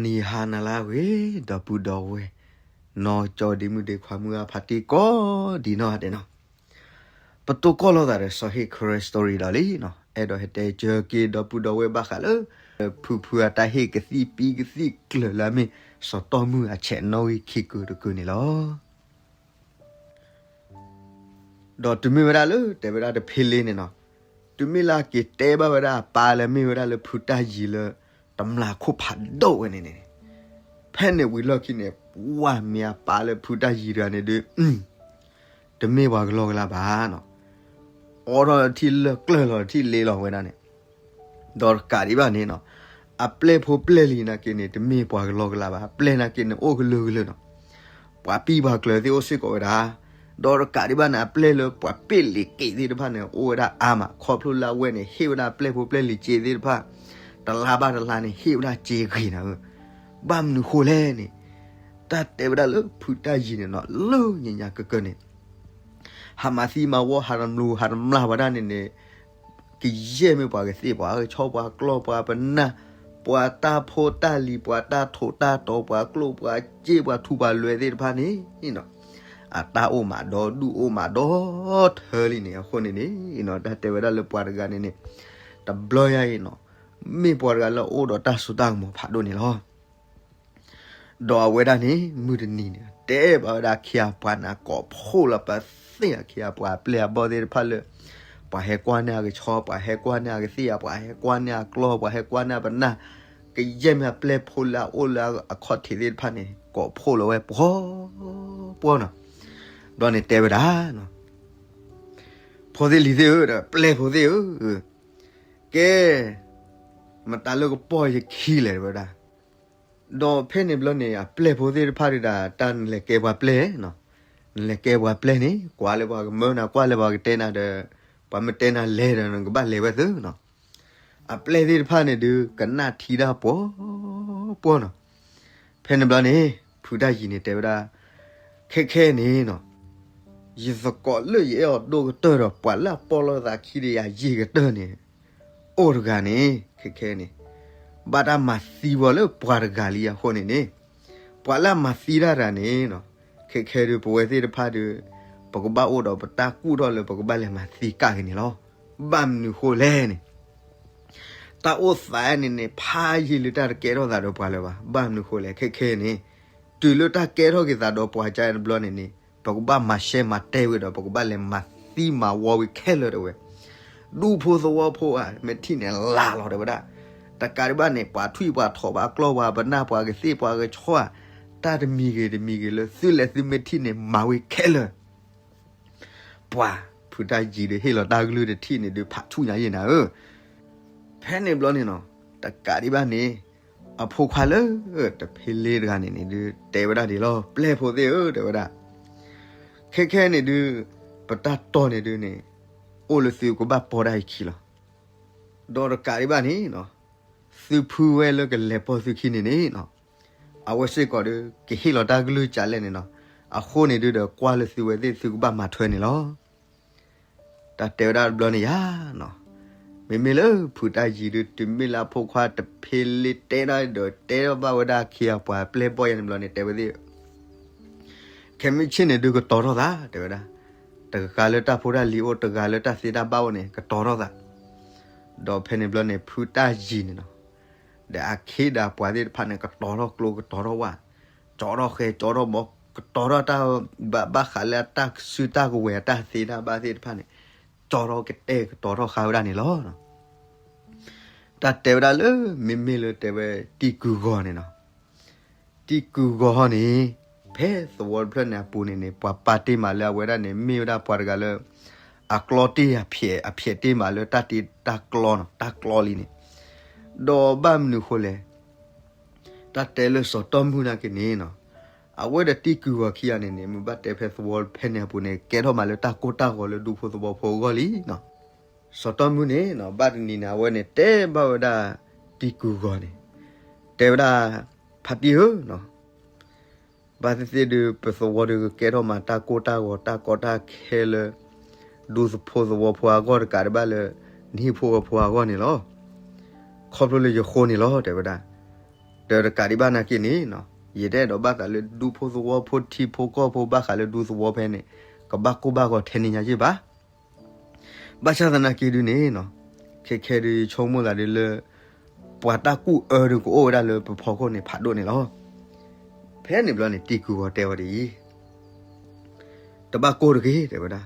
နံၤဟါနၤလၢအဂ့ၤ ဒီပုၢ်ဒီဝဲၢ် နီၢ်ကၠီဒ့မုၣ်ဒ့ခွါမုၢ်ဂၢ်ဖါတံၢ်ကိးဒံးနီၢ်ဂၤဒဲးနီၤ, ပတိၢ်ကီၢ်လိာ်သးဒီးစီၤဟ့ၣ် Karen Story ဒီးလံနီၤ, အဲၣ်ဒိးဟဲတဲကၢက့ၤဒီပုၢ်ဒီဝဲၢ်ဘၣ်ဃးလၢ ဖုဖုအတၢ်ဟ့ၣ်ကသံၣ်ပံကသံၣ်ကျၢၤလၢအမ့ၢ် စီၤတီၢ်မုၢ်အဆဲးနီၣ်ဂံၢ်ခံကုာ်တကုာ်န့ၣ်လီၤ. ဒီးတုၤမ့ၢ်ဝဲဒၣ်လၢတဲဝဲဒၣ်တဖ့လ့န့ၣ်နီၤ, တုၤမ့ၢ်လၢအက့ၤတဲဘၣ်ဝဲဒၣ်အပၢ်လၢမ့ၢ်ဝဲဒၣ်လၢဖုတၢ်ယံၤလၢ တမျာ်ခိၣ်ဖးဒိၣ်ဝဲန့ၣ်န့ၣ်, ဖဲန့ၣ်ဝံၤလီၢ်ခံန့ၣ် ဝၤမ့ၢ်အပၢ်လၢဖုတၢ်ယံၤတဂၤန့ၣ်ဒုး တမ့ၢ်ပှၤကလီကလီဘၣ်နီၤ, အိးထီၣ်ထံၣ်လၢကျၢၢ်လီၤထံၣ်လ့လီၤဝဲဒၣ်န့ၣ်, ဒီးတကးဒံးဘၣ်န့ၣ်နီၤ, အပျဲၢ်ဖိပျဲၢ်လံၤနာ်က့န့ၣ် တမ့ၢ်ပှၤကလီကလီဘၣ်, အပျဲၢ်နာ်က့န့ၣ် အိၣ်ကလုာ်ကလုာ်နီၤ, ပှၤပံၢ်ပှၤကျၢၤသ့ၣ်အိၣ်စ့ၢ်ကီးဝဲဒၣ်, ဒီးတကးဒံးဘၣ်န့ၣ် အပျဲၢ်လၢပှၤပ့ၢ်လံၤက့ၤသ့ၣ်တဖၣ်န့ၣ် အိၣ်ဝဲဒၣ်အါမး, ခီဖျိလၢအဝဲန့ၣ် ဟ့ၣ်ဝဲဒၣ်ပျဲၢ်ဖိပျဲၢ်လံၤစ့သ့ၣ်တဖၣ် တလါဘၣ်တလါန့ၣ် ဟ့ၣ်ဝဲဒၣ်စ့ဂ့ၤနၤဧၢ, ဘၣ်မနုၤဃိလဲၣ်န့ၣ်, တၢ်တဲဝဲဒၣ်လၢဖုတၢ်ယံၤန့ၣ်နီၤ လၢညါညါကကၢန့ၣ် ဟးမၤသံမၤဝီ ဟးတမျူးဟးတမျၢ်ဝဲဒၣ်န့ၣ်န့ၣ်, ကယဲၢ်မ့ၢ်ပှၤကသ့ၣ်ပှၤကဆီ ပှၤကျီၢ်ပှၤပနၢ်, ပှၤတၢ်ဖိတၢ်လံၤ ပှၤတၢ်ထိးတၢ်တီၤ ပှၤကျိၣ်ပှၤစ့ပှၤထူပှၤလွဲသ့ၣ်တဖၣ်န့ၣ်နီၤ, အတၢ်အိၣ်မးဒီဒူၣ်အိၣ်မးဒီထၢလံန့ၣ် အဃိန့ၣ်န့ၣ်နီၤ တၢ်တဲဝဲဒၣ်လၢပှၤတဂၤန့ၣ်န့ၣ်, တဘျီယါအံၤနီၤ, မ့ၢ်ပှၤတဂၤလၢအအိၣ်ဒီးတၢ်စိတၢ်ကမီၤဖးဒိၣ်န့ၣ်လီၤ. ဒီးအဝဲဒၣ်န့ၣ် မုၢ်တနံၤန့ၣ် တဲဘၣ်ဝဲဒၣ်အခ့အပှၤန့ၣ် ကိးဖှိၣ်လီၤပသ့ၣ်အခ့အပှၤအပျဲၢ်အဘီၣ်သ့ၣ်တဖၣ်လၢ ပှၤဟဲကွၢ်န့ၢ်အကဆီ ပှၤဟဲကွၢ်န့ၢ်အကသ့ၣ် ပှၤဟဲကွၢ်န့ၢ်အကျီၢ် ပှၤဟဲကွၢ်န့ၢ်အပနၢ်, ကယဲၢ်မ့ၢ်အပျဲၢ်ဖိလၢအအိၣ်လၢအခီၣ်ထံးသ့ၣ်တဖၣ်န့ၣ် ကိးဖှိၣ်လီၤဝဲပှီၤပှီၤနီၤ, ဒီးန့ၣ်တဲဝဲဒၣ် ဖိသ့ၣ်လံၤသ့ၣ်ဧၢ, ဒီးပျဲၢ်ဖိသ့ၣ်ဧၢ, ကဲ, မတၤလၢကပီၢ်ယခံလဲၣ် တဲဝဲဒၣ်. ဒီးဖဲန့ၣ်ဘျီန့ၣ် အပျဲၢ်ဖိသ့ၣ်တဖၣ်ဒုးဒၣ် တၢ်နလဲၤကဲပှၤပျဲၢ်, နလဲၤကဲပှၤပျဲၢ်န့ၣ် ကွၢ်လၢပှၤကမၢနၤ ကွၢ်လၢပှၤကတဲနၤဒီး ပှၤမ့ၢ်တဲနၤလဲၤဒီး နကဘၣ်လဲၤဝဲသုနီၤ. အပျဲၢ်သ့ၣ်တဖၣ်န့ၣ်ဒုး ကနၣ်ထံတၢ်ပှီၤပှီၤနီၤ. ဖဲန့ၣ်ဘျီန့ၣ် ဖုတၢ်ယံၤန့ၣ်တဲဝဲဒၣ်, ခဲခဲန့ၣ်နီၤ, ယသကိးလၢယအဲၣ်အီၤဒိၣ်ကတၢၢ်ဒီး ပှၤလၢအပီၢ်လိာ်သးခံဒီးယၤယံာ်ကတၢၢ်န့ၣ် အိၣ်တဂၤန့ၣ် ခဲခဲန့ၣ် ဘၣ်တၢ်မၤသံပှၤလၢပှၤတဂၤလံအဃိန့ၣ်န့ၣ်, ပှၤလၢအမၤသံတၢ်တဂၤန့ၣ်နီၤ, ခဲခဲဒုး ပဝဲသ့ၣ်တဖၣ်ဒုး ပကဘၣ်အိၣ်ဒီးပတၢ်ကူၣ်ထီၣ်လၢပကဘၣ်လဲၤမၤသံကၣ်က့ၤန့ၣ်လီၤ. ဘၣ်မနုၤဃိလဲၣ်န့ၣ် တၢ်အိၣ်သးန့ၣ်န့ၣ် ဖးယံာ်လၢတၢ်တကဲထီၣ်သးဒီးပှၤလၢၤဘၣ်. ဘၣ်မနုၤဃိလဲၣ် ခဲခဲန့ၣ် တုၤလၢတၢ်ကဲထီၣ်က့ၤသးဒီးပှၤကါတဘျီန့ၣ်န့ၣ် ပကဘၣ်မၤရှဲမၤတဲဝဲဒီး ပကဘၣ်လဲၤမၤသံမၤဝီဝဲခဲလၢာ်တဲဝဲ. ဒူဖိသဝီဖိဧၢ, မ့ၢ်ထံၣ်န့ၣ်လၢ်လီၤတဲဝဲဒၣ်. တကးဒံးဘၣ်န့ၣ် ပှၤထွံၣ်ပှၤထိး ပှၤကျီၢ်ပှၤပနၢ် ပှၤကသ့ၣ်ပှၤကဆီဧၢ, တၢ်တမံၤဂ့ၤတမံၤဂ့ၤလၢသုလဲၤသုမ့ၢ်ထံၣ်န့ၣ် မၤဝဲခဲလၢာ် ပှၤဖုတၢ်ယံၤဒီးဟ့ၣ်လီၤတၢ်ကလုၢ်တထံၣ်န့ၣ်ဒုး ဖးဆူၣ်ညါယဲၢ်နၤဧၢ. ဖဲန့ၣ်ဘျီန့ၣ်နီၤ, တကးဒံးဘၣ်န့ၣ် အဖိခွါလၢတဖ့လ့တဂၤန့ၣ်န့ၣ်ဒုး တဲဝဲဒၣ်ဒ်လီၤ, ပျဲၢ်ဖိသ့ၣ်ဧၢ တဲဝဲဒၣ်, ခဲခဲန့ၣ်ဒုး ပတၢ်တီၢ်န့ၣ်ဒုးန့ၣ် အိၣ်လၢသုကဘၣ်ပီၢ်ဒၣ်အခံလီၤ. ဒီးတကးဒံးဘၣ်န့ၣ်နီၤ, သုဖုဝဲလၢကလဲၤပီၢ်သုခံန့ၣ်န့ၣ်နီၤ, အဝဲစ့ၢ်ကီးဒုး ကဟ့ၣ်လီၤတၢ်ကလုၢ်ကလဲၣ်န့ၣ်နီၤ, အဃိန့ၣ်ဒုးဒီးကွၢ်လၢသုဝဲသ့ၣ် သုကဘၣ်မၤထွဲန့ၣ်လီၤ. တၢ်တဲဝဲဒၣ်တဘျီန့ၣ်ယါနီၤ, မ့မ့ၢ်လၢဖုတၢ်ယံၤဒုး တုၤမ့ၢ်လၢအဖိခွါတဖ့လ့တဲဒၣ်ဒီး တဲထီၣ်ဘၣ်ဝဲဒၣ်အခ့အပှၤပျဲၢ်ဘီၢ်ယါန့ၣ်ဘျီန့ၣ် တဲဝဲသ့ၣ် ခဲမုၢ်ဆ့ၣ်န့ၣ်ဒုးကတီၤထီၣ်သး တဲဝဲဒၣ်, တဂၤလၢတၢ်ဖိတၢ်လံၤအိၣ် တဂၤလၢတၢ်သ့တၢ်ဘၣ်အိၣ်န့ၣ် ကတီၤထီၣ်သး. ဒီးဖဲန့ၣ်ဘျီန့ၣ် ဖုတၢ်ယံၤန့ၣ်နီၤ, ဒီးအခ့ဒီးအပှၤသ့ၣ်တဖၣ်န့ၣ် ကတီၤထီၣ်ကျိ ကတီၤထီၣ်ဝၣ်, ကၠီထီၣ်ဃဲ ကၠီထီၣ်ဘီ ကတီၤထီၣ်တၢ်ဘၣ် ဘၣ်ဃးလၢအတၢ်စုတၢ်ကဝဲၤ အတၢ်သ့တၢ်ဘၣ်သ့ၣ်တဖၣ်န့ၣ် ကၠီထီၣ်ကတဲာ်ကတီၤထီၣ်ဃာ်ဝဲဒၣ်န့ၣ်လီၤ. တၢ်တဲဝဲဒၣ်လၢ မ့မ့ၢ်လၢတဲဝဲတံၢ်ကုၢ်ဂီၤန့ၣ်နီၤ, တံၢ်ကုၢ်ဂီၤဟီန့ၣ် ဖဲသဝီတဖျၢၣ်န့ၣ်အပူၤန့ၣ်န့ၣ် ပှၤပာ်တ့ၢ်မးလၢအဝဲဒၣ်န့ၣ် မ့ၢ်ဝဲဒၣ်ပှၤတဂၤလၢ အကျီတ့ၢ်အဖျဲး အဖျဲးတ့ၢ်မးလၢတၢ်တ့တၢ်ကျီနီၤ, တၢ်ကျီလံန့ၣ်. ဒီးဘၣ်မနုၤဃိလဲၣ် တၢ်တဲလၢစီၤတီၢ်မုၢ်နာ်က့န့ၣ်နီၤ, အဝဲဒီးတံၢ်ကုၢ်ဂီၤခံဂၤန့ၣ်န့ၣ် မ့ၢ်ဘၣ်တဲဖဲသဝီဖဲန့ၣ်အပူၤန့ၣ် ကဲထီၣ်မးလၢတၢ်ကိၢ်တၢ်ဂီၤလၢဒူဖိသဝီဖိအဂီၢ်လံနီၤ. စီၤတီၢ်မုၢ်န့ၣ်နီၤ ဘၣ်တနံၤန့ၣ် အဝဲန့ၣ်တဲဘၣ်ဝဲဒၣ်တံၢ်ကုၢ်ဂီၤန့ၣ်, တဲဝဲဒၣ် ဖါတံၢ်ဧၢနီၤ ဘၣ်သ့ၣ်သ့ၣ်ဒုး ပသဝီဒုးကကဲထီၣ်မးတၢ်ကိၢ်တၢ်ဂီၤတၢ်ကီတၢ်ခဲလၢ ဒူသဝီဖိသဝီဖိအဂီၢ်တကးဒံးဘၣ်လၢ နဟံၣ်ဖိဃီဖိအဂီၢ်န့ၣ်လီၤ. ခီဖျိလၢယဃိန့ၣ်လီၤ တဲဝဲဒၣ်. ဒီးတကးဒံးဘၣ်နာ်က့န့ၣ်နီၤ, ယတအဲၣ်ဒိးဘၣ်သးလၢဒူဖိသဝီဖိထံဖိကီၢ်ဖိဘၣ်ဃးလၢဒူသဝီဖဲန့ၣ် ကဘၣ်ကိၢ်ဘၣ်ဂီၤထဲန့ၣ်ညါယ့ၢ်ဘၣ်. ဘၣ်ဆၣ်သနာ်က့ဒုန့ၣ်နီၤ, ခဲခဲဒုယဆိကမိၣ်သးဒုလၢ ပှၤတၢ်ကူၣ်အၢဒုကအိၣ်ဝဲဒၣ်လၢပဖီခိၣ်န့ၣ်ဖးဒိၣ်န့ၣ်လီၤ. ဖဲန့ၣ်ဘျီန့ၣ် တံၤကုၢ်ဂီၤတဲဝဲဒ်အံၤ, တဘၣ်ကိၢ်တဂ့ၤ တဲဝဲဒၣ်.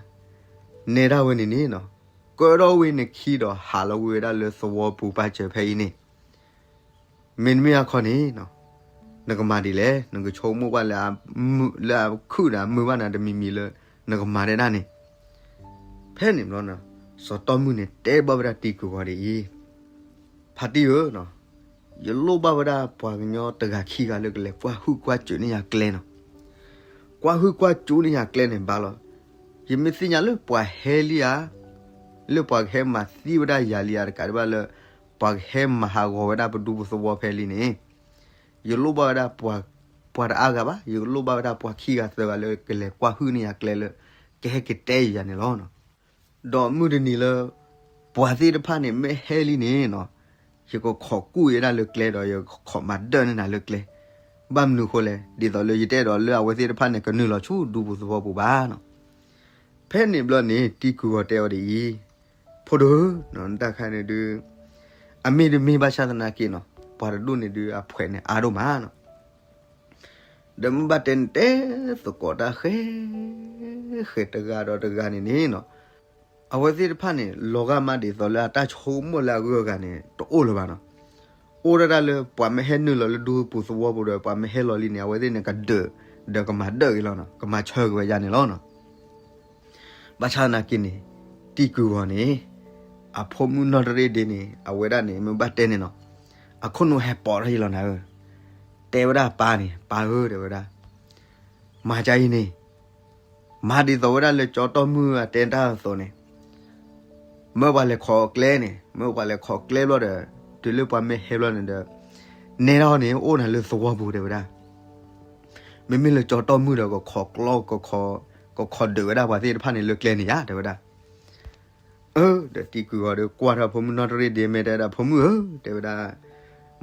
နဲဒၣ်ဝဲန့ၣ်န့ၣ်နီၤ, ကၢထီၣ်ဝံၤနခံဒီးဟးလီၤကွံာ်ဝဲဒၣ်လၢသဝီပူၤပာ်စၢၤဖဲအံၤန့ၣ် မ့တမ့ၢ်အခီန့ၣ်နီၤ, နကမၤဒ်လဲၣ်, နကဆိကမိၣ်ကွၢ်လၢ လၢအခုၣ်ဒီးအမုာ်ဘၣ်နၤတမံၤမံၤလၢ နကမၤဒဲဒၣ်န့ၣ်. ဖဲန့ၣ်ဘျီနီၤ, စီၤတီၢ်မုၢ်န့ၣ်တဲဘၣ်ဝဲဒၣ်တံၤကုၢ်ဂီၤဒ်အံၤ, ဖါတံၢ်ဧၢ, ယလိၣ်ဘၣ်ဝဲဒၣ်ပှၤကညီတဂၤခံဂၤလၢကလဲၤကွၢ်ဟုၣ်ကွၢ်စူၣ်န့ၢ်ယၤကျဲနီၤ. ကွၢ်ဟုၣ်ကွၢ်စူၣ်န့ၢ်ယၤကျဲန့ၣ်ဘၣ်လီၤ. ယမ့ၢ်သ့ၣ်ညါလၢပှၤဟဲလံဧါ, လၢပှၤကဟဲမၤသံဝဲဒၣ်ယၤလံဧါ တကးဒံးဘၣ်လၢ ပှၤကဟဲမၤဟးဂီၤဝဲဒၣ်ပဒူပသဝီဖဲလံန့ၣ်, ယလိၣ်ဘၣ်ဝဲဒၣ် ပှၤတအါဂၤဘၣ်, ယလိၣ်ဘၣ်ဝဲဒၣ်ပှၤခံဂၤသၢဂၤလၢကလဲၤကွၢ်ဟုၣ်န့ၢ်ယၤကျဲလၢ ကဟဲက့ၤတဲယၤန့ၣ်လီၤ. ဒီးမုၢ်တနံၤလၢ ပှၤသ့ၣ်တဖၣ်န့ၣ်မ့ၢ်ဟဲလံန့ၣ်နီၤ, ယကခိးကူၣ်ဝဲဒၣ်လၢကျဲဒီးယကခိးမၤဒၢၣ်န့ၢ်နၤလၢကျဲ. ဘၣ်မနုၤအဃိလဲၣ်, ဒ်သိးလၢယတအဲၣ်ဒိးလၢအဝဲသ့ၣ်တဖၣ်န့ၣ် ကနုာ်လီၤဆူဒူပူၤသဝီပူၤဘၣ်နီၤ. ဖဲန့ၣ်ဘျီန့ၣ် တံၤကုၢ်ဂီၤတဲအီၤဒ်အံၤ, ဖိဒိၣ်ဧၢ, နတၢ်ခါန့ၣ်ဒုး အမ့ၢ်တမ့ၢ်ဘၣ်ဆၣ်သနာ်က့နီၤ, ပှၤတဒူၣ်န့ၣ်ဒုး အဖှဲးန့ၣ်အါဒိၣ်မးနီၤ. ဒီးမ့ၢ်ဘၣ်တဲန့ၣ် တဲသကိးတၢ်ဃဲ ဃဲတဂၤဒီးတဂၤန့ၣ်န့ၣ်နီၤ, အဝဲသ့ၣ်တဖၣ်န့ၣ် လီၤဂာ်မးဒ်သိးလၢအတၢ်ဆိကမိၣ်လၢအဂုၤအဂၤန့ၣ် တအိၣ်လၢၤဘၣ်နီၤ. အိၣ်ဒၣ်တၢ်လၢပှၤမ့ၢ်ဟဲနုာ်လီၤလၢဒူပူၤသဝီပူၤဒီး ပှၤမ့ၢ်ဟဲလီၤလံန့ၣ် အဝဲသ့ၣ်န့ၣ်ကဒၢး ဒီးကမၤဒၢၣ်က့ၤလီၤနီၤ, ကမၤဆၢက့ၤဝဲဒၣ်န့ၣ်လီၤနီၤ. ဘၣ်ဆၣ်သနာ်က့န့ၣ် တံၤကုၢ်ဂီၤန့ၣ် အဖိမုၣ်နီၢ်တရ့ၣ်ဒ့န့ၣ် အဝဲဒၣ်န့ၣ် မ့ၢ်ဘၣ်တဲန့ၣ်နီၤ, အခိၣ်နူာ်ဟဲပိာ်ထီၣ်ယံလီၤနၤဧၢ, တဲဝဲဒၣ်ပၢ်န့ၣ်, ပၢ်ဧၢ တဲဝဲဒၣ်, မၤကါအံၤန့ၣ် မၤဒ်သိးဝဲဒၣ်လၢကၠီတီၢ်မုၢ်အတဲတၢ်အသိးန့ၣ်, မၢပှၤလဲၤခိးကျဲန့ၣ်, မၢပှၤလဲၤခိးကျဲဘျီဒီး တုၤလၢပှၤမ့ၢ်ဟဲဘျီန့ၣ်ဒီး နဲဒၣ်န့ၣ် အိၣ်နၤလၢသဝီပူၤ တဲဝဲဒၣ်. မ့မ့ၢ်လၢကၠီတီၢ်မုၢ်ဒီး ကခိးကျီ ကခိးဒုးဝဲဒၣ်ပှၤသ့ၣ်တဖၣ်န့ၣ်လၢကျဲန့ၣ်ယါ တဲဝဲဒၣ်. အၢ ဒီးတံၤကုၢ်ဂီၤဒီးကွၢ်ထီၣ်ဖိမုၣ်နီၢ်တရ့ၣ်ဒ့ မ့ၢ်တဲဒၣ် ဖိမုၣ်ဧၢ တဲဝဲဒၣ်,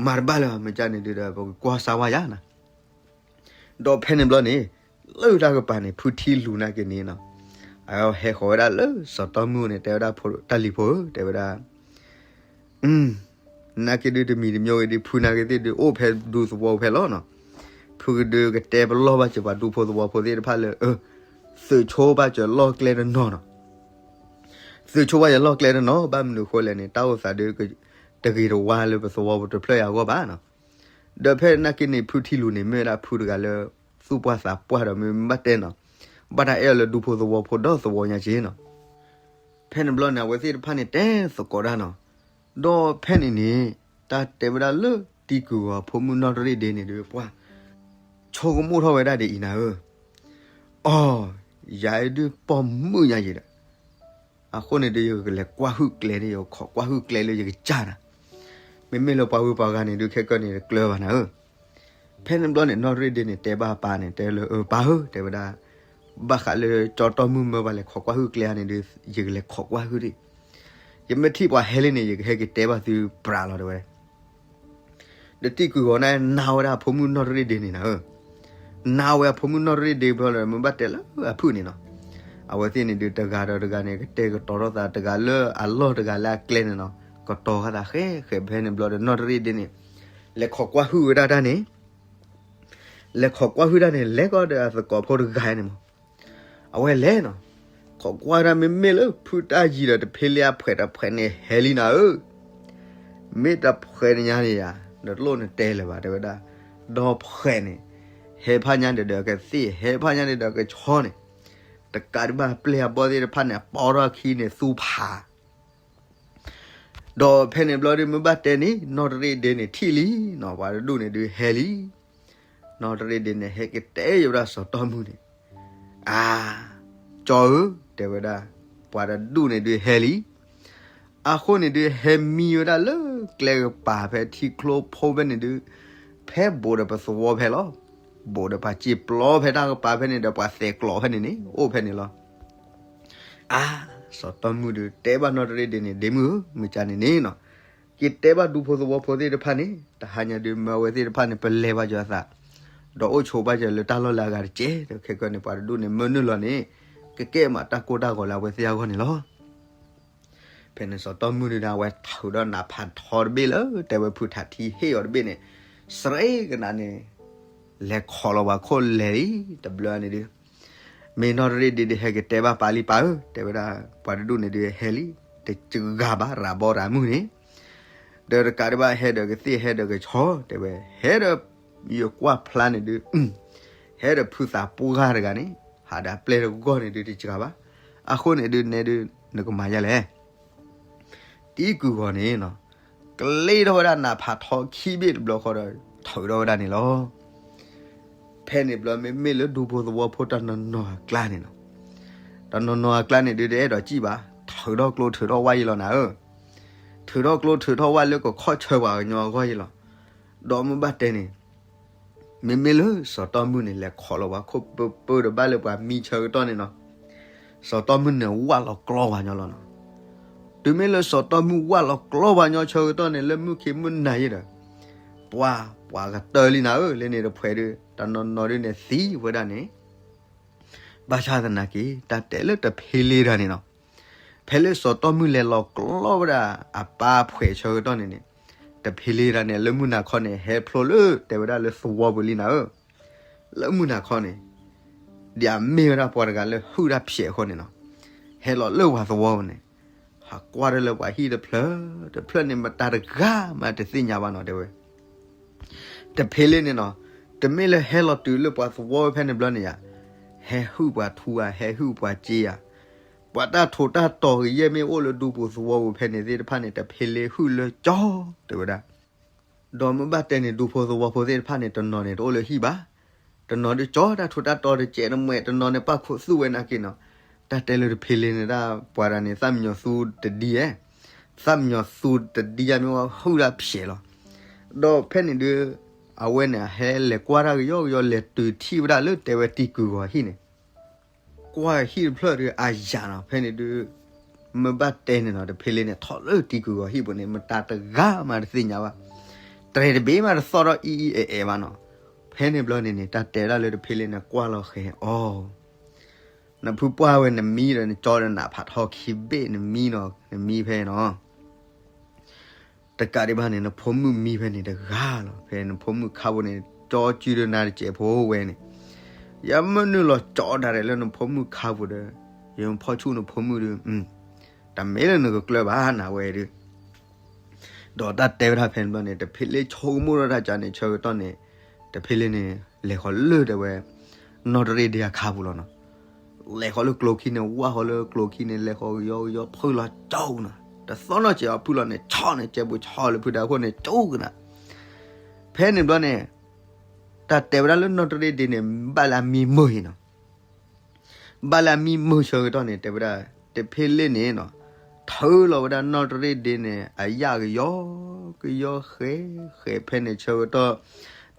မၤတဘၣ်လၢၤ မ့ၢ်ကန့ၣ်ဒုးဒီး ပကကွၢ်စၢ်ဝါယါနၤ. ဒီးဖဲန့ၣ်ဘျီန့ၣ် လၢတၢ်ကပၤန့ၣ် ဖုထံလူၤနာ်က့န့ၣ်နီၤ, အဟဲဃီၤဝဲဒၣ်လၢစီၤတီၢ်မုၢ်န့ၣ် တဲဝဲဒၣ် တၢ်လံၤဖိဧၢ တဲဝဲဒၣ်, နာ်က့ဒုးတမံၤတမံၤဂ့ၤဒုး ဖုနာ်က့သ့ၣ်ဒုး အိၣ်ဖဲဒူသဝီဖဲလီၤနီၤ. ဖုကဒုးကတဲပလီၢ်ဘၣ်စၢၤပှၤဒူဖိသဝီဖိသ့ၣ်တဖၣ်လၢ သုးဆိဘၣ်စၢၤလီၢ်ကျဲတနီၤနီၤ. သုးဆိဘၣ်စၢၤလီၢ်ကျဲတနီၤ ဘၣ်မနုၤအဃိလဲၣ်န့ၣ် တၢ်အိၣ်သးဒုး တဂ့ၤတဝါလၢပသဝီပူၤတဖျၢၣ်အံၤအဂီၢ်ဘၣ်နီၤ. ဒီးဖဲနာ်က့န့ၣ် ဖုထံလူၤန့ၣ် မ့ၢ်ဝဲဒၣ်ဖုတဂၤလၢ သူၣ်ပှၢ်သးပှၢ်ဒီးမ့ၢ်ဘၣ်တဲနီၤ, ဘၣ်တၢ်အဲၣ်အီၤလၢဒူဖိသဝီဖိဒီသဝီညါက့နီၤ. ဖဲန့ၣ်ဘျီန့ၣ် အဝဲသ့ၣ်တဖၣ်န့ၣ်တဲသကိးတၢ်နီၤ. ဒီးဖဲန့ၣ်န့ၣ် တၢ်တဲဝဲဒၣ်လၢတံၤကုၢ်ဂီၤဖိမုၣ်နီၢ်တရ့ၣ်ဒ့န့ၣ်ဒုး ပှၤဆိကမိၣ်ထီၣ်ဝဲဒၣ်ဒ်အံၤနၤဧၢ, အိ ယၤအံၤဒုးပိာ်မုၣ်ညါယံၤဒီး အဃိန့ၣ်ဒုး ယကလဲၤကွၢ်ဟုၣ်ကျဲန့ၣ် ယကခိးကွၢ်ဟုၣ်ကျဲလၢယကစၢ်နၤ. မ့မ့ၢ်လၢပှၤဝံပှၤဂၤန့ၣ်ဒုး ခဲကနံၣ်န့ၣ် တကျၢၤဘၣ်နၤဧၢ. ဖဲန့ၣ်ဘျီန့ၣ် နီၢ်တရ့ၣ်ဒ့န့ၣ် တဲဘၣ်ပၢ်န့ၣ် တဲလၢ အၢ ပၢ်ဧၢ တဲဝဲဒၣ်, ဘၣ်ဃးလၢကၠီတီၢ်မုၢ်မၢပှၤလဲၤခိးကွၢ်ဟုၣ်ကျဲဧါန့ၣ်ဒုး ယကလဲၤခိးကွၢ်ဟုၣ်ဒံး. ယမ့ၢ်ထံၣ်ပှၤဟဲလံန့ၣ် ယကဟဲက့ၤတဲဘၣ်သုပြးလီၤ တဲဝဲ. ဒီးတံၤကုၢ်ဂီၤန့ၣ် နာ်ဝဲဒၣ်အဖိမုၣ်နီၢ်တရ့ၣ်ဒ့န့ၣ်နၤဧၢ, နာ်ဝဲအဖိမုၣ်နီၢ်တရ့ၣ်ဒ့ဘျီဒီး မ့ၢ်ဘၣ်တဲလၢအဖုၣ်န့ၣ်နီၤ. အဝဲသ့ၣ်န့ၣ်ဒုး တဂၤဒီးတဂၤန့ၣ် ကတဲာ်ကတီၤထီၣ်သး တဂၤလၢအလီၢ်တဂၤလၢအကျဲန့ၣ်နီၤ, ကတီၤဃာ်သးဃဲဃဲ ဖဲန့ၣ်ဘျီဒီး နီၢ်တရ့ၣ်ဒ့န့ၣ် လဲၤခိးကွၢ်ဟုၣ်ဝဲဒၣ်တၢ်န့ၣ် လဲၤခိးကွၢ်ဟုၣ်တၢ်န့ၣ် လဲၤကီးဒီးအသကိးဖိတဂၤန့ၣ်မး. အဝဲလဲၤနီၤ, ခိးကွၢ်တၢ် မ့မ့ၢ်လၢဖုတၢ်ယံၤဒီးတဖ့လံအဖှဲးတဖှဲးန့ၣ် ဟဲလံနၤဧၢ, မ့ၢ်တဖှဲးန့ၣ်ညါန့ၣ်ယါ, နတလိၣ်နတဲလၢၤဘၣ် တဲဝဲဒၣ်. ဒီးဖှဲးန့ၣ် ဟဲဖးညါဒီးဒီးကသ့ၣ် ဟဲဖးညါဒီးဒီးကဆီန့ၣ်, တကးဒံးဘၣ်ပျဲၢ်အဘီၣ်သ့ၣ်တဖၣ်န့ၣ် အပိာ်ထီၣ်အခံန့ၣ်သူဖး ဒီးဖဲန့ၣ်ဘျီဒုး မ့ၢ်ဘၣ်တဲန့ၣ် နီၢ်တရ့ၣ်ဒ့န့ၣ်ထံၣ်လံနီၤ, ပှၤတဒူၣ်န့ၣ်ဒုးဟဲလံ. နီၢ်တရ့ၣ်ဒ့န့ၣ် ဟဲက့ၤတဲယိၤဝဲဒၣ်စီၤတီၢ်မုၢ်န့ၣ်, အါ, ကၠီဧၢ, တဲဝဲဒၣ်, ပှၤတဒူၣ်န့ၣ်ဒုးဟဲလံ. အဃိန့ၣ်ဒုး ဟဲမံဝဲဒၣ်လၢကျဲကပၤဖဲထံကျိဖိဖဲန့ၣ်ဒုး, ဖဲဘူးဒီးပသဝီဖဲလီၤ. ဘူးဒီးပှၤစံာ်ပျီဖဲတၢ်ကပၤဖဲန့ၣ်ဒီး ပှၤသဲးကျိးဖဲန့ၣ်န့ၣ် အိၣ်ဖဲန့ၣ်လီၤ. အါ, စီၤတီၢ်မုၢ်ဒုး တဲဘၣ်နီၢ်တရ့ၣ်ဒ့န့ၣ် ဒ့မုၣ်ဧၢ, မုၢ်ကၢန့ၣ်န့ၣ်နီၤ, က့ၤတဲဘၣ်ဒူဖိသဝီဖိသ့ၣ်တဖၣ်န့ၣ် တဟါညါဒုးမၢအဝဲသ့ၣ်တဖၣ်န့ၣ် ပလဲၤဘၣ်ယွၤအသး, ဒီးအိၣ်ဆိးဘၣ်ယွၤလၢတၢ်လီၢ်လၢအဂၤတက့ၢ်. ဒီးခဲကနံၣ်န့ၣ် ပှၤတဒူၣ်န့ၣ် မၢနုာ်လီၤန့ၣ် ကကဲမးတၢ်ကိၢ်တၢ်ဂီၤလၢအဝဲသ့ၣ်အဂီၢ်န့ၣ်လီၤ. ဖဲန့ၣ်စီၤတီၢ်မုၢ်ဒုး အဝဲထုးဒီးနးဖးထီတဘ့ၣ်လၢ တဲဝဲဖုထးထံဟ့ၣ်အီၤတဘ့ၣ်န့ၣ် စရ့ကနၤန့ၣ် လဲၤခိးလီၤပှၤခိၣ်လဲၤလံ တဘျီန့ၣ်ဒုး မ့ၢ်နီၢ်တရ့ၣ်ဒ့ဒုး ဟဲက့ၤတဲဘၣ်ပၢ်လံ ပၢ်ဧၢ, တဲဝဲဒၣ် ပှၤတဒူၣ်န့ၣ်ဒုးဟဲလံ, တဂၤဘၣ် ရၤဘီရၤမုၢ်န့ၣ်, ဒီးတကးဒံးဘၣ် ဟဲဒီးကသ့ၣ် ဟဲဒီးကဆီ, တဲဝဲ ဟဲဒီး ယကွၢ်ဖျါန့ၣ်ဒုး ဟဲဒီးဖုသးပှၢ်တဂၤန့ၣ် ဟးဒီးပျဲၢ်တဂီၢ်န့ၣ်ဒုး တဂၤဘၣ်. အဃိန့ၣ်ဒုး နဲဒုး နကမၤယၤလဲၣ်. တံၤကုာ်ဂီၤန့ၣ်နီၤ ကလ့ထီၣ်ဝဲဒၣ်နးဖးထီခံဘ့ၣ်တဘျီဃီဒီး ထုးထီၣ်ဝဲဒၣ်န့ၣ်လီၤ. ဖဲန့ၣ်ဘျီ မ့မ့ၢ်လၢဒူဖိသဝီဖိတနီၤနီၤအကျါန့ၣ်နီၤ, တနီၤနီၤအကျါန့ၣ်ဒုး တအဲၣ်ဒိးစံၣ်ဘၣ်, ထုးထီၣ်ကျိထုးထီၣ်ဝၣ်ယံလီၤနၤဧၢ, ထုးထီၣ်ကျိထုးထီၣ်ဝၣ်လၢကခီၣ်ဆၢပှၤကညီအဂီၢ်ယံလီၤ. ဒီးမ့ၢ်ဘၣ်တဲန့ၣ် မ့မ့ၢ်လၢစီၤတီၢ်မုၢ်န့ၣ် လဲၤခိးလီၤပှၤခိၣ်ပၢပၢဒီးဘၣ်လၢပှၤမံဆၢကတီၢ်န့ၣ်နီၤ, စီၤတီၢ်မုၢ်န့ၣ်ဝၣ်လီၤကျီပှၤညီလီၤနီၤ. တုၤမ့ၢ်လၢစီၤတီၢ်မုၢ်ဝၣ်လီၤကျီပှၤညီဆၢကတီၢ်န့ၣ် လၢမုၢ်ခံမုၢ်နၤယံဒီး ပှၤ ပှၤကတၢၢ်လံနၤဧၢ, လၢန့ၣ်တဖှဲးဒုး တနီၤနီၤဒုးန့ၣ်သံဝဲဒၣ်န့ၣ် ဘၣ်ဆၣ်သနာ်က့ တၢ်တဲလၢတဖ့လ့တၢ်န့ၣ်နီၤ, ဖဲလၢစီၤတီၢ်မုၢ်လဲၤလီၤကျီဝဲဒၣ်အပၢ်အဖှဲးဆၢကတီၢ်န့ၣ်န့ၣ်, တဖ့လ့တၢ်န့ၣ် လၢမုၢ်နၤခီန့ၣ် ဟဲဖျိလၢတဲဝဲဒၣ်လၢသဝီပူၤလံနၤဧၢ, လၢမုၢ်နၤခီန့ၣ်, ဒ်အမ့ၢ်ဝဲဒၣ်ပှၤတဂၤလၢဟုၣ်တၢ်ဖျဲးအဃိန့ၣ်နီၤ, ဟဲလီၤလၢပှၤသဝီပူၤန့ၣ်, ဟးကွၢ်တၢ်လၢပှၤဟံၣ်တဖျၢၣ်တဖျၢၣ်န့ၣ် မတၤတဂၤမးတသ့ၣ်ညါဘၣ်နီၤ တဲဝဲ တဖ့လ့န့ၣ်နီၤ, တမ့ၢ်လၢဟဲလီၤတုၤလၢပှၤသဝီဖဲန့ၣ်ဘျီန့ၣ်ယါ, ဟဲဟုၣ်ပှၤထူဧါ, ဟဲဟုၣ်ပှၤစ့ဧါ, ပှၤတၢ်ထိးတၢ်တီၤဂ့ၤယဲၢ်မ့ၢ်အိၣ်လၢဒူပူၤသဝီပူၤဖဲန့ၣ်သ့ၣ်တဖၣ်န့ၣ် တဖ့လ့ဟုၣ်လၢကၠီ တဲဝဲဒၣ်. ဒီးမ့ၢ်ဘၣ်တဲန့ၣ် ဒူဖိသဝီဖိသ့ၣ်တဖၣ်န့ၣ် တနီၤန့ၣ် တအိၣ်လၢဟံၣ်ဘၣ်, တနီၤဒုးကၠီတၢ်ထိးတၢ်တီၤတစဲးတမှဲး, တနီၤန့ၣ် ပၣ်ခိးသူၣ်ဝဲနာ်က့နီၤ, တၢ်တဲလၢတဖ့လ့န့ၣ်ဒၣ် ပှၤတဂၤန့ၣ် သၣ်မံညီၤသူတဒံဧဲ, သၣ်မံညီၤသူတဒံဧဲ မ့ၢ်ဝဲဟုၣ်တၢ်ဖျဲးလီၤ. ဒီးဖဲန့ၣ်ဒုး အဝဲန့ၣ် အဟဲလဲၤကွၢ်တၢ်ကယီကယီ လဲၤတုၤထံၣ်ဝဲဒၣ်လၢတဲဝဲတံၤကုာ်ဂီၤဟံၣ်န့ၣ်, ကွၢ်ဟံၣ်တဖျၢၣ်ဒုးအယၤနီၤ, ဖဲန့ၣ်ဒုး မ့ၢ်ဘၣ်တဲန့ၣ်နီၤ တဖ့လ့န့ၣ် ထီၣ်လၢတံၤကုာ်ဂီၤဟံၣ်ပူၤန့ၣ် မတၤတဂၤမးတသ့ၣ်ညါဘၣ်, တြဲၤတဘ့ၣ်မးတသီၣ်ထီၣ်အံၤအံၤအဲၣ်အဲၣ်ဘၣ်နီၤ. ဖဲန့ၣ်ဘျီန့ၣ်န့ၣ် တၢ်တဲဒၣ်လၢတဖ့လ့န့ၣ် ကွၢ်လီၤဃဲၤအီၤ နဖုပှၢ်ဝဲနမံဒီး နကၠီဒီးနးဖးထီခံဘ့ၣ် နမံနီၤ, နမံဖဲနီၤ, တကးဒံးဘၣ်န့ၣ် နဖိမုၣ်မံဖဲန့ၣ်တဂၤလီၤ. ဖဲနဖိမုၣ်ခါပူၤန့ၣ် ကၠီစုဒီးနၤတစဲးဖိဝဲန့ၣ်, ယမ့ၢ်နုာ်လီၤကၠီဒၣ်လဲာ်လၢနဖိမုၣ်ခါပူၤဒီး ယဖီၣ်ဆူၣ်နဖိမုၣ်ဒီး တမ့ၢ်လၢနကကျၢၢ်ဘၣ်နၤဝဲဒုး ဒီးတၢ်တဲဝဲဒၣ်ဖဲန့ၣ်ဘျီန့ၣ် တဖ့လ့ဆိကမိၣ်ထီၣ်တၢ်ကန့ၣ်ဆၢကတီၢ်န့ၣ်, တဖ့လ့န့ၣ် လဲၤဃီၤလၢတဲဝဲ နီၢ်တရ့ၣ်ဒ့အခါပူၤလီၤနီၤ. လဲၤဃီၤလၢကျိၤခံန့ၣ် ဝၢ်ဃီၤလၢကျိၤခံန့ၣ် လဲၤဃီၤကယီကယီ ဖုၣ်လီၤကၠီနၤ, တသီၣ်နီၢ်စဲးအီၤ ဖုၣ်လီၤန့ၣ် ဆီၣ်န့ၣ် ကဲပူၤဆီၣ်လၢဖုဒၣ်ခိၣ်န့ၣ် ကၠီကနၤ. ဖဲန့ၣ်ဘျီန့ၣ် တၢ်တဲဝဲဒၣ်လၢနီၢ်တရ့ၣ်ဒ့န့ၣ် ဘၣ်လၢအမံမုာ်အံၤနီၤ ဘၣ်လၢအမံမုာ်ဆၢကတီၢ်န့ၣ် တဲဝဲဒၣ် တဖ့လ့န့ၣ်နီၤ, ထုးလီၤဝဲဒၣ်နီၢ်တရ့ၣ်ဒ့န့ၣ် အယၣ်ကယီကယီဃဲဃဲဖဲန့ၣ်ဆၢကတီၢ်,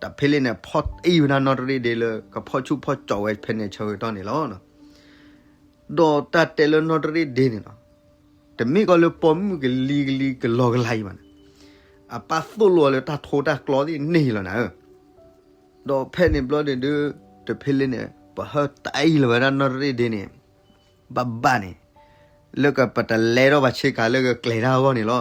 တဖ့လ့န့ၣ် ဖီၣ်တံၢ်ဝဲဒၣ်နီၢ်တရ့ၣ်ဒ့လၢ ကဖီၣ်ဆူၣ်ဖီၣ်ကၠီဝဲဖဲန့ၣ်ဆၢကတီၢ်န့ၣ်လီၤ. ဒီးတၢ်တဲလၢနီၢ်တရ့ၣ်ဒ့န့ၣ်နီၤ, တမ့ၢ်ကီးလၢပိာ်မုၣ်ကလံၤကလံၤကလီကလါအံၤဘၣ်န့ၣ်, အပၢ်သိၣ်လိအီၤလၢတၢ်ထိတၢ်ကျီသ့ၣ်န့ၣ်အံၤလီၤနၤဧၢ. ဒီးဖဲန့ၣ်ဘျီန့ၣ်ဒုး တဖ့လ့န့ၣ် ပဟၢတံၢ်လီၤဝဲဒၣ်နီၢ်တရ့ၣ်ဒ့န့ၣ် ဘၣ်ဘၣ်န့ၣ်, လၢကပတလဲထီၣ်ဘၣ်ဆ့ကၤလၢကကျဲၤတၢ်အဂီၢ်န့ၣ်လီၤ.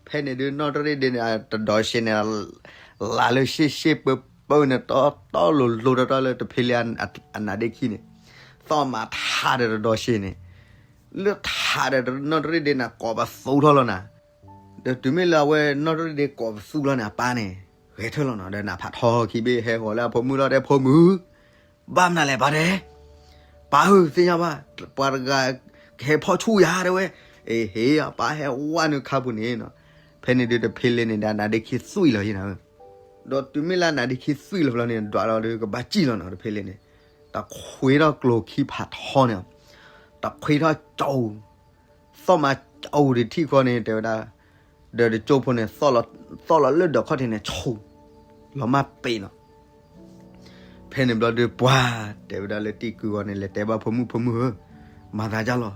ဖဲန့ၣ်ဒုး နီၢ်တရ့ၣ်ဒ့န့ၣ် တဒီးစ့န့ၣ် လးလၢရှ့ရှ့ပၢပၢန့ၣ် တီတီလိၤလိၤတီတီလၢတဖ့လ့အနါဒ့ခံန့ၣ်, သီၣ်မးထးဒီးတဒီးစ့န့ၣ်, လၢထးဒီးနီၢ်တရ့ၣ်ဒ့န့ၣ် ကိးပသူထီၣ်လီၤနၤ. ဒီးတုၤမ့ၢ်လၢအဝဲနီၢ်တရ့ၣ်ဒ့ကိးပသူလီၤန့ၣ် အပၢ်န့ၣ် ဂဲၤထၢၣ်လီၤနီၤ. ဒီးနးဖးထီခံဘ့ၣ် ဟဲဃီၤလၢအဖိမုၣ်လီၤ တဲဖိမုၣ် ဘၣ်မနုၤလဲၣ်ပၢ်တဲ, ပၢ်ဧၢ သ့ၣ်ညါဘၣ် ပှၤတဂၤကဟဲဖီၣ်ဆူၣ်ယၤတဲဝဲ, အ့ဟ့ၣ် အပၢ်ဟဲဝဲနုာ်ခါပူၤန့ၣ်နီၤ. ဖဲန့ၣ်ဒုးတဖ့လ့န့ၣ်ဒီး အနါဒ့ခံသွံၣ်လီၤယံၤနၤဧၢ. ဒီးတုၤမ့ၢ်လၢအနါဒ့ခံသွံၣ်လီၤဘျီန့ၣ် ဒွးလီၤဒီးကဘၣ်စံၣ်လီၤနီၤ တဖ့လ့န့ၣ်, တခွ့ထီၣ်ကျိၤခံဖးထီန့ၣ်, တခွ့ထီၣ်ကၠီ သီၣ်မးကၠီတထံၣ်ဃီန့ၣ် တဲဝဲဒၣ်, ဒီးတကၠိဖိန့ၣ် သီၣ်လီၤလၢဒၢးခီၣ်ထံးန့ၣ် ဆူၣ် လီၤမၢ်ပ့ၤနီၤ. ဖဲန့ၣ်ဘျီဒုးပှၤ တဲဝဲဒၣ်လၢတံၤကုာ်ဂီၤန့ၣ် လဲၤတဲဘၣ်ဖိမုၣ် ဖိမုၣ်ဧၢ, မၤသးဒ်လီၤ.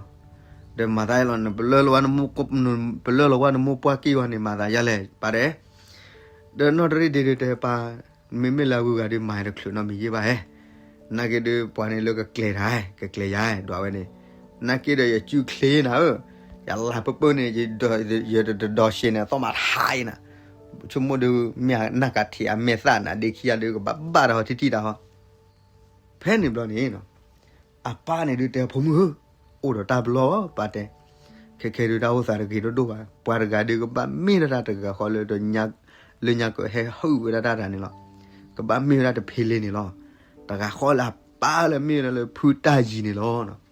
ဒီးမၤသးယဲလီၤ နပလၢၢ်လီၤဝဲနမိၢ်ပှၢ်က့ၢ်ဝဲန့ၣ် မၤသးယဲလဲၣ် ပၢ်တဲ. ဒီးနီၢ်တရ့ၣ်ဒ့ဒီးတဲပၢ်, မ့မ့ၢ်လၢအဂုၤအဂၤဒီး မၤတချုးနီတမံၤယဲၢ်ဘၣ်ဧါ. နာ်က့ဒီးပှၤန့ၣ်လၢကကျဲၤတၢ် ကကျဲၤယၤ ဒွးဝဲန့ၣ်, နာ်က့ဒီးယစုချ့နၤဧၢ, ယလၤပၢၢ်ပၢၢ်န့ၣ် ယတဒိးရှဲန့ၣ် အသီၣ်မၤထါအံၤနၤ, ဆိကမိၣ်ဒီး မ့ၢ်နၢ်ကးထံးအမဲာ်သၣ်နၤ ဒ့ခံဂၤဒီး ကဘၣ်ဘၣ်တၢ်ဟီထံထံတၢ်ဟီ. ဖဲန့ၣ်ဘျီန့ၣ် အပၢ်န့ၣ်ဒုးတဲ ဖိမုၣ်ဧၢ, အိၣ်ဒီးတၢ်ပလီၢ် ပၢ်တဲ, ခဲခဲဒုးတၢ်အိၣ်သးတဂ့ၤဒိၣ်ဒိၣ်ဘၣ်, ပှၤတဂၤဒုးကဘၣ်မ့ၢ်ဒၣ်တၢ်တဂၤဃီလၢ လၢညါကဟဲဟုၣ်ဝဲဒၣ်တၢ်တၢ်န့ၣ်လီၤ. ကဘၣ်မ့ၢ်ဝဲဒၣ်တဖ့လ့န့ၣ်လီၤ. တဂၤဃီလၢအပၢ်လၢမ့ၢ်ဝဲဒၣ်လၢဖုတၢ်ယံၤန့ၣ်လီၤ.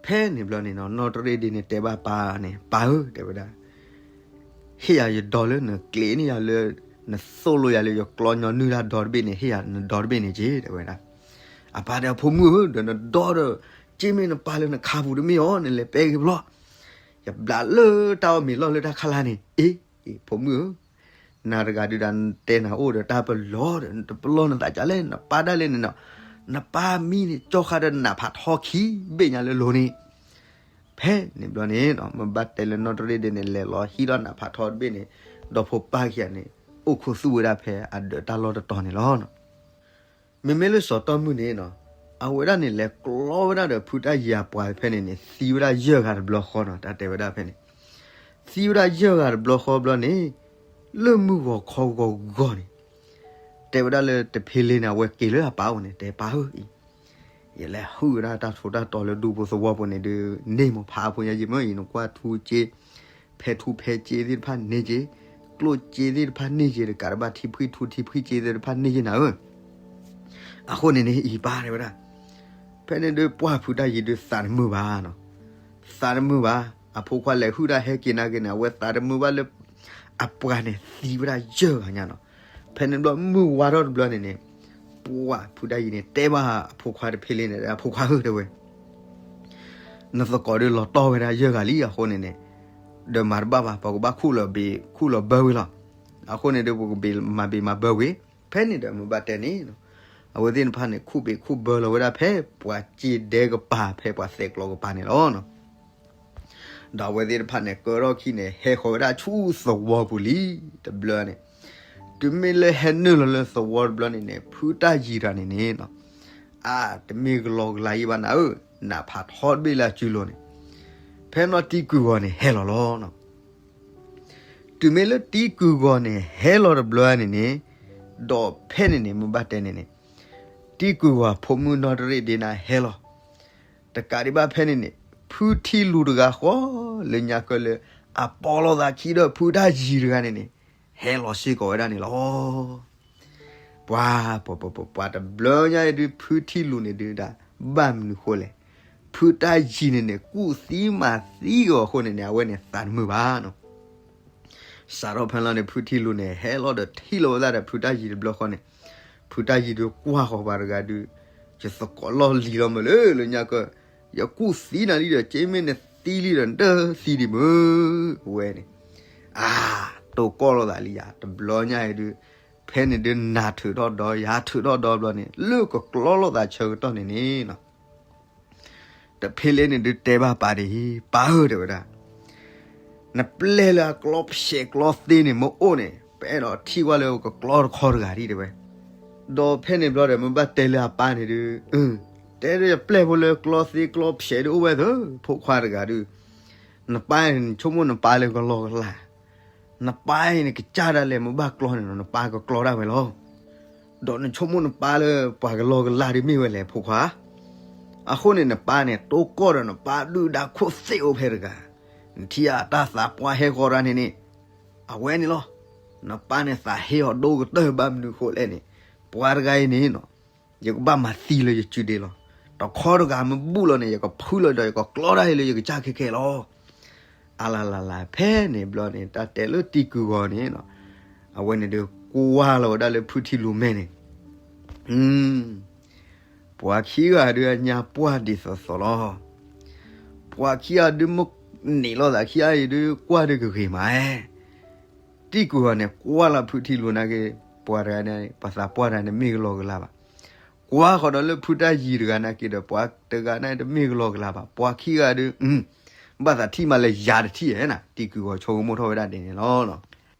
ဖဲန့ၣ်ဘျီန့ၣ်နီၤ နီၢ်တရ့ၣ်ဒ့န့ၣ်တဲဘၣ်ပၢ်န့ၣ် ပၢ်ဧၢ တဲဝဲဒၣ် ဟ့ၣ်ယၤယဒီလၢနကျဲၤန့ၢ်ယၤလၢ နသိၣ်လိယၤလၢယကျီညီနုၢ်တၢ်ဒီတဘ့ၣ်န့ၣ် ဟ့ၣ်ယၤနဒီတဘ့ၣ်န့ၣ်က့ၤ တဲဝဲဒၣ်. အပၢ်တဲ ဖိမုၣ်ဧၢ ဒီးနဒီဒီး က့မ့ၢ်နပၢ်လၢနခါပူၤတမ့ၢ်အီၤ နလဲၤပဲဂ့ၤဘျီ ယဘျးလၢတၢ်အီၣ်မ့ၤလီၢ်လၢတၢ်ခါလါန့ၣ် အ့ အ့ ဖိမုၣ်ဧၢ နၤတဂၤဒုးဒၣ်တဲနၤအိၣ်ဒီးတၢ်ပလီၢ်ဒီး နတပလီၢ်နသးကလဲၣ် နပၢ်ဒၣ်လဲာ်န့ၣ်နီၤ နပၢ်မံန့ၣ် ကၠီဃာ်ဒီးနးဖးထီခံဘ့ၣ်ညါလၢလိၤန့ၣ် ဖဲန့ၣ်ဘျီန့ၣ်နီၤ မ့ၢ်ဘၣ်တဲလၢနီၢ်တရ့ၣ်ဒ့န့ၣ် လဲၤလီၤဟံးထီၣ်နးဖးထီတဘ့ၣ်န့ၣ် ဒီဖိပၢ်ခံဂၤန့ၣ် အိၣ်ခူသူၣ်ဝဲဒၣ်ဖဲအဒၢးတၢ်လီၢ်တတီၤန့ၣ်လီၤ. မ့မ့ၢ်လၢစီၤတီၢ်မုၢ်န့ၣ်နီၤ အဝဲဒၣ်န့ၣ်လဲၤကျီဝဲဒၣ်ဒီးဖုတၢ်ယံၤအပှၤဖဲန့ၣ်န့ၣ် သံဝဲဒၣ်ယဲၢ်ဂၤတဘျီဃီနီၤ တၢ်တဲဝဲဒၣ်ဖဲန့ၣ် သံဝဲဒၣ်ယဲၢ်ဂၤတဘျီဃီဘျီန့ၣ် လၢမုၢ်ဂီၤခီဂီၤဂီၤန့ၣ် တဲဝဲဒၣ်လၢတဖ့လ့န့ၣ် အဝဲက့ၤလၢအပၢ်အိၣ်န့ၣ် တဲပၢ်ဧၢအံၤ ယလဲၤဟုၣ်ဝဲဒၣ်တၢ်ထူးတၢ်တီၤလၢဒူဖိသဝီပူၤန့ၣ်ဒုး န့ၢ်မ့ၢ်ဖးအဖိညါယံၤမ့ၢ်အံၤ နကွၢ်ထူက့ ဖဲထူဖဲက့သ့ၣ်တဖၣ်န့ၢ်က့ ကျိၣ်က့သ့ၣ်တဖၣ်န့ၢ်က့ တကးတဘၣ်ထံဖှံထူထံဖှံက့သ့ၣ်တဖၣ်န့ၢ်က့နၤဧၢ အဃိန့ၣ်န့ၣ် အံၤပၢ်တဲဝဲဒၣ် ဖဲန့ၣ်ဒုးပှၢ်ဖုတၢ်ယံၤဒုးသးတမုာ်ဘၣ်နီၤ သးတမုာ်ဘၣ် အဖိခွါလဲၤဟုၣ်တၢ်ဟဲက့ၤနာ်က့န့ၣ် အဝဲသးတမုာ်ဘၣ်လၢ အပှၤန့ၣ်သံဝဲဒၣ်ယဲၢ်ဂၤညါနီၤ ဖဲန့ၣ်ဘျီမုၢ်ဝါထီၣ်တဘျီန့ၣ်န့ၣ် ပှၢ်ဖုတၢ်ယံၤန့ၣ် တဲဘၣ်အဖိခွါတဖ့လ့န့ၣ် အဖိခွါဧၢတဲဝဲ နသကိးဒုးလီၤတီၢ်ဝဲဒၣ်ယဲၢ်ဂၤလံအဃိန့ၣ်န့ၣ် ဒီးမၤတဘၣ်ဘၣ် ပကဘၣ်ခူၣ်လီၤဘ့ၣ်ခူၣ်လီၤဘၢဝံၤလီၤ. အဃိန့ၣ်ဒီးပကဘ့ၣ်မၤဘ့ၣ်မၤဘၢဝံၤ ဖဲန့ၣ်ဒီးမ့ၢ်ဘၣ်တဲန့ၣ် အဝဲသ့ၣ်တဖၣ်န့ၣ် ခူၣ်ဘ့ၣ်ခူၣ်ဘၢလီၤဝဲဒၣ်ဖဲပှၤစ့ဒဲကပၤ ဖဲပှၤသဲးကျီကပၤန့ၣ်လီၤ. ဒီးအဝဲသ့ၣ်တဖၣ်န့ၣ် ကၢထီၣ်ခံန့ၣ် ဟဲဃီၤဝဲဒၣ်ဆူသဝီပူၤလံ တဘျီန့ၣ် တုၤမ့ၢ်လၢဟဲနုာ်လီၤလၢသဝီတဘျီန့ၣ်န့ၣ် ဖုတၢ်ယံၤတဂၤန့ၣ်န့ၣ် အါ တမ့ၢ်ကလီကလီယံၤဘၣ်နၤဧၢ, နးဖးထီတဘ့ၣ်လၢအစုလိၤန့ၣ်, ဖဲနီၢ်တံၤကုၢ်ဂီၤန့ၣ်ဟဲလီၤလီၤ. တုၤမ့ၢ်လၢတံၤကုၢ်ဂီၤန့ၣ်ဟဲလီၤတဘျီန့ၣ်န့ၣ်, ဒီးဖဲန့ၣ်န့ၣ် မ့ၢ်ဘၣ်တဲန့ၣ်န့ၣ်, တံၤကုၢ်ဂီၤဖိမုၣ်နီၢ်တရ့ၣ်ဒ့နၤဟဲလီၤ. တကးဒံးဘၣ်ဖဲန့ၣ်န့ၣ် ဖုထံလူၤတဂၤဃီ လၢညါကၢလၢ အပီလိာ်သးခံဒီးဖုတၢ်ယံၤတဂၤန့ၣ်န့ၣ် ဟဲလီၤစ့ၢ်ကီးဝဲဒၣ်န့ၣ်လီၤ. ပှၤ ပှၤ ပှၤ ပှၤ ပှၤတဘျီညါအံၤဒုး ဖုထံလူၤန့ၣ်ဒုးဒၣ် ဘၣ်မနုၤဃိလဲၣ်. ဖုတၢ်ယံၤန့ၣ်န့ၣ် ကူၣ်သံမၤသံကီးအဃိန့ၣ်န့ၣ် အဝဲန့ၣ်သးတမုာ်ဘၣ်နီၤ. စးထီၣ်ဖဲလီၤန့ၣ် ဖုထံလူၤန့ၣ် ဟဲလီၤဒီးထံၣ်လီၤဝဲဒၣ်ဒီးဖုတၢ်ယံၤတဘျီဃီန့ၣ်, ဖုတၢ်ယံၤဒုးကွၢ်ဃီၤပှၤတဂၤဒုး, ယသကိးလီၢ်လံၤလီၤမးလၢ လၢညါကၢ, ယကူၣ်သံနၤလံဒီး က့မ့ၢ်နသံလံဒီး နတသံဒံးမုၢ်, အဝဲန့ၣ် အါ, တိၢ်ကီၢ်လိာ်သးလံယၤ တဘျီညါအံၤဒုး, ဖဲန့ၣ်ဒုးနၤထုးထီၣ်ဒီး ယၤထုးထီၣ်ဒီးဘျီန့ၣ် လၢကကျီလိာ်သးဆၢကတီၢ်န့ၣ်န့ၣ် တဖ့လ့န့ၣ်ဒုးတဲဘၣ်ပၢ်ဒ်အံၤ, ပၢ်ဧၢ တဲဝဲဒၣ်, နပျဲၢ်လၢအကျီဖျဲးကျီသ့န့ၣ်မ့ၢ်အိၣ်န့ၣ် ပအဲၣ်ဒိးထံၣ်ကွၢ်လၢကကျီတခီတဂၤဒံးတဲဝဲ. ဒီးဖဲန့ၣ်ဘျီဒီး မ့ၢ်ဘၣ်တဲလၢအပၢ်န့ၣ်ဒုး, တဲဒီးယပျဲၢ်ဖိလၢကျီသ့ကျီဖျဲးဒုးအိၣ်ဝဲသၢ, ဖိခွါတဂၤဒုး, နပၢ်န့ၣ် နဆိကမိၣ်နပၢ်လၢကလီကလီ နပၢ်အံၤန့ၣ် ကစၢ်ဒၣ်လဲာ်မ့ၢ်ဘၣ်ကျီန့ၣ်နီၤ နပၢ်ကကျီဒၣ်ဝဲလီၤ. ဒီးနဆိကမိၣ်နပၢ်လၢပှၤကလီကလီဒုးမ့ၢ်ဝဲလဲၣ်ဖိခွါ. အဃိန့ၣ် နပၢ်န့ၣ် တိၢ်ကီၢ်ဒီးနပၢ်ဒုၣ်ဒါခိၣ်သ့ၣ်အိၣ်ဖဲတဂၤ, နထံၣ်အတၢ်သးပှၢ်ဟဲဃီၤတၢ်န့ၣ်န့ၣ်, အဝဲန့ၣ်လီၤ. နပၢ်န့ၣ်သးဟ့အီၤဒိၣ်ကတၢၢ်ဘၣ်မနုၤဃိလဲၣ်န့ၣ်, ပှၤတဂၤအံၤန့ၣ်နီၤ ယကဘၣ်မၤသံလၢယစုဒ့လီၤ. တခီတဂၤမ့ၢ်ဘူၣ်လီၤန့ၣ် ယကဖုလီၤဒီး ယကကျီတၢ်ဟ့လၢယကစၢ်ခဲခဲလီၤ. အလၤလၤလၤ ဖဲန့ၣ်ဘျီန့ၣ် တၢ်တဲလၢတံၤကုၢ်ဂီၤန့ၣ်, အဝဲန့ၣ်ဒုးကွၢ်လီၤဝဲဒၣ်လၢဖုထံလူၤမဲာ်န့ၣ်, ပှၤခံဂၤဒုးအညါပှၢ်ဒ်သိးသိးလီၤ. ပှၤခံဂၤဒုးမ့ၢ်န့ၣ်လိာ်သးခံဂၤအံၤဒုးကွၢ်ဒုးကဂ့ၤမး, တံၤကုၢ်ဂီၤန့ၣ် ကွၢ်လီၤဖုထံလူၤနာ်က့, ပှၤတဂၤန့ၣ် ပှၤသးပှၢ်တဂၤန့ၣ် တမ့ၢ်ကလီကလီဘၣ်. ကွၢ်ဃီၤဒီးလၢဖုတၢ်ယံၤတဂၤနာ်က့ဒီး ပှၤတဂၤန့ၣ် တမ့ၢ်ကလီကလီဘၣ်. ပှၤခံဂၤဒုး, ဘၣ်သးထံၣ်မးလၢယၤတထံၣ်ဧါနၤ, တံၤကုၢ်ဂီၤဆိကမိၣ်ထီၣ်ဝဲဒၣ်ဒ်န့ၣ်လီၤ.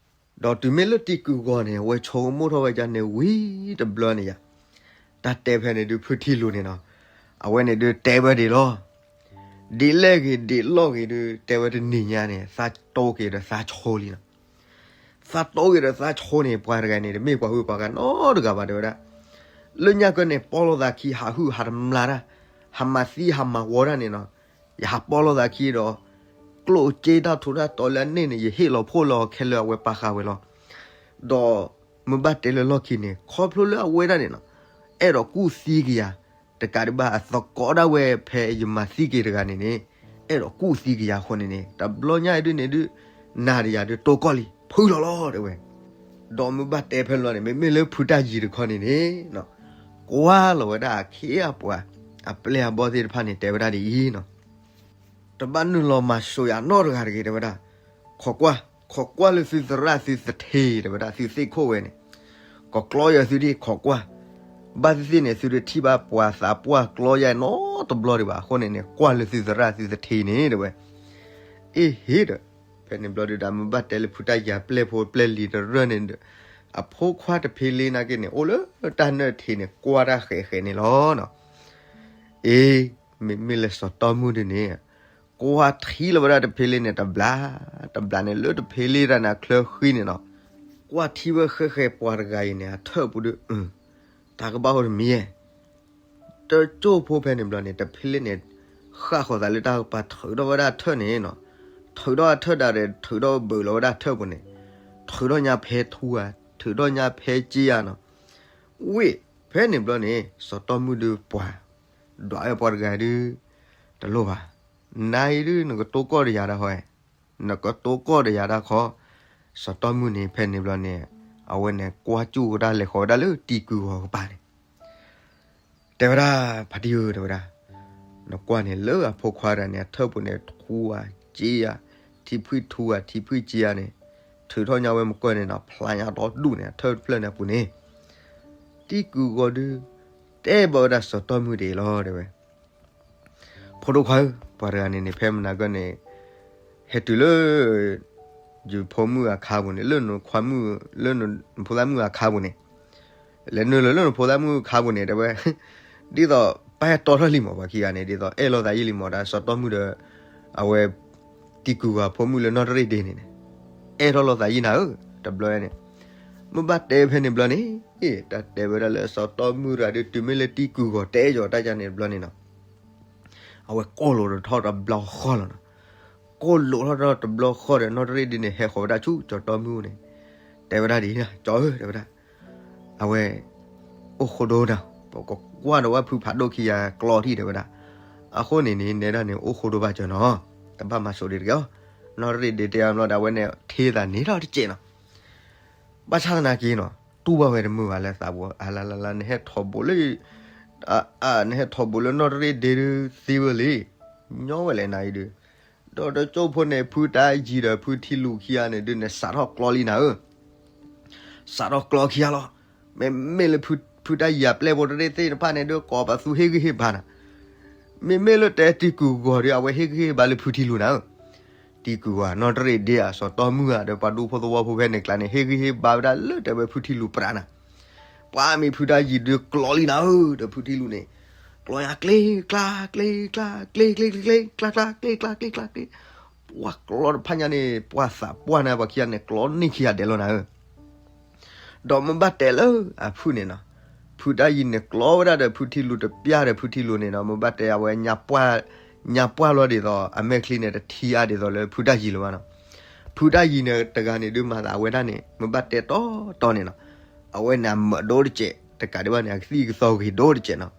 ဒီးတုၤမ့ၢ်လၢတံၤကုၢ်ဂီၤန့ၣ် အဝဲဆိကမိၣ်ထီၣ်ဝဲဒၣ်န့ၣ်ဝံၤတဘျီန့ၣ်ယၤ, တၢ်တဲဖဲန့ၣ်ဒုး ဖုထံလူၤန့ၣ်နီၤ, အဝဲန့ၣ်ဒုးတဲဝဲဒ်လီၤ. ဒ်လဲၣ်ဂ့ၤဒ်လီၢ်ဂ့ၤဒုး တဲဝဲတနံၤညါန့ၣ် သးတိၢ်က့ၤဒီးသးဆိလံနီၤ. သးတိၢ်က့ၤဒီးသးဆိန့ၣ် ပှၤတဂၤန့ၣ် တမ့ၢ်ပှၤဟုပှၤဂၤနီတဂၤဘၣ် တဲဝဲဒၣ်. လၢညါကဲန့ၣ် ပီၢ်လိာ်သးခံ ဟးဟုၣ်ဟးတမျးတၢ်, ဟးမၤသံဟးမၤဝီတၢ်န့ၣ်နီၤ. ယဟးပီၢ်လိာ်သးခံဒီး ကျိၣ်စ့တၢ်ထူးတၢ်တီၤလၢအန့ၣ်န့ၣ် ယဟ့ၣ်လီၤဖှိၣ်လီၤခဲလၢာ်အဝဲပာ်ဃာ်ဝဲလီၤ. ဒီးမ့ၢ်ဘၣ်တဲလၢလီၢ်ခံန့ၣ် ခီဖျိလၢအဝဲဒၣ်န့ၣ်နီၤ, အဲၣ်ဒိးကူၣ်သံက့ၤယၤ, တကးဒံးဘၣ်အသကိးဒၣ်ဝဲဖဲယမၤသံက့ၤတဂၤန့ၣ်န့ၣ်, အဲၣ်ဒိးကူၣ်သံက့ၤယၤအဃိန့ၣ်န့ၣ် တဘျီညါအံၤဒုးန့ၣ်ဒုး နၤဒီးယၤဒုးတိၢ်ကီၢ်လံ ဖုလီၤလီၤ တဲဝဲ. ဒီးမ့ၢ်ဘၣ်တဲဖဲန့ၣ်လီၤန့ၣ် မ့မ့ၢ်လၢဖုတၢ်ယံၤတခီန့ၣ်န့ၣ် ကွၢ်လီၤဝဲဒၣ်အခ့အပှၤ အပျဲၢ်အဘီၣ်သ့ၣ်တဖၣ်န့ၣ် တဲဝဲဒၣ်ဒ်အံၤနီၤ, တဘၣ်နုာ်လီၤမၤစိာ်ယၤနီတဂၤတဂ့ၤ တဲဝဲဒၣ်. ခိးကွၢ်, ခိးကွၢ်လၢသုသရၣ်သုသထ့ တဲဝဲဒၣ် သုသ့ၣ်ခိၣ်ဝဲန့ၣ်, ကိးကျီယၤသုဒံး ခိးကွၢ်. ဘၣ်သ့ၣ်သ့ၣ်န့ၣ် သုတထံၣ်ဘၣ်ပှၤသးပှၢ်ကျီယၤနီတဘျီဒံးဘၣ် အဃိန့ၣ်န့ၣ် ကွၢ်လၢသုသရၣ်သုသထ့န့ၣ် တဲဝဲ. အ့ဟ့ၣ်ဒီး ဖဲန့ၣ်ဘျီဒုးဒီး မ့ၢ်ဘၣ်တဲလၢဖုတၢ်ယံၤပျဲၢ်ဖိပျဲၢ်လံၤတရၢၢ်န့ၣ်ဒီး အဖိခွါတဖံလံနာ်က့န့ၣ် အိၣ်လၢတၢ်နၢၣ်ထံးန့ၣ် ကွၢ်တၢ်ဃဲးဃဲးန့ၣ်လီၤနီၤ. အ့ မ့မ့ၢ်လၢစီၤတီမုၣ်ဒုးန့ၣ် ကွၢ်ထံလီၤဝဲဒၣ်တဖံလံန့ၣ် တဘျီ တဘျီန့ၣ် လၢတဖံလံတၢ်န့ၣ် အချၢဃံန့ၣ်နီၤ, ကွၢ်ထံဝဲဃဲးဃဲးပှၤတဂၤအံၤန့ၣ် အထၢၣ်ပူၤဒုး တၢ်ကဘၣ်အိၣ်တမံၤဧါ တကၠိၢ်ဖိဖဲန့ၣ်ဘျီန့ၣ် တဖံလံန့ၣ် ဃၣ်ဃီၤသးလၢတၢ်ကပၤ ထုးထီၣ်ဝဲဒၣ်ထၢၣ်န့ၣ်နီၤ, ထုးထီၣ်အထၢၣ်ဒၣ်ဒီး ထုးထီၣ်ဘုးလီၤဝဲဒၣ်ထၢၣ်ပူၤန့ၣ်, ထုးထီၣ်ညါဖဲထူဧါ, ထုးထီၣ်ညါဖဲစ့ဧါနီၤ. ဝံၤ ဖဲန့ၣ်ဘျီန့ၣ် စီၤတီမုၣ်ဒုးပှၤ ဒွးဝဲပှၤတဂၤဒုး တလိၣ်ဘၣ်, နၤအံၤဒုး နကတိၢ်ကီၢ်ဒီးယၤတၢ်ဃီ, နကတိၢ်ကီၢ်ဒီးယၤတၢ်ဃီ. စီၤတီမုၣ်န့ၣ် ဖဲန့ၣ်ဘျီန့ၣ် အဝဲန့ၣ်ကွၢ်ကၠူၣ်ဝဲဒၣ်လဲၤဃီၤဝဲဒၣ်လၢတံၤကုၢ်ဂီၤကပၤန့ၣ် တဲဝဲဒၣ် ဖါတံၢ်ဧၢ တဲဝဲဒၣ်, နကွၢ်န့ၣ်လၢအဖိခွါတဂၤန့ၣ် အထၢၣ်ပူၤန့ၣ် ထူဧါ, စ့ဧါ, ထံဖှံထူဧါ, ထံဖှံစ့ဧါန့ၣ်, ထုးထီၣ်ညါဝဲမုၢ်ကီၢ်န့ၣ်နီၤ ဖျါညါဒီဒူၣ်န့ၣ် အထၢၣ်တဖျၢၣ်န့ၣ်အပူၤန့ၣ်, တံၤကုၢ်ဂီၤဒုး တဲဘၣ်ဝဲဒၣ်စီၤတီမုၣ်ဒ်အံၤလီၤ တဲဝဲ. ဖိဒိၣ်ခွါဧၢ, ပှၤတဂၤန့ၣ်န့ၣ် ဖဲမနၤကၢၢ်န့ၣ် ဟဲတုၤလၢ ယဖိမုၣ်အခါပူၤန့ၣ် လၢနခွါမုၣ် လၢနဖိသၣ်မုၣ်အခါပူၤန့ၣ်, လဲၤနုာ်လီၤလၢနဖိသၣ်မုၣ်အခါပူၤန့ၣ် တဲဝဲ, ဒ်သိးပဟဲတီထီၣ်လံမး ပှၤခံဂၤန့ၣ် ဒ်သိးအဲၣ်လိာ်သးယံာ်လံမး ဒီးစီၤတီမုၣ်ဒီး အဝဲ တံၤကုၢ်ဂီၤဖိမုၣ်လၢနီၢ်တရ့ၣ်ဒ့န့ၣ်န့ၣ်, အဲၣ်ထီၣ်လိာ်သးယံာ်နၤဧၢ, တဘျီန့ၣ် မ့ၢ်ဘၣ်တဲဖဲန့ၣ်ဘျီန့ၣ်, တၢ်တဲဝဲဒၣ်လၢစီၤတီမုၣ်တဂၤဒုး တုၤမ့ၢ်လၢတံၤကုၢ်ဂီၤတဲယီၤတၢ်ယၤန့ၣ်တဘျီန့ၣ်နီၤ အဝဲကိၢ်လိာ်ထီၣ်တဘျီဃီလီၤနီၤ. ကိၢ်လိာ်ထီၣ်တဘျီဃီဒီး နီၢ်တရ့ၣ်ဒ့န့ၣ် ဟဲဃီၤဝဲဒၣ်ဆူစီၤတီမုၣ်န့ၣ်, တဲဝဲဒၣ်ဒ်အံၤ, ကၠီဧၢ တဲဝဲဒၣ်, အဝဲ အိၣ်ဃိဒိနၤ, ပကကွၢ်ဒီးဝဲဖုဖးဒိၣ်ခံဂၤကျီထံၣ် တဲဝဲဒၣ်. အဃိန့ၣ်န့ၣ် နဲဒၣ်န့ၣ် အိၣ်ဃိဒိဘၣ်စၢၤနီၤ, တဘၣ်မၤစိးဒံးတဂ့ၤအီၤ. နီၢ်တရ့ၣ်ဒ့တဲအီၤဘျီဒီး အဝဲန့ၣ်ထံသးန့ၣ်ထီၣ်တစဲးနီၤ. ဘၣ်ဆၣ်သနာ်က့နီၤ တူၢ်ဘၣ်ဝဲတမုာ်ဘၣ်လၢသးပူၤ, အလါလါလါ နဟဲထီၣ်ဘိးလၢ နဟဲထီၣ်ဘိးလၢနီၢ်တရ့ၣ်ဒ့ဒုးသ့ဝဲလံ, ညီဝဲလဲၣ်နၤအံၤဒုး, ဒီးတကၠိၢ်ဖိန့ၣ် ဖုတၢ်ယံၤဒီးဖုထံလူၤခံဂၤန့ၣ်ဒုး နစးထီၣ်ကျီလံနၤဧၢ, စးထီၣ်ကျီခံဂၤလီၤ. မ့မ့ၢ်လၢဖုတၢ်ယံၤအပျဲၢ်ဖိတရ့ၣ်သ့ၣ်တဖၣ်န့ၣ်ဒုး ကိးပသူဟ့ၣ်ဂံၢ်ဟ့ၣ်ဘါနၤ, မ့မ့ၢ်လၢတဲတံၤကုၢ်ဂီၤဒီး အဝဲဟ့ၣ်ဂံၢ်ဟ့ၣ်ဘါလၢဖုထံလူၤနၤဧၢ တံၤကုၢ်ဂီၤ နီၢ်တရ့ၣ်ဒ့ဧါ စီၤတီမုၢ်ဧါ ဒီးပှၤဒူဖိသဝီဖိဖဲန့ၣ်ကျါန့ၣ် ဟ့ၣ်ဂံၢ်ဟ့ၣ်ဘါဝဲဒၣ်လၢတဲဝဲဖုထံလူၤပြးနၤ, ပှၤမ့ၢ်ဖုတၢ်ယံၤဒုးကျီလံနၤဧၢ, ဒီးဖုထံလူၤန့ၣ် ကျီညါကျ့ကျါ ကျ့ကျါ ကျ့ကျ့ကျ့ကျ့ ကျါကျါ ကျ့ကျါ ကျ့ကျါ ကျ့, ပှၤကျီတဖၣ်ညါန့ၣ် ပှၤသးပှၢ်န့ၣ် ပှၤခံဂၤန့ၣ် ကျီန့ၢ်ခံဂၤဒဲးလီၤနၤဧၢ ဒီးမ့ၢ်ဘၣ်တဲလၢအဖုၣ်န့ၣ်နီၤ, ဖုတၢ်ယံၤန့ၣ်ကျီဝဲဒၣ်ဒီးဖုထံလူၤတပျၢ်ဒီးဖုထံလူၤန့ၣ်နီၤ, မ့ၢ်ဘၣ်တဲအဝဲ ညါပှၢ်လီၤဒ်သိး အမဲာ်ချံန့ၣ် တထံအါဒ်သိးလၢဖုတၢ်ယံၤလၢၤဘၣ်နီၤ. ဖုတၢ်ယံၤန့ၣ်တဂၤန့ၣ်ဒုးမၤသးဝဲဒၣ်န့ၣ် မ့ၢ်ဘၣ်တဲတီတီန့ၣ်နီၤ, အဝဲန့ၣ်အမၢးဒိၣ်တစဲး တကးဒံးဘၣ်န့ၣ် အကသံၣ်ကသီဂ့ၤဒိၣ်တစဲးနီၤ.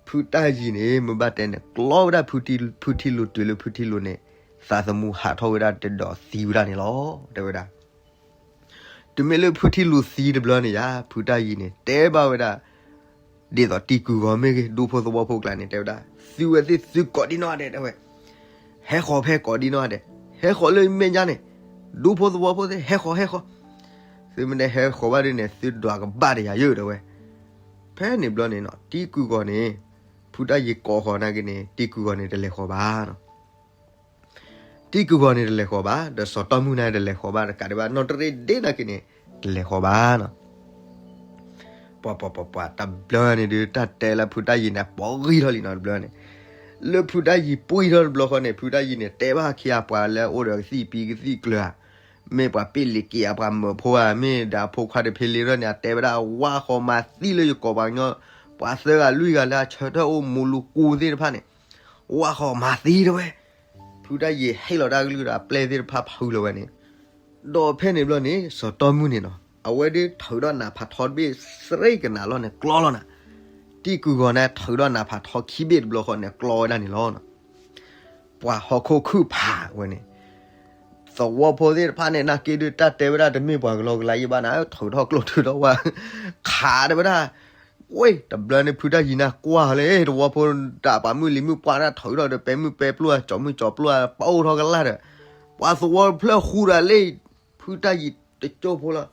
ဖုတၢ်ယံၤန့ၣ် မ့ၢ်ဘၣ်တဲန့ၣ် ကျီဝဲဒၣ်ဖုထံလူၤ တုၤလၢဖုထံလူၤန့ၣ် သးသမူဟးထီၣ်ဝဲဒၣ်တဒီးသံဝဲဒၣ်န့ၣ်လီၤ တဲဝဲဒၣ်. တုၤမ့ၢ်လၢဖုထံလူၤသံတဘျီန့ၣ်ယါ ဖုတၢ်ယံၤန့ၣ် တဲဘၣ်ဝဲဒၣ် ဒ်သိးတံၤကုၢ်ဂီၤမ့ၢ်ဂ့ၤ ဒူဖိသဝီဖိကျါန့ၣ် တဲဝဲဒၣ် သုဝဲသ့ၣ်သုကိးဒံနီၢ်ဂၤဒဲး တဲဝဲ, ဟဲဃီၤဖဲကိးဒံနီၢ်ဂၤဒဲး, ဟဲဃီၤလၢမဲာ်ညါန့ၣ်, ဒူဖိသဝီဖိသ့ၣ် ဟဲဃီၤ ဟဲဃီၤ, သုမ့ၢ်တဟဲဃီၤဘၣ်ဒ်န့ၣ် သုဒွးကဘၣ်ဒီးယၤယၢ တဲဝဲ. ဖဲန့ၣ်ဘျီန့ၣ်နီၤ တံၤကုၢ်ဂီၤန့ၣ် ဖုတၢ်ယံၤကိးဃီၤနာ်က့န့ၣ် တံၤကုၢ်ဂီၤန့ၣ် တလဲၤဃီၤဘၣ်နီၤ. တံၢ်ကုၢ်ဂီၤန့ၣ်တလဲၤဃီၤဘၣ်, ဒီးစီၤတီမုၣ်န့ၣ်တလဲၤဃီၤဘၣ်, တကးဒံးဘၣ် နီၢ်တရ့ၣ်ဒ့ၣ်နာ်က့န့ၣ် တလဲၤဃီၤဘၣ်နီၤ. ပှၤပှၤပှၤပှၤ တဘျီန့ၣ်ဒုး တၢ်တဲလၢဖုတၢ်ယံၤန့ၣ် ပှၤဂံၢ်ထီၣ်လံနီၤ တဘျီန့ၣ်. လၢဖုတၢ်ယံၤပှံၢ်ထီၣ်တဘျီဃီန့ၣ် ဖုတၢ်ယံၤန့ၣ် တဲဘၣ်ခံအပှၤလၢအအိၣ်ဒီးကသံၣ်ပံကသံၣ်ကျၢၤဧါ, မ့ၢ်ပှၤပ့ၢ်လံၤက့ၤအပှၤမၢဖိဧါ, မ့ၢ်ဒီးအဖိခွါတဖံလံထီၣ်န့ၣ် အတဲဝဲဒၣ် ဝါဃီၤမၤသံလၢယကိာ်ပှၤကညီ, ပှၤသၢဂၤလွံၢ်ဂၤလၢအဆၢထၢၣ်အိၣ်မူလူၤကူသ့ၣ်တဖၣ်န့ၣ် ဝါဃီၤမၤသံတဲဝဲ. ဖုတၢ်ယံၤဟ့ၣ်လီၤတၢ်ကလုၢ်ဒီးအပျဲၢ်သ့ၣ်တဖၣ်ဖုလီၤဝဲန့ၣ်, ဒီးဖဲန့ၣ်ဘျီန့ၣ် စီၤတီမုၣ်န့ၣ်နီၤ အဝဲဒုးထုးထီၣ်နးဖးထီတဘ့ၣ်စရ့ကနၤလီၤန့ၣ် ကျီလီၤနၤ. တံၢ်ကုၢ်ဂီၤန့ၣ် ထုးထီၣ်နးဖးထီခံဘ့ၣ်တဘျီဃီန့ၣ် ကျီဝဲဒၣ်န့ၣ်လီၤ. ပှၤဟီၣ်ခိၣ်ခုၣ်ဖးဝဲန့ၣ် သဝီဖိသ့ၣ်တဖၣ်န့ၣ် နာ်က့ဒုး တၢ်တဲဝဲဒၣ်တမ့ၢ်ပှၤကလီကလါယံၤဘၣ်နၤ, ထုးထီၣ်ကျိထုးထီၣ်ဝဲ ခးတဲဝဲဒၣ်, ဝ့ၢ် တဘျီန့ၣ် ဖုတၢ်ယံၤန့ၣ်ကွၢ်လၢ သဝီဖိဒၣ်ပှၤမုၢ်လံၤမုၢ်ပှၢ်န့ၣ် ထုးထီၣ်ဒီးပဲမုၢ်ပဲပျိၢ် ကၠီၤမုၢ်ကၠီၤပျိၢ် ပအိၣ်ထီၣ်ကလၢ်ဒီး ပှၤသဝီတဖျၢၣ်ဃူဒီးလၢ ဖုတၢ်ယံၤတကၠိဖိလီၤ.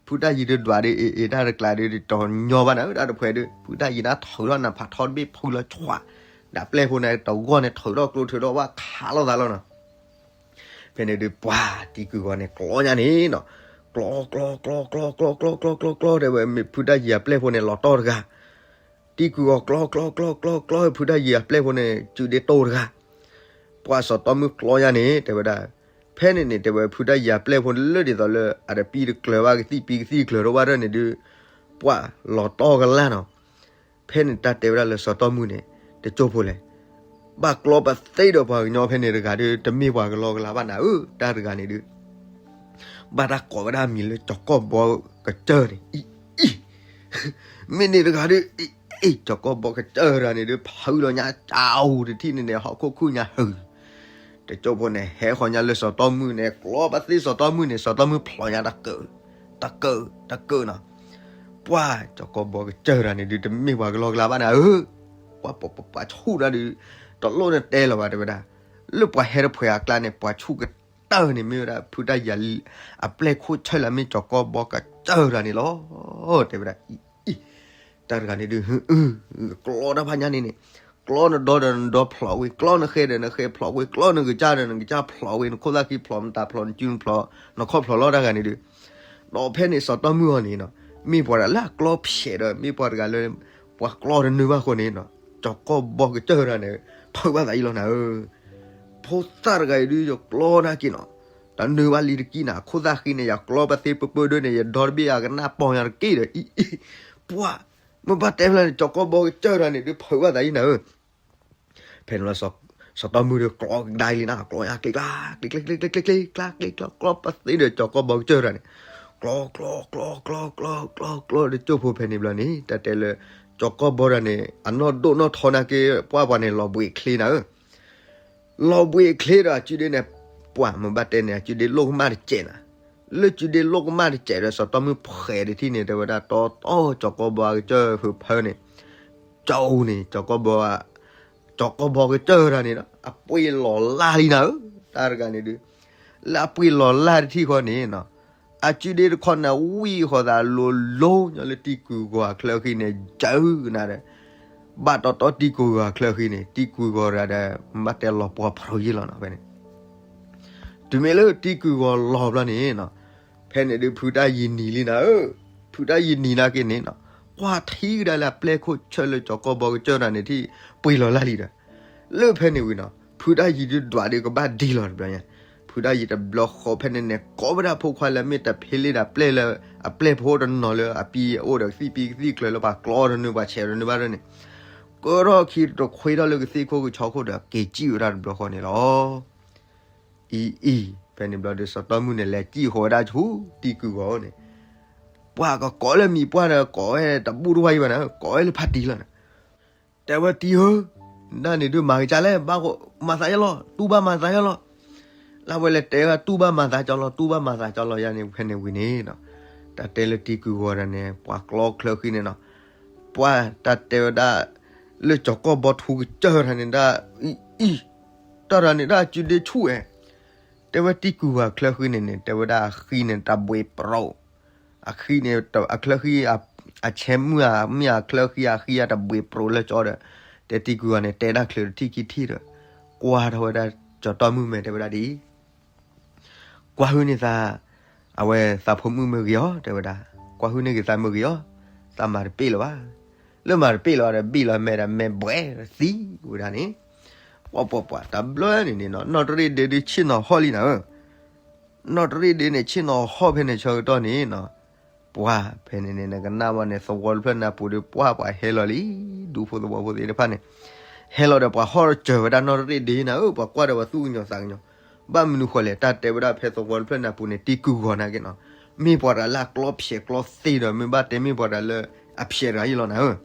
ဖုတၢ်ယံၤဒုးဒွးဒုး အ့ၣ်အ့ၣ် တၢ်တကျးဒုး တညီဘၣ်နၤ တၢ်တဖှဲးဒုး ဖုတၢ်ယံၤန့ၣ်ထုးထီၣ်နးဖးထီတဘ့ၣ်ဖုလီၤဆှး, ဒီးပျဲၢ်ဖိန့ၣ် တဂီၢ်န့ၣ် ထုးထီၣ်ကျိထုးထီၣ်ဝဲခးလိာ်သးလီၤနီၤ. ဖဲန့ၣ်ဒုး ပှၤတံၢ်ကုၢ်ဂီၤန့ၣ် ကျီညါန့ၣ်နီၤ, ကျီ ကျီ ကျီ ကျီ ကျီ ကျီ ကျီ ကျီ ကျီ တဲဝဲ မ့ၢ်ဖုတၢ်ယံၤအပျဲၢ်ဖိန့ၣ် လီၤတီၢ်တဂၤ, တံၢ်ကုၢ်ဂီၤ ကျီ ကျီ ကျီ ကျီ ကျီ ဖုတၢ်ယံၤအပျဲၢ်ဖိန့ၣ် စုဒ့တိၢ်တဂၤ, ပှၤစီၤတီမုၣ်ကျီညါန့ၣ် တဲဝဲဒၣ်, ဖဲန့ၣ်န့ၣ် တဲဝဲဖုတၢ်ယံၤအပျဲၢ်ဖိလၢဒ်သိးလၢ အတပံတကျၢၤဘၣ် ကသံၣ်ပံကသံၣ်ကျၢၤထီၣ်ဘၣ်ဒၣ်န့ၣ်ဒုး ပှၤလီၤတီၢ်ကလၢ်နီၤ. ဖဲန့ၣ်တၢ်တဲဝဲဒၣ်လၢစီၤတီမုၣ်န့ၣ် တကၠိဖိလဲၣ်, ဘၣ်ကျီပသ့ဒီးပှၤကညီဖဲန့ၣ်တဂၤဒုး တမ့ၢ်ပှၤကလီကလါဘၣ်နၤဧၢ, တၢ်တဂၤန့ၣ်ဒုး ဘၣ်တၢ်ကိးဝဲဒၣ်မံၤလၢကၠီၤကီၢ်ဘီကစၢၢ်န့ၣ်, အံၤ အံၤ မ့ၢ်န့ၣ်တဂၤဒုး အံၤ အံၤ ကၠီၤကီၢ်ဘီကစၢၢ်တဂၤန့ၣ်ဒုး ဖုလီၤညါကၠီတထံၣ်န့ၣ်န့ၣ် ဟီၣ်ခိၣ်ခုၣ်ညါဟုၣ်, တကၠိဖိန့ၣ် ဟဲဃီၤညါလၢစီၤတီမုၣ်န့ၣ် ကျီပသ့စီၤတီမုၣ်န့ၣ် စီၤတီမုၣ်ဖျိးညါတကၢၢ်, တကၢၢ် တကၢၢ်နီၤ. ပှၤ ကၠီၤကီၢ်ဘီကစၢၢ်တဂၤန့ၣ်ဒုး တမ့ၢ်ပှၤကလီကလါဘၣ်နၤဧၢ, ပှၤ ပှၤ ပှၤ ပှၤဆူၣ်တၢ်ဒုး တလိၣ်န့ၣ်တဲလီၤဘၣ်တဲဝဲဒၣ်, လၢပှၤဟဲတဖှဲးအကျါန့ၣ် ပှၤဆူၣ်ကတၢၢ်န့ၣ်မ့ၢ်ဝဲဒၣ် ဖုတၢ်ယံၤ အပျဲၢ်ခိၣ်ဆၢၣ်လၢအမ့ၢ်ကၠီၤကီၢ်ဘီကစၢၢ်တဂၤန့ၣ်လီၤ, တဲဝဲဒၣ်, အံၤ အံၤ တၢ်တဂၤန့ၣ်ဒုး ကျီတၢ်ဖးညါန့ၣ်န့ၣ်, ကျီနဒီဒီးနဒီဖျိးဝဲ, ကျီနဃဲဒီးနဃဲဖျိးဝဲ, ကျီနကစၢ်ဒီးနကစၢ်ဖျိးဝဲ, နခိၣ်သၣ်ဃံဖျိး, နတၢ်ဖျိး, နစုနဖျိး, နခီၣ်ဖျိးလီၤတၢ်တဂၤန့ၣ်ဒုး. ဒီးဖဲန့ၣ်စီၤတီမုၣ်အီၤန့ၣ်နီၤ, မ့ၢ်ပှၤတဂၤလၢအကျီဖျဲးဒီး မ့ၢ်ပှၤတဂၤလၢ ပှၤကျီတနုာ်ဘၣ်ဃိန့ၣ်နီၤ, ကၠီၤကီၢ်ဘီကစၢၢ်တဂၤန့ၣ် ထုးဘၣ်သးအံၤလီၤနၤဧၢ. ဖိသၣ်တဂၤအံၤဒုး ယကျီနာ်က့နီၤ, တနုာ်ဘၣ်လံတကံၢ်နၤ, ခိၣ်သၣ်ဃံန့ၣ် ယကျီပသ့ပၢပၢဒၢန့ၣ် ယဒီတဘ့ၣ်အကနၣ်ပီၢ်ညါတက့ၢ်ဒီး အံၤ အံၤ ပှၤ မ့ၢ်ဘၣ်တဲဖျါန့ၣ် ကၠီၤကီၢ်ဘီကစၢၢ်တဂၤန့ၣ်ဒုး ထုးဘၣ်သးအံၤနၤဧၢ. ဖဲန့ၣ်လီၤ စီၤတီမုၣ်ဒုးကျီကဒါလံနၤ, ကျီညါကျ့ကျါ ကျ့ကျါ ကျ့ကျါ ကျ့ကျါ ကျ့ကျါ ကျီပသ့ဒီးကၠီၤကီၢ်ဘီကစၢၢ်တဂၤန့ၣ်, ကျီ ကျီ ကျီ ကျီ ကျီ ကျီ ကျီ တကၠိဖိဖဲန့ၣ်ဘျီန့ၣ် တၢ်တဲလၢ ကၠီၤကီၢ်ဘီတဂၤန့ၣ် အနီၢ်ဒိၣ်နီၢ်ထီနာ်က့ ပှၤပှၤန့ၣ် လီၤဘှံးချ့နၤဧၢ. လီၤဘှံးချ့ဒီးအစုဒ့န့ၣ် ပှၤမ့ၢ်ဘၣ်တဲန့ၣ် အစုဒ့လိၣ်ကမၣ်တစဲးနၤ. လၢစုဒ့လိၣ်ကမၣ်တစဲးဒီးစီၤတီမုၣ်ဖှဲးတထံၣ်န့ၣ် တဲဝဲဒၣ်တီတီ ကၠီၤကီၢ်ဘီကစၢၢ်ဖုဖၢန့ၣ် ကၠီၤအူန့ၣ် ကၠီၤကီၢ်ဘီ ကၠီၤကီၢ်ဘီကစၢၢ်တဂၤန့ၣ်ဒီး အပှ့ၤလီၤလၢ်လံနၤဧၢ, တၢ်တဂၤန့ၣ်ဒုး လၢအပှ့ၤလီၤလၢ်တထံၣ်ဃီန့ၣ်နီၤ, အစုဒ့တခီန့ၣ် ဝံၣ်ဃီၤသးလိၤလိၤညီလၢတံၢ်ကုၢ်ဂီၤအချၢဃံန့ၣ် ယုာ်ကနၤဒီး ဘၣ်တီတီတံၢ်ကုၢ်ဂီၤအချၢဃံန့ၣ် တံၢ်ကုၢ်ဂီၤတဂၤဒီး မ့ၢ်ဘၣ်တဲလီၤပှီၢ်ဖျိးယံာ်လီၤနီၤ ဖဲန့ၣ် တုၤမ့ၢ်လၢတံၢ်ကုၢ်ဂီၤလီၤဘျီန့ၣ်နီၤ, ဖဲန့ၣ်ဒုးဖုတၢ်ယံၤနံၤလံနၤဧၢ, ဖုတၢ်ယံၤနံၤနာ်က့န့ၣ်နီၤ, ကွၢ်ထံကဒါလၢအပျဲၢ်ခိၣ်ဆၢၣ်လၢကၠီၤကီၢ်ဘီကစၢၢ်တဂၤန့ၣ်ထံၣ် ပှ့ၤလီၤလၢ်လံဒီး လၢဖဲန့ၣ်ဝံၤနီၤ ဖုတၢ်ယံၤဒုးဒွးဒုးကဘၣ်ဒံလီၤတဘျီညါ, ဖုတၢ်ယံၤတဘျီဃီဖဲန့ၣ်န့ၣ် ကိးဝဲဒၣ်ဖိခွါလၢအမ့ၢ်တဖ့လ့ၣ်ဒီးပျဲၢ်လၢ အပျဲၢ်ဖိတနီၤလၢအပံၤအိၣ်ဒီးကသံၣ်ပံကသံၣ်ကျၢၤလၢပှၤကျီတနုာ်ပှၤဆဲးတနုာ်ဘၣ်ဒၣ်န့ၣ် ကၢထီၣ်ခံတခွ့ထီၣ်လၢကသ့ၣ်ခိၣ်ကဆီခိၣ်ဒီးက့ၤစံၣ်ဝဲဒၣ်တဘျီဃီန့ၣ်လီၤ. အံၤအံၤ ဖဲန့ၣ်ဘျီဒီးစီၤတီမုၣ်န့ၣ် လဲၤစံၣ်ဃီၤဝဲဒၣ်ဆူတံၢ်ကုၢ်ဂီၤန့ၣ်, ပှၤကကိးလၢမံၤပှၢ်ဒီး ကိးဝဲတဘူၣ်တဝါအံၤဘၣ်န့ၣ် ကိးဝဲလၢဖါတံၢ်လီၤန့ၣ်, တဲဝဲတံၢ်ဧၢ, နဒၣ်န့ၣ်ဒုးမၤကစၢ်လဲၣ်, ဘၣ်မၤသးယလီၤ, တူၢ်ဘၣ်မၤသးယလီၤ. လၢဝဲလဲၤတဲဝဲတူၢ်ဘၣ်မၤသးကၠီလီၤ, တူၢ်ဘၣ်မၤသးကၠီလီၤယၤန့ၣ် ဖဲန့ၣ်ဝံၤန့ၣ်နီၤ, တၢ်တဲလၢတံၢ်ကုၢ်ဂီၤတဂၤန့ၣ် ပှၤကျီချၢဃံန့ၣ်နီၤ, ပှၤတၢ်တဲဝဲဒၣ် လၢကၠီၤကီၢ်ဘီထူကစၢၢ်တဂၤန့ၣ်ဒၣ် အံၤ တၢ်တဂၤန့ၣ်ဒၣ်စုဒ့ဆူၣ်ဝဲ, တဲဝဲတံၢ်ကုၢ်ဂီၤချၢဃံန့ၣ်န့ၣ် တဲဝဲဒၣ်အဃံန့ၣ်တဘှံးပြိး, အဃံန့ၣ် အချၢဃံ အဆဲမုၢ်ဧါ မ့ၢ်အချၢဃံအဃံအတဘှံးပြိးလၢကၠီဒီး, တဲတံၢ်ကုၢ်ဂီၤန့ၣ် တဲဒၣ်ချုးတထံၣ်ခံထံၣ်ဒီး, ကွၢ်ထီၣ်ဝဲဒၣ်ကၠီၤတီမုၣ်မဲာ်တဲဝဲဒၣ်ဒ်အံၤ ကွၢ်ဟုၣ်န့ၢ်သး, အဝဲသးဖိမုၣ်မ့ၢ်ဂ့ၤအီၤ တဲဝဲဒၣ်, ကွၢ်ဟုၣ်န့ၢ်ဂ့ၤသးမ့ၢ်ဂ့ၤအီၤ, သးမၤတပ့ၢ်လၢၤဘၣ်. လၢမၤတပ့ၢ်လၢၤဘၣ်ဒီး ဘံၣ်လီၤမဲာ်ဒီး မဲာ်ဘှဲးသံဝဲဒၣ်န့ၣ်, ပှၤပှၤပှၤ တဘျီန့ၣ်န့ၣ်နီၤ နီၢ်တရ့ၣ်ဒ့ဒုးဆ့ၣ်နီၤဟီၣ်လံနၤဧၢ. နီၢ်တရ့ၣ်ဒ့န့ၣ် ဆ့ၣ်နီၤဟီၣ်ဖဲန့ၣ်ဆၢကတီၢ်န့ၣ်နီၤ, ပှၤဖဲန့ၣ်န့ၣ် နကနၣ်ဘၣ်န့ၣ် သဝီတဖျၢၣ်န့ၣ်အပူၤဒီး ပှၤပှၤဟဲလီၤလံ, ဒူဖိသဝီဖိသ့ၣ်တဖၣ်န့ၣ် ဟဲလီၤဒီး ပှၤဟီၣ်စၢၤဝဲဒၣ်နီၢ်တရ့ၣ်ဒ့နၤဧၢ, ပှၤကွၢ်ဒီးပှၤသူၣ်ကညီၤသးကညီၤ, ဘၣ်မနုၤဃိလဲၣ် တၢ်တဲဝဲဒၣ်ဖဲသဝီတဖျၢၣ်န့ၣ်အပူၤန့ၣ် တံၤကုၢ်ဂီၤနာ်က့နီၤ, မ့ၢ်ပှၤတဂၤလၢအကျီဖျဲးကျီသ့ဒီး မ့ၢ်ဘၣ်တဲမ့ၢ်ပှၤတဂၤလၢအဖျဲးတဂၤအံၤလီၤနၤဧၢ.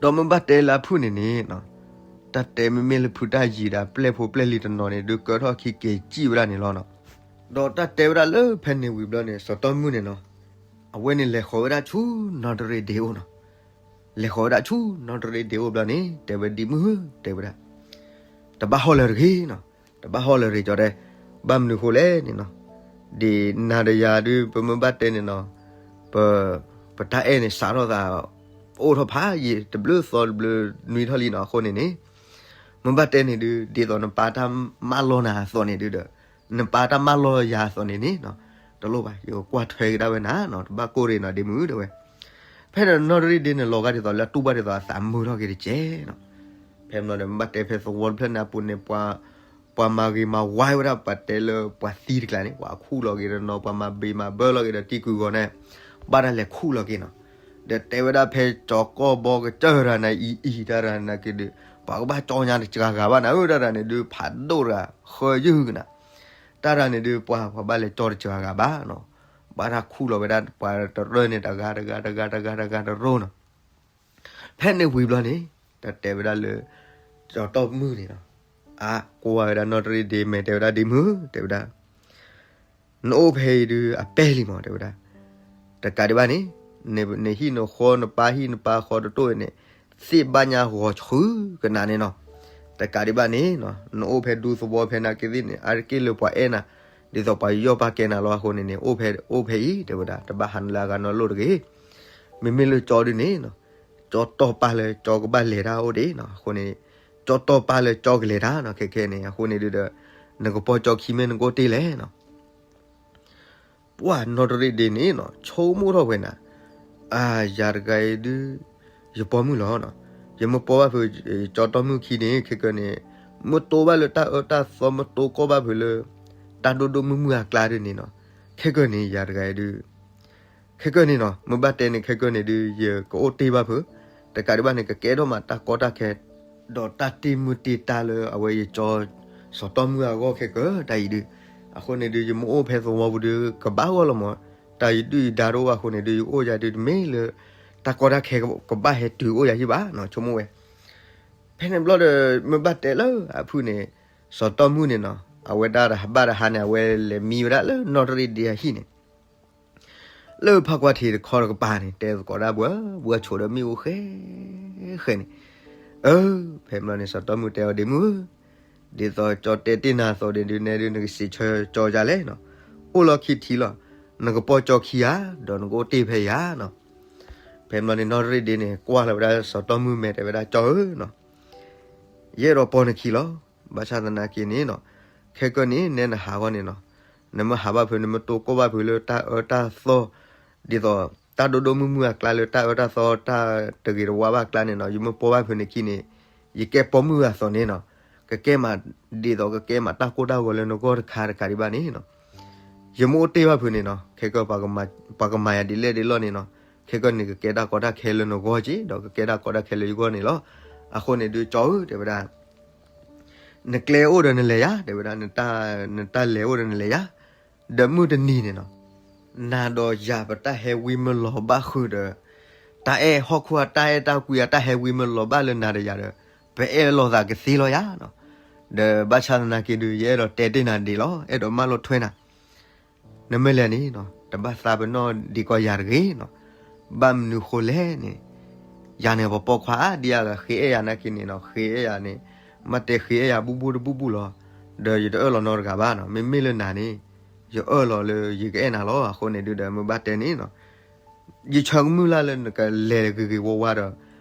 ဒီးမ့ၢ်ဘၣ်တဲလၢအဖုၣ်န့ၣ်န့ၣ်, တၢ်တဲမ့မ့ၢ်လၢဖုတၢ်ယံၤဒီး ပျဲၢ်ဖိပျဲၢ်လံၤတနီၤန့ၣ် ဒုးကၢထီၣ်ခံက့ၤစံၣ်ဝဲဒၣ်န့ၣ်လီၤနီၤ. ဒီးတၢ်တဲဝဲဒၣ်လၢဖဲန့ၣ်ဝံၤဘျီန့ၣ် စီၤတီၢ်မုၢ်န့ၣ်နီၤ, အဝဲန့ၣ်လဲၤဃီၤဝဲဒၣ်ဆူနီၢ်တရ့ၣ်ဒ့အိၣ်နီၤ. လဲၤဃီၤဝဲဒၣ်ဆူနီၢ်တရ့ၣ်ဒ့အိၣ်ဘျီန့ၣ် တဲဝဲဒ်မုၢ်ဧၢ တဲဝဲဒၣ်, တဘၣ်ဟီၣ်လၢၤတဂ့ၤနီၤ, တဘၣ်ဟီၣ်လၢၤတဂ့ၤ ကၠီတဲ, ဘၣ်မနုၤဃိလဲၣ်န့ၣ်နီၤ, ဒ်နၤဒီးယၤဒုး ပမ့ၢ်ဘၣ်တဲန့ၣ်နီၤ, ပ ပတၢ်အဲၣ်န့ၣ်စးထီၣ်သး အိၣ်ထီၣ်ဖးယံာ်တဘျုးသီတဘျုးနွံထီၣ်လံနီၤ, အဃိန့ၣ်န့ၣ် မ့ၢ်ဘၣ်တဲန့ၣ်ဒုး ဒ်သိးနပၢ်တၢ်မၢလီၤနၤအသိးန့ၣ်ဒုးဒီး နပၢ်တၢ်မၢလီၤယၤအသိးန့ၣ်န့ၣ်နီၤ, တလိၣ်ဘၣ် ယကကွၢ်ထွဲကဒါဝဲနၤနီၤ, တဘၣ်ကိၢ်ရ့ၣ်နီၤ ဒ်မုၢ်ဧၢ တဲဝဲ. ဖဲန့ၣ်နီၢ်တရ့ၣ်ဒ့န့ၣ် လီၤဂာ်ဒ်သိးလၢအတူၢ်ဘၣ်ဒ်သိးအသးမုာ်ထီၣ်က့ၤတက့ၢ်နီၤ. ဖဲမ့ၢ်လီၤဒီး မ့ၢ်ဘၣ်တဲဖဲသဝီတဖျၢၣ်န့ၣ်အပူၤန့ၣ် ပှၤ ပှၤမၤဂ့ၤမၤဝါဝဲဒၣ် ပှၤတဲလၢပှၤသံတကျါန့ၣ် ပှၤခူၣ်လီၤက့ၤဒီးနီၤ, ပှၤမၤဘ့ၣ်မၤဘၢလီၤက့ၤဒီးတံၤကုၢ်ဂီၤန့ၣ် ဘၣ်တၢ်လဲၤခူၣ်လီၤက့ၤနီၤ. ဒီးတဲဝဲဒၣ်ဖဲကၠီၤကီၢ်ဘီကစၢၢ်တဂၤန့ၣ် အံၤအံၤတၢ်တဂၤန့ၣ်က့ၤဒုး ပှၤကဘၣ်ကၠီညါတစှၤဂၤဘၣ်နၤဧၢ, တၢ်တဂၤန့ၣ်ဒုး ဖးဒိၣ်တဂၤ ဃၢယုၢ်ကနၤ, တၢ်တဂၤန့ၣ်ဒုး ပှၤ ပှၤဘၣ်လဲၤကၠီတစှၤဂၤဘၣ်နီၤ. ဘၣ်တၢ်ခူၣ်လီၤဝဲဒၣ် ပှၤတရၢန့ၣ် တဂၤတဂၤတဂၤတဂၤတဂၤတရိနီၤ. ဖဲန့ၣ်ဝံၤဘျီန့ၣ် တၢ်တဲဝဲဒၣ်လၢ စီၤတီၢ်မုၢ်န့ၣ်နီၤ, အါ ကွၢ်ဝဲဒၣ်နီၢ်တရ့ၣ်ဒ့မဲာ် တဲဝဲဒၣ်ဒ်မုၢ်ဧၢ တဲဝဲဒၣ်, နအိၣ်ဖဲအံၤဒုးအပဲာ်လံမး တဲဝဲဒၣ်, တကးဒံးဘၣ်န့ၣ် နဟံၣ်နဃီနပၢ်ဟံၣ်နပၢ်ဃီတတိၢ်အံၤန့ၣ် သ့ၣ်ဘၣ်ညါဂီၤဆှုကနၤန့ၣ်နီၤ. တကးဒံးဘၣ်န့ၣ် နအိၣ်ဖဲဒူသဝီဖဲနာ်က့သ့ၣ်န့ၣ် အါတက့ၢ်လၢပှၤအဲၣ်နၤ ဒ်သိးပှၤယီၢ်ပာ်ကဲနၤလီၤ. အဃိန့ၣ်န့ၣ် အိၣ်ဖဲ အိၣ်ဖဲအံၤ တဲဝဲဒၣ်, တဘၣ်ဟးနုာ်လၢအဂၤနီတလိၣ်တဂ့ၤ. မ့မ့ၢ်လၢကၠီဒုးန့ၣ်နီၤ, ကၠီတီၢ်ပာ်လၢကၠီကဘၣ်လဲၤတၢ်အိၣ်ဒံးနီၤ. အဃိန့ၣ် ကၠီတီၢ်ပာ်လၢကၠီကလဲၤတၢ်နီၤ ခဲခဲန့ၣ်. အဃိန့ၣ်ဒုးဒီး နကပီၢ်ကၠီခံမ့ၢ်နကအိၣ်တ့ၢ်လဲၣ်နီၤ. ပှၢ်နီၢ်တရ့ၣ်ဒ့န့ၣ်နီၤ ဆိကမိၣ်ထီၣ်ဝဲနၤ, အါ ယၤတဂၤအံၤဒုး ယပိာ်မုၣ်လီၤနီၤ. ယမ့ၢ်ပိာ်ဘၣ်ဖုးကၠီတီၢ်မုၢ်ခံန့ၣ် ခဲကၢန့ၣ် မ့ၢ်တိဘၣ်လၢတၢ်အၢတၢ်သီ မ့ၢ်တိကီၢ်ဘၣ်ဖုးလၢ တၢ်ဒိၣ်ဒိၣ်မုၢ်မုၢ်အကျါဒုးန့ၣ်နီၤ. ခဲကၢန့ၣ် ယၤတဂၤအံၤဒုး ခဲကၢန့ၣ်နီၤ မ့ၢ်ဘၣ်တဲန့ၣ် ခဲကၢန့ၣ်ဒုး ယကအိၣ်တ့ၢ်ဘၣ်ဖုး, တကးဒံးဘၣ်န့ၣ် ကကဲထီၣ်မးတၢ်ကီတၢ်ခဲ ဒီးတၢ်တ့မုၢ်တ့တၢ်လၢအဝဲယကၠီ စီၤတီၢ်မုၢ်အဂီၢ်ခဲကၢတၢ်အံၤဒုး. အဃိန့ၣ်ဒုး ယမ့ၢ်အိၣ်ဖဲသဝီပူၤဒုး ကဘၣ်ဂီၢ်လီၤမး, တၢ်ယဒုၣ်ယဒါတအိၣ်ဘၣ်အဃိန့ၣ်ဒုး ယအိၣ်ယၤဒုးတမ့ၢ်လၢ တၢ်ကီတၢ်ခဲကဘၣ်ဟဲတုၤအိၣ်ယၤဟံၣ်ဘၣ်နီၤ ဆိကမိၣ်ဝဲ. ဖဲန့ၣ်ဘျီဒီး မ့ၢ်ဘၣ်တဲလၢအဖုၣ်န့ၣ် စီၤတီၢ်မုၢ်န့ၣ်နီၤ အဝဲဒၣ်တဟးဘၣ်တဟါန့ၣ် အဝဲလဲၤမံဝဲဒၣ်လၢနီၢ်တရ့ၣ်ဒ့အဟံၣ်န့ၣ် လၢဖးကွၢ်ထံးတခီတကပၤန့ၣ် တဲသကိးဒၣ်ဘှၢဘှၢဆိးဒီးမ့ၣ်အူဃဲဃဲန့ၣ်. အၢ ဖဲမ့ၢ်လီၤန့ၣ် စီၤတီၢ်မုၢ်တဲအီၤဒ့မုၢ်ဧၢ, ဒ်သိးကၠီတဲတ့ၢ်နၤအသိးန့ၣ်ဒုး နဲဒုး နကစံးဆၢကၠီယၤလဲၣ်နီၤ. အိၣ်လီၤခံထံလီၤ, နကပီၢ်ကၠီခံဧါ, ဒီးနကအိၣ်တ့ၢ်ဖဲယၤနီၤ. ဖဲမ့ၢ်လီၤန့ၣ် နီၢ်တရ့ၣ်ဒ့န့ၣ် ကွၢ်လီၤဝဲဒၣ်စီၤတီၢ်မုၢ်မဲာ် တဲဝဲဒၣ် ကၠီဧၢနီၤ, ယအဲၣ်ဒိးပီၢ်နခံလီၤ. ဘၣ်ဆၣ်သနာ်က့န့ၣ်နီၤ, ခဲကၢန့ၣ် နဲနဟးဂီၢ်န့ၣ်နီၤ, နမ့ၢ်ဟးဘၣ်ဖုး နမ့ၢ်တိကီၢ်ဘၣ်ဖုးလၢတၢ်အၢတၢ်သီ ဒ်သိး တၢ်ဒိၣ်ဒိၣ်မုၢ်မုၢ်အကျါလၢတၢ်အၢတၢ်သီ တၢ်တဂ့ၤတဝါဘၣ်အကျါန့ၣ်နီၤ, ယမ့ၢ်ပီၢ်ဘၣ်ဖုးနခံန့ၣ် ယကဲပိာ်မုၣ်အသိးန့ၣ်နီၤ, ကကဲမး ဒ်သိးကကဲမးတၢ်ကိၢ်တၢ်ဂီၤလၢနဂီၢ်တခါတခါဒံးဘၣ်န့ၣ်နီၤ. ယမ့ၢ်အိၣ်တ့ၢ်ဘၣ်ဖုးန့ၣ်နီၤ, ခဲကၢ ပှၤကမၤယၤဒ်လဲၣ်ဒ်လဲၣ်န့ၣ်နီၤ, ခဲကၢန့ၣ် ကကဲတၢ်ကီတၢ်ခဲလၢနဂီၢ်က့ၤ ဒီးကကဲတၢ်ကီတၢ်ခဲလၢယဂီၢ်န့ၣ်လီၤ. အဃိန့ၣ်ဒုး ကၠီဧၢ တဲဝဲဒၣ် နကျဲအိၣ်ဒီးနလဲၤယၤ တဲဝဲဒၣ်, နတၢ်လဲၤအိၣ်ဒီးနလဲၤယၤ, ဒီးမုၢ်တနံၤန့ၣ်နီၤ, နၤဒီးယၤပတၢ်ဟဲဝံမၢလီၤဘၣ်ဃုာ်ဒီး တၢ်အဲၣ်ဟီၣ်ခိၣ်အတၢ်အဲၣ်တၢ်ကွံအတၢ်ဟဲဝံမၢလီၤဘၣ်လၢနၤဒီးယၤဒီး ပအဲၣ်လိာ်သးကသ့လီၤယၤနီၤ. ဒီးဘၣ်ဆၣ်သနာ်က့ဒုး ယအဲၣ်ဒိးတဲတ့ၢ်နၤဒ်လီၤ, အဲၣ်ဒိးမၢလီၤထွဲနၤ နမ့ၢ်လဲၤန့ၣ်နီၤ တဘၣ်သးပ့ၤနီၣ်ဒံးကီးယၤတဂ့ၤနီၤ. ဘၣ်မနုၤဃိလဲၣ်န့ၣ် ယၤန့ၣ် ပပိာ်ခွါဧါ ဒ်အဂၤဃ့အဲၣ်ယၤနာ်က့န့ၣ်နီၤ, ဃ့အဲၣ်ယၤန့ၣ် မ့ၢ်တဲဃ့အဲၣ်ယၤဘူၣ်ဘူၣ်တဘူၣ်ဘူၣ်လီၤ. ဒီးယတအၢၣ်လီၤနီတဂၤဘၣ်နီၤ. မ့မ့ၢ်လၢနၤန့ၣ် ယအၢၣ်လီၤလၢယကအဲၣ်နၤလီၤ. အဃိန့ၣ်ဒုးဒီး မ့ၢ်ဘၣ်တဲန့ၣ်နီၤ ယဆၢကမုၢ်လၢ်လၢနကလဲၤဂ့ၤဂ့ၤဝါဝါဒီး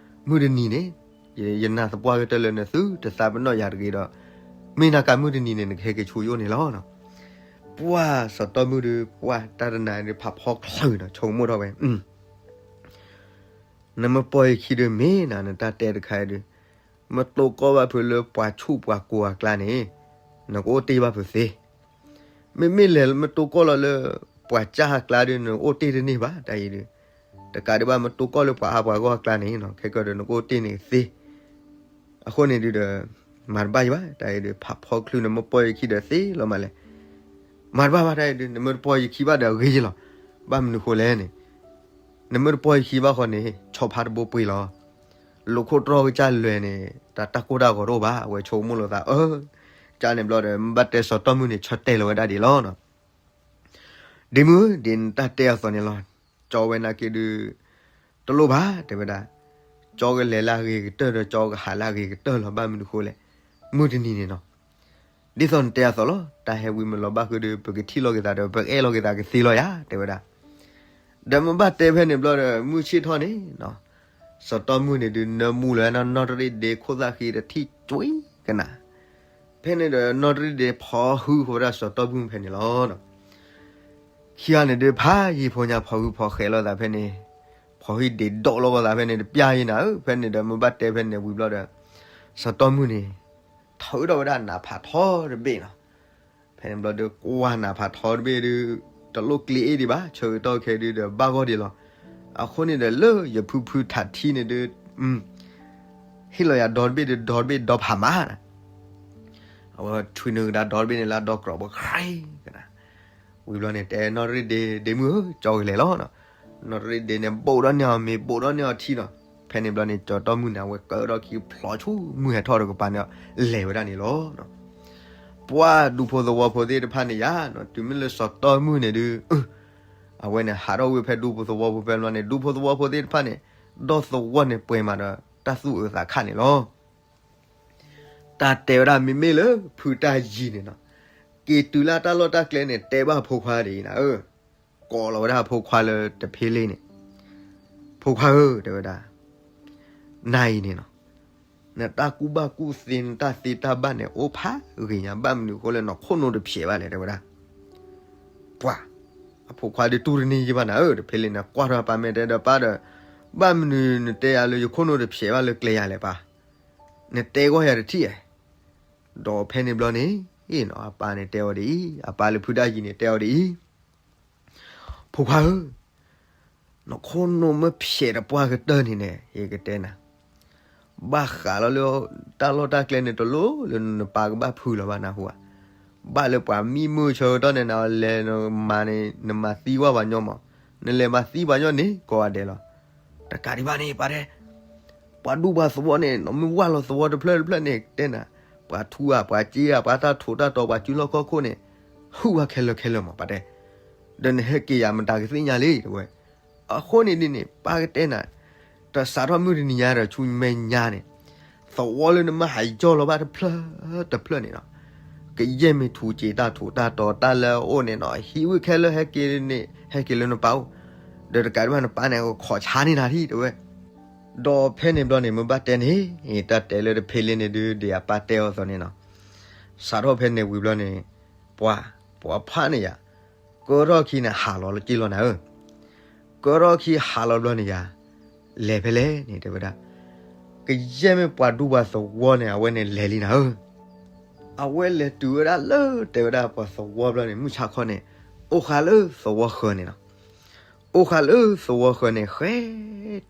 မုၢ်တနံၤန့ၣ် ယနာ်သပှၢ်ကတၢၢ်လၢနသုတသးပ့ၤနီၣ်ယၤတဂ့ၤဒီး မ့ၢ်နၤကးမုၢ်တနံၤန့ၣ် နကဟဲက့ၤဆူယအိၣ်န့ၣ်လီၤနီၤ. ပှၢ်စီၤတီမုၣ်ဒုး ပှၢ်တၢ်တနၤဒုး ဖးဖီချုးနီၤ ဆိကမိၣ်ထီၣ်ဝဲ နမ့ၢ်ပီၢ်ယခံဒုးမ့ၢ်နၤ နတၢ်တဲတခါအံၤဒုး မ့ၢ်တိၢ်ကီၢ်ဘၣ်ဖုးလၢပှၤဆူၣ်ပှၤကိၤအကျါန့ၣ် နကအိၣ်တ့ၢ်ဘၣ်ဖုးသ့, မ့မ့ၢ်လဲၤမ့ၢ်တိၢ်ကီၢ်လီၤလၢ ပှၤစၢ်အကျါဒုး နအိၣ်တ့ၢ်တန့ၢ်ဘၣ် တၢ်အံၤဒုး, တကးဒံးဘၣ်မ့ၢ်တိၢ်ကီၢ်လၢပှၤအါပှၤဂီၢ်အကျါန့ၣ် ခဲကၢဒီးနကအိၣ်တ့ၢ်န့ၢ်သ့, အဃိန့ၣ်ဒုးဒီး မၤတဘၣ်ယံၤဘၣ် တၢ်အံၤဒုး ဖးဖီချုးနမ့ၢ်ပီၢ်ယခံဒီးသ့လီၤမးလဲၣ်, မၤတဘၣ်ဘၣ်တၢ်အံၤဒုး နမ့ၢ်တပီၢ်ယခံဘၣ်ဒီးအဂ့ၤယံၤလီၤ, ဘၣ်မနုၤဃိလဲၣ်န့ၣ် နမ့ၢ်တပီၢ်ယခံဘၣ်ဃီန့ၣ် ဆီဖါတဘိပှ့ၤလီၤ, လိာ်ခိၣ်တြီၢ်ကစၢ်လွဲၢ်န့ၣ် တၢ်တၢ်ကိၢ်တၢ်ဂီၤတအိၣ်ဘၣ် အဝဲဆိကမိၣ်လိာ်သး အၢ, ကန့ၣ်ဘျီဒီး မ့ၢ်ဘၣ်တဲစီၤတီမုၣ်န့ၣ် ဆီတဲလီၤဝဲဒၣ်ဒ်လီၤနီၤ, ဒ့မုၣ် ဒ်နတၢ်တဲအသိးန့ၣ်လီၤ, ကၠီဝဲနာ်က့ဒုး တလိၣ်ဘၣ် တဲဝဲဒၣ်, ကၠီကလဲၤလၢအဂ့ၤကတၢၢ်ဒီး ကၠီကဟးလၢအဂ့ၤကတၢၢ်လီၤ ဘၣ်မနုၤဃိလဲၣ်, မုၢ်တနံၤန့ၣ်နီၤ ဒ်သိးနတဲအသိးလီၤ, တၢ်ဟဲဝံၤမ့ၢ်လီၤဘၣ်ဃုာ်ဒီး ပကထံၣ်လိာ်က့ၤသးဒီး ပအဲၣ်လိာ်က့ၤသးကသ့လီၤယၤ တဲဝဲဒၣ်, ဒီးမ့ၢ်ဘၣ်တဲဖဲန့ၣ်ဘျီဒီး မုၢ်ဆ့ၣ်ထီၣ်န့ၣ်နီၤ, စီၤတီမုၣ်န့ၣ်ဒုး နၢမူလီၤဝဲနီၢ်တရ့ၣ်ဒ့ ခိၣ်သၣ်ဃံတထံၣ်ကွံကနၤ, ဖဲန့ၣ်ဒီး နီၢ်တရ့ၣ်ဒ့ဖီဟုဃိဝဲဒၣ်စီၤတီမုၣ်ဖဲန့ၣ်လီၤ. ခံဂၤန့ၣ်ဒုး ဖးယံၤဖိညါ ဖီဟုဖီဃဲးလိာ်သးဖဲန့ၣ်, ဖီဟုဒ့ဒိးလိာ်သးဖဲန့ၣ် တပျၢ်ယံၤနၤဧၢ, ဖဲန့ၣ်ဒီး မ့ၢ်ဘၣ်တဲဖဲန့ၣ်ဝံၤဘျီဒီး စီၤတီမုၣ်န့ၣ် ထုးထီၣ်ဝဲဒၣ်နးဖးထီတဘ့ၣ်နီၤ, ဖဲန့ၣ်ဘျီဒီး ကွၢ်နးဖးထီတဘ့ၣ်ဒုး တလိၣ်ကျ့အ့ၣ်ဒံးဘၣ်, ဆၢကတီၢ်ခဲဒုးဒီး ဘၣ်ဂီၢ်ဒံးလီၤ, အဃိန့ၣ်ဒီး လၢယဖုဖုထးထံန့ၣ်ဒုး ဟ့ၣ်လီၤယၤဒီတဘ့ၣ်ဒီး ဒီတဘ့ၣ်ဒီဖးမးနၤ, အဝဲထွံနုာ်ကဒါဒီတဘ့ၣ်န့ၣ် လၢအဒီကြီၤဘၣ် ဃဲကနၤ, ဝံၤဘျီန့ၣ် တဲနီၢ်တရ့ၣ်ဒ့ ဒ့မုၣ်ဧၢ ကၠီကလဲၤလီၤနီၤ, နီၢ်တရ့ၣ်ဒ့န့ၣ် ဘိးဒီးန့ၢ်အီၤမ့ၤ ဘိးဒီးန့ၢ်အီၤထံနီၤ, ဖဲန့ၣ်ဘျီန့ၣ် စီၤတီမုၣ်န့ၣ် အဝဲကၢထီၣ်ခံဖျိးဆူမုၢ်ဟဲထီၣ်တကပၤန့ၣ် လဲၤဝဲဒၣ်န့ၣ်လီၤ. ပှၤဒူဖိသဝီဖိသ့ၣ်တဖၣ်န့ၣ်ယါနီၤ, တုၤမ့ၢ်လၢစီၤတီမုၣ်န့ၣ်ဒုး အဝဲန့ၣ်ဟးထီၣ်ဝံၤဖဲဒူဖိသဝီဖိဖဲဘျီန့ၣ် ဒူဖိသဝီဖိသ့ၣ်တဖၣ်န့ၣ် ဒီသဝီန့ၣ်ပှဲၤမးဒီး တၢ်သူၣ်အုးသးခးန့ၣ်လီၤ. တၢ်တဲဝဲဒၣ်မ့မ့ၢ်လၢဖုတၢ်ယံၤန့ၣ်နီၤ, က့ၤတုၤလၢတၢ်လီၢ်တၢ်ကျဲန့ၣ် တဲဘၣ်ဖိခွါဒ်အံၤနၤဧၢ, ကိးလီၤဝဲဒၣ်ဖိခွါလၢတဖ့လ့န့ၣ်, ဖိခွါဧၢ တဲဝဲဒၣ်, နၤအံၤန့ၣ်နီၤ, နတၢ်ကူၣ်ဘၣ်ကူၣ်သ့ နတၢ်သ့တၢ်ဘၣ်န့ၣ် အိၣ်ဖးဂ့ၤညါ ဘၣ်မနုၤအဃိလၢနခိၣ်နူာ်တဖျဲးဘၣ်လဲၣ် တဲဝဲဒၣ်. ပှၤ အဖိခွါဒုးတူၢ်တန့ၢ်ယဘၣ်နၤဧၢ, တဖ့လ့န့ၣ် ကွၢ်ထီၣ်ပၢ်မဲာ်တဲဒီးပၢ်ဒီး, ဘၣ်မနုၤနတဲယၤလၢယခိၣ်နူာ်တဖျဲးဘၣ်လၢကျဲယၤလဲၣ်ပၢ်, နတဲဂီၢ်ယၤတထံၣ်ဧါ. ဒီးဖဲန့ၣ်ဘျီန့ၣ် အပၢ်န့ၣ်တဲအီၤဒ်အံၤ, အပၢ်လၢဖုတၢ်ယံၤန့ၣ်တဲအီၤဒ်အံၤ, ဖိခွါဧၢ, နခိၣ်နူာ်မ့ၢ်ဖျဲးတပှၢ်ကတၢၢ်န့ၣ်န့ၣ် ယကတဲနၤ, ဘၣ်ဃးလီၤလၢတၢ်လီၢ်တၢ်ကျဲန့ၣ် တလိၣ်လၢနပၢ်ကဘၣ်ဖုးလီၤဘၣ်နၢ်ဟူဧါ. ဘၣ်လၢပှၤမံမုာ်ဆၢကတီၢ်န့ၣ် နလဲၤမၤန့ၣ် နမၤသံကွၢ်ပှၤညီမး, နလဲၤမၤသံပှၤညီန့ၣ် ကိးဂၤဒဲးလီၤ. တကးဒံးဘၣ်န့ၣ် ပၢ်တဲ ပှၤဒူပှၤသဝီန့ၣ် နမ့ၢ်ဝၢ်လီၤသဝီတဖျၢၣ်တဖျၢၣ်န့ၣ် တဲနၤ, ပှၤထူဧါ ပှၤစ့ဧါ ပှၤတၢ်ထိးတၢ်တီၤ ပှၤစုလီၢ်ခီၣ်ခိၣ်န့ၣ် ဟုၣ်ဝဲခဲလၢာ်ခဲလၢာ်မး ပၢ်တဲ, ဒီးနဟဲက့ၤယၤမတၤကသ့ၣ်ညါလံ တဲဝဲ. အဃိန့ၣ်ဒ်န့ၣ် ပၢ်ကတဲနၤ, တစးထီၣ်မုၢ်တနံၤညါဒီးဆူမဲာ်ညါန့ၣ် သဝီလၢနမ့ၢ်ဟးယီၢ်လီၤဘၣ်တဖျၢၣ်တဖျၢၣ်န့ၣ်နီၤ, ကယဲၢ်မ့ၢ်ထူစ့တၢ်ထိးတၢ်တီၤ တၢ်လၢအအိၣ်န့ၣ်နီၤ ဟံးဝဲခဲလၢာ် ဟဲက့ၤန့ၣ် ဟဲက့ၤလၢနပၢ်အိၣ်, ဒီးတကးဒံးဘၣ်နပၢ်န့ၣ် ခိးဆါန့ၢ်နၤထံၣ် တဲဝဲ. ဒီးဖဲန့ၣ်ဘျီန့ၣ် မ့ၢ်ဘၣ်တဲန့ၣ် တၢ်တဲလၢတဖ့လ့န့ၣ်ဒုး ဒ်အပၢ်တဲအီၤအသိးန့ၣ်နီၤ, စးထီၣ်ဖဲန့ၣ်ဝံၤဘျီန့ၣ် ပှၤ ပှၤဖးန့ၣ်ယၤ ကၢထီၣ်ခံန့ၣ် ဟးလီၤလၢက့လီၤနၤဧၢ, ကၢထီၣ်ခံဟးလီၤဘျီန့ၣ်ယၤ လဲၤဖဲလဲၣ်န့ၣ် တဲဝဲဒၣ်, ကယဲၢ်မ့ၢ်ပှၤဒူပှၤသဝီန့ၣ် အဝဲန့ၣ်လဲၤလံနၤဧၢ. အဝဲလဲၤတုၤဝဲဒၣ်လၢ တဲဝဲဒၣ်ပှၤသဝီဘျီန့ၣ် မုၢ်ဆါခီန့ၣ် အိၣ်ဃာ်လၢသဝီဃၢၤန့ၣ်နီၤ, အိၣ်ဃာ်လၢသဝီဃၢၤန့ၣ် ဃဲ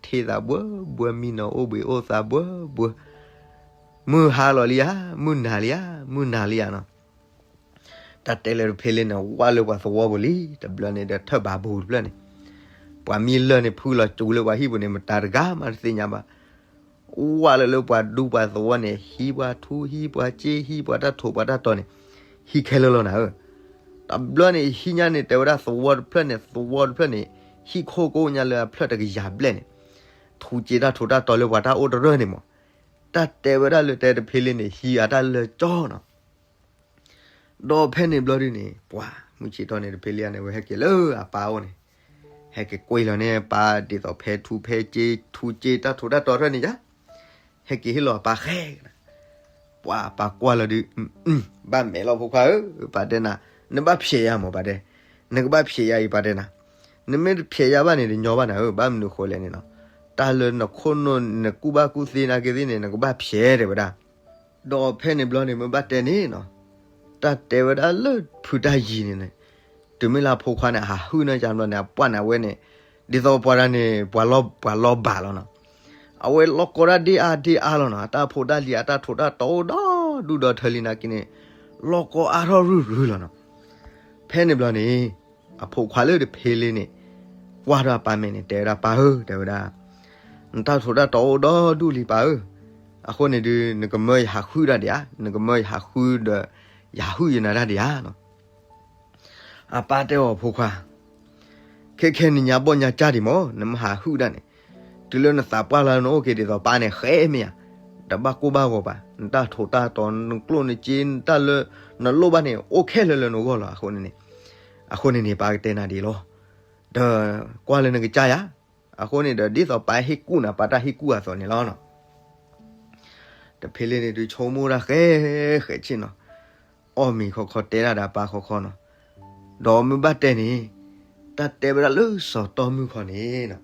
ထ့သးဘှၢဘှၢ မံနီၤအိၣ်ဘှံးအိၣ်သးဘှၢဘှၢ, မုၢ်ဟါလီၤလံဧါ မုၢ်နၤလံဧါ မုၢ်နၤလံဧါနီၤ. တၢ်တဲလၢတဖ့လ့န့ၣ် ဝၢ်လၢပှၤသဝီပူၤလံ တဘျီန့ၣ်ဒီးထၢၣ်ဘးပူၤတဖျၢၣ်န့ၣ်, ပှၤမံလၢၢ်န့ၣ် ဖုလီၤစူၤလၢပှၤဟံၣ်ပူၤန့ၣ် မတၤတဂၤမးတသ့ၣ်ညါဘၣ်. ဝၢ်လၢလၢပှၤဒူပှၤသဝီန့ၣ် ဟံးပှၤထူဟံးပှၤစ့ဟံးပှၤတၢ်ထိးပှၤတၢ်တီၤန့ၣ် ဟံးခဲလၢာ်လီၤနၤဧၢ. တဘျီန့ၣ် ဟံးညါန့ၣ် တဲဝဲဒၣ်သဝီတဖျၢၣ်န့ၣ် သဝီတဖျၢၣ်န့ၣ် ဟံၣ်ခိၣ်ကိးညါလၢအဖျၢၣ်တကယၤဘျဲၣ်န့ၣ်, ထူစ့တၢ်ထိးတၢ်တီၤလၢပှၤတၢ်အိၣ်တရၢၢ်န့ၣ်မး. တၢ်တဲဝဲဒၣ်လၢတဲတဖ့လ့န့ၣ် ဟံးအတၢ်လၢာ်ကၠီနီၤ. ဒီးဖဲန့ၣ်ဘျီဒုန့ၣ် ပှၤမုၢ်ဆ့ၣ်ထီၣ်န့ၣ် တဖ့လ့န့ၣ် အဝဲဟဲက့ၤလၢအပၢ်အိၣ်န့ၣ်, ဟဲက့ၤကွံာ်လီၤန့ၢ်ပၢ် ဒ်သိးဖဲထူဖဲစ့ ထူစ့တၢ်ထိးတၢ်တီၤတဖျၢၣ်န့ၣ်ယါ, ဟဲက့ၤဟ့ၣ်လီၤအပၢ်ဃဲကနၤ. ပှၤအပၢ်ကွၢ်လီၤဒုး, ဘၣ်မဲာ်လီၤဖိခွါဧၢ, ပၢ်တဲနၤ, နဘၣ်ဖျဲးယၤမၢ် ပၢ်တဲ, နကဘၣ်ဖျဲးယၤအံၤ ပၢ်တဲနၤ, နမ့ၢ်တဖျဲးယၤဘၣ်န့ၣ် တညီဘၣ်နၤဧၢ, ဘၣ်မနုၤဃိလဲၣ်န့ၣ်နီၤ, တၢ်လၢနခိၣ်နူာ် နကူၣ်ဘၣ်ကူၣ်သ့နာ်က့သ့ၣ်န့ၣ် နကဘၣ်ဖျဲး တဲဝဲဒၣ်. ဒီးဖဲန့ၣ်ဘျီန့ၣ် မ့ၢ်ဘၣ်တဲန့ၣ်နီၤ, တၢ်တဲဝဲဒၣ်လၢဖုတၢ်ယံၤန့ၣ်န့ၣ်, တုၤမ့ၢ်လၢအဖိခွါန့ၣ် အဟးဟုၣ်န့ၢ်ကဘျီန့ၣ် အပှၢ်န့ၣ် အဝဲန့ၣ်, ဒ်သိးပှၤဒၣ်န့ၣ် ပှၤလီၤ ပှၤလီၤဘၣ်လီၤနီၤ, အဝဲလီၤကီတၢ်ဒ့အါဒ့အါလီၤနီၤ, အတၢ်ဖိတၢ်လံၤ အတၢ်ထိးတၢ်တီၤအိၣ်ဒီဒူၣ်ဒီထၢလံနာ်က့န့ၣ်, လီၤကီအါထီၣ်ရုၢ်ရုၢ်လီၤနီၤ. ဖဲန့ၣ်ဘျီန့ၣ်, အဖိခွါလၢတဖ့လ့န့ၣ်, ကွၢ်ထီၣ်အပၢ်မဲာ်န့ၣ် တဲဝဲဒၣ် ပၢ်ဧၢ, တဲဝဲဒၣ်, နတၢ်ထိးတၢ်တီၤအိၣ်ဒီဒူၣ်လံ ပၢ်ဧၢ, အဃိန့ၣ်ဒုး နကမၢယဟးဃုတၢ်ဒံးဧါ, နကမၢယဟးဃုဒီး ယဟးဟုၣ်ယနၤတၢ်ဒံးဧါနီၤ. အပၢ်တဲအီၤ ဖိခွါ, ခဲခဲနံၤညါဘီၣ်ညါကၢ်ဒံးမၢ် နမ့ၢ်ဟးဟုၣ်ဒၣ်န့ၣ်, တုၤလၢနသးပှၢ်လၢနအိၣ်က့ၤဒ်သိးပၢ်န့ၣ် ဃဲမ့ၢ်ဧါ, တဘၣ်ကိၢ်ဘၣ်ဂီၤဘၣ်, နတၢ်ထိးတၢ်တီၤ နကျိၣ်နစ့ နတၢ်လၢ နလိၣ်ဘၣ်န့ၣ် အိၣ်ခဲလၢာ်လၢနဂီၢ်လီၤ. အဃိန့ၣ်န့ၣ်, အဃိန့ၣ်န့ၣ် ပၢ်ကတဲနၤဒ်အံၤလီၤ, ဒီးကွၢ်လၢနကစၢ်ယၤ, အဃိန့ၣ်ဒီး ဒ်သိးပၢ်ဟ့ၣ်ကူၣ်နၤ ပၢ်တၢ်ဟ့ၣ်ကူၣ်အသိးန့ၣ်လီၤနီၤ. တဖ့လ့န့ၣ်ဒုး ဆိကမိၣ်တၢ်ဃဲဃဲဆ့ၣ်နီၤ, အီၣ်မ့ၤခီခီ တဲဒၣ်ဒီးပၢ်ခီခီနီၤ, ဒီးမ့ၢ်ဘၣ်တဲန့ၣ်, တၢ်တဲဝဲဒၣ်လၢစီၤတီမုၣ်ခီန့ၣ်,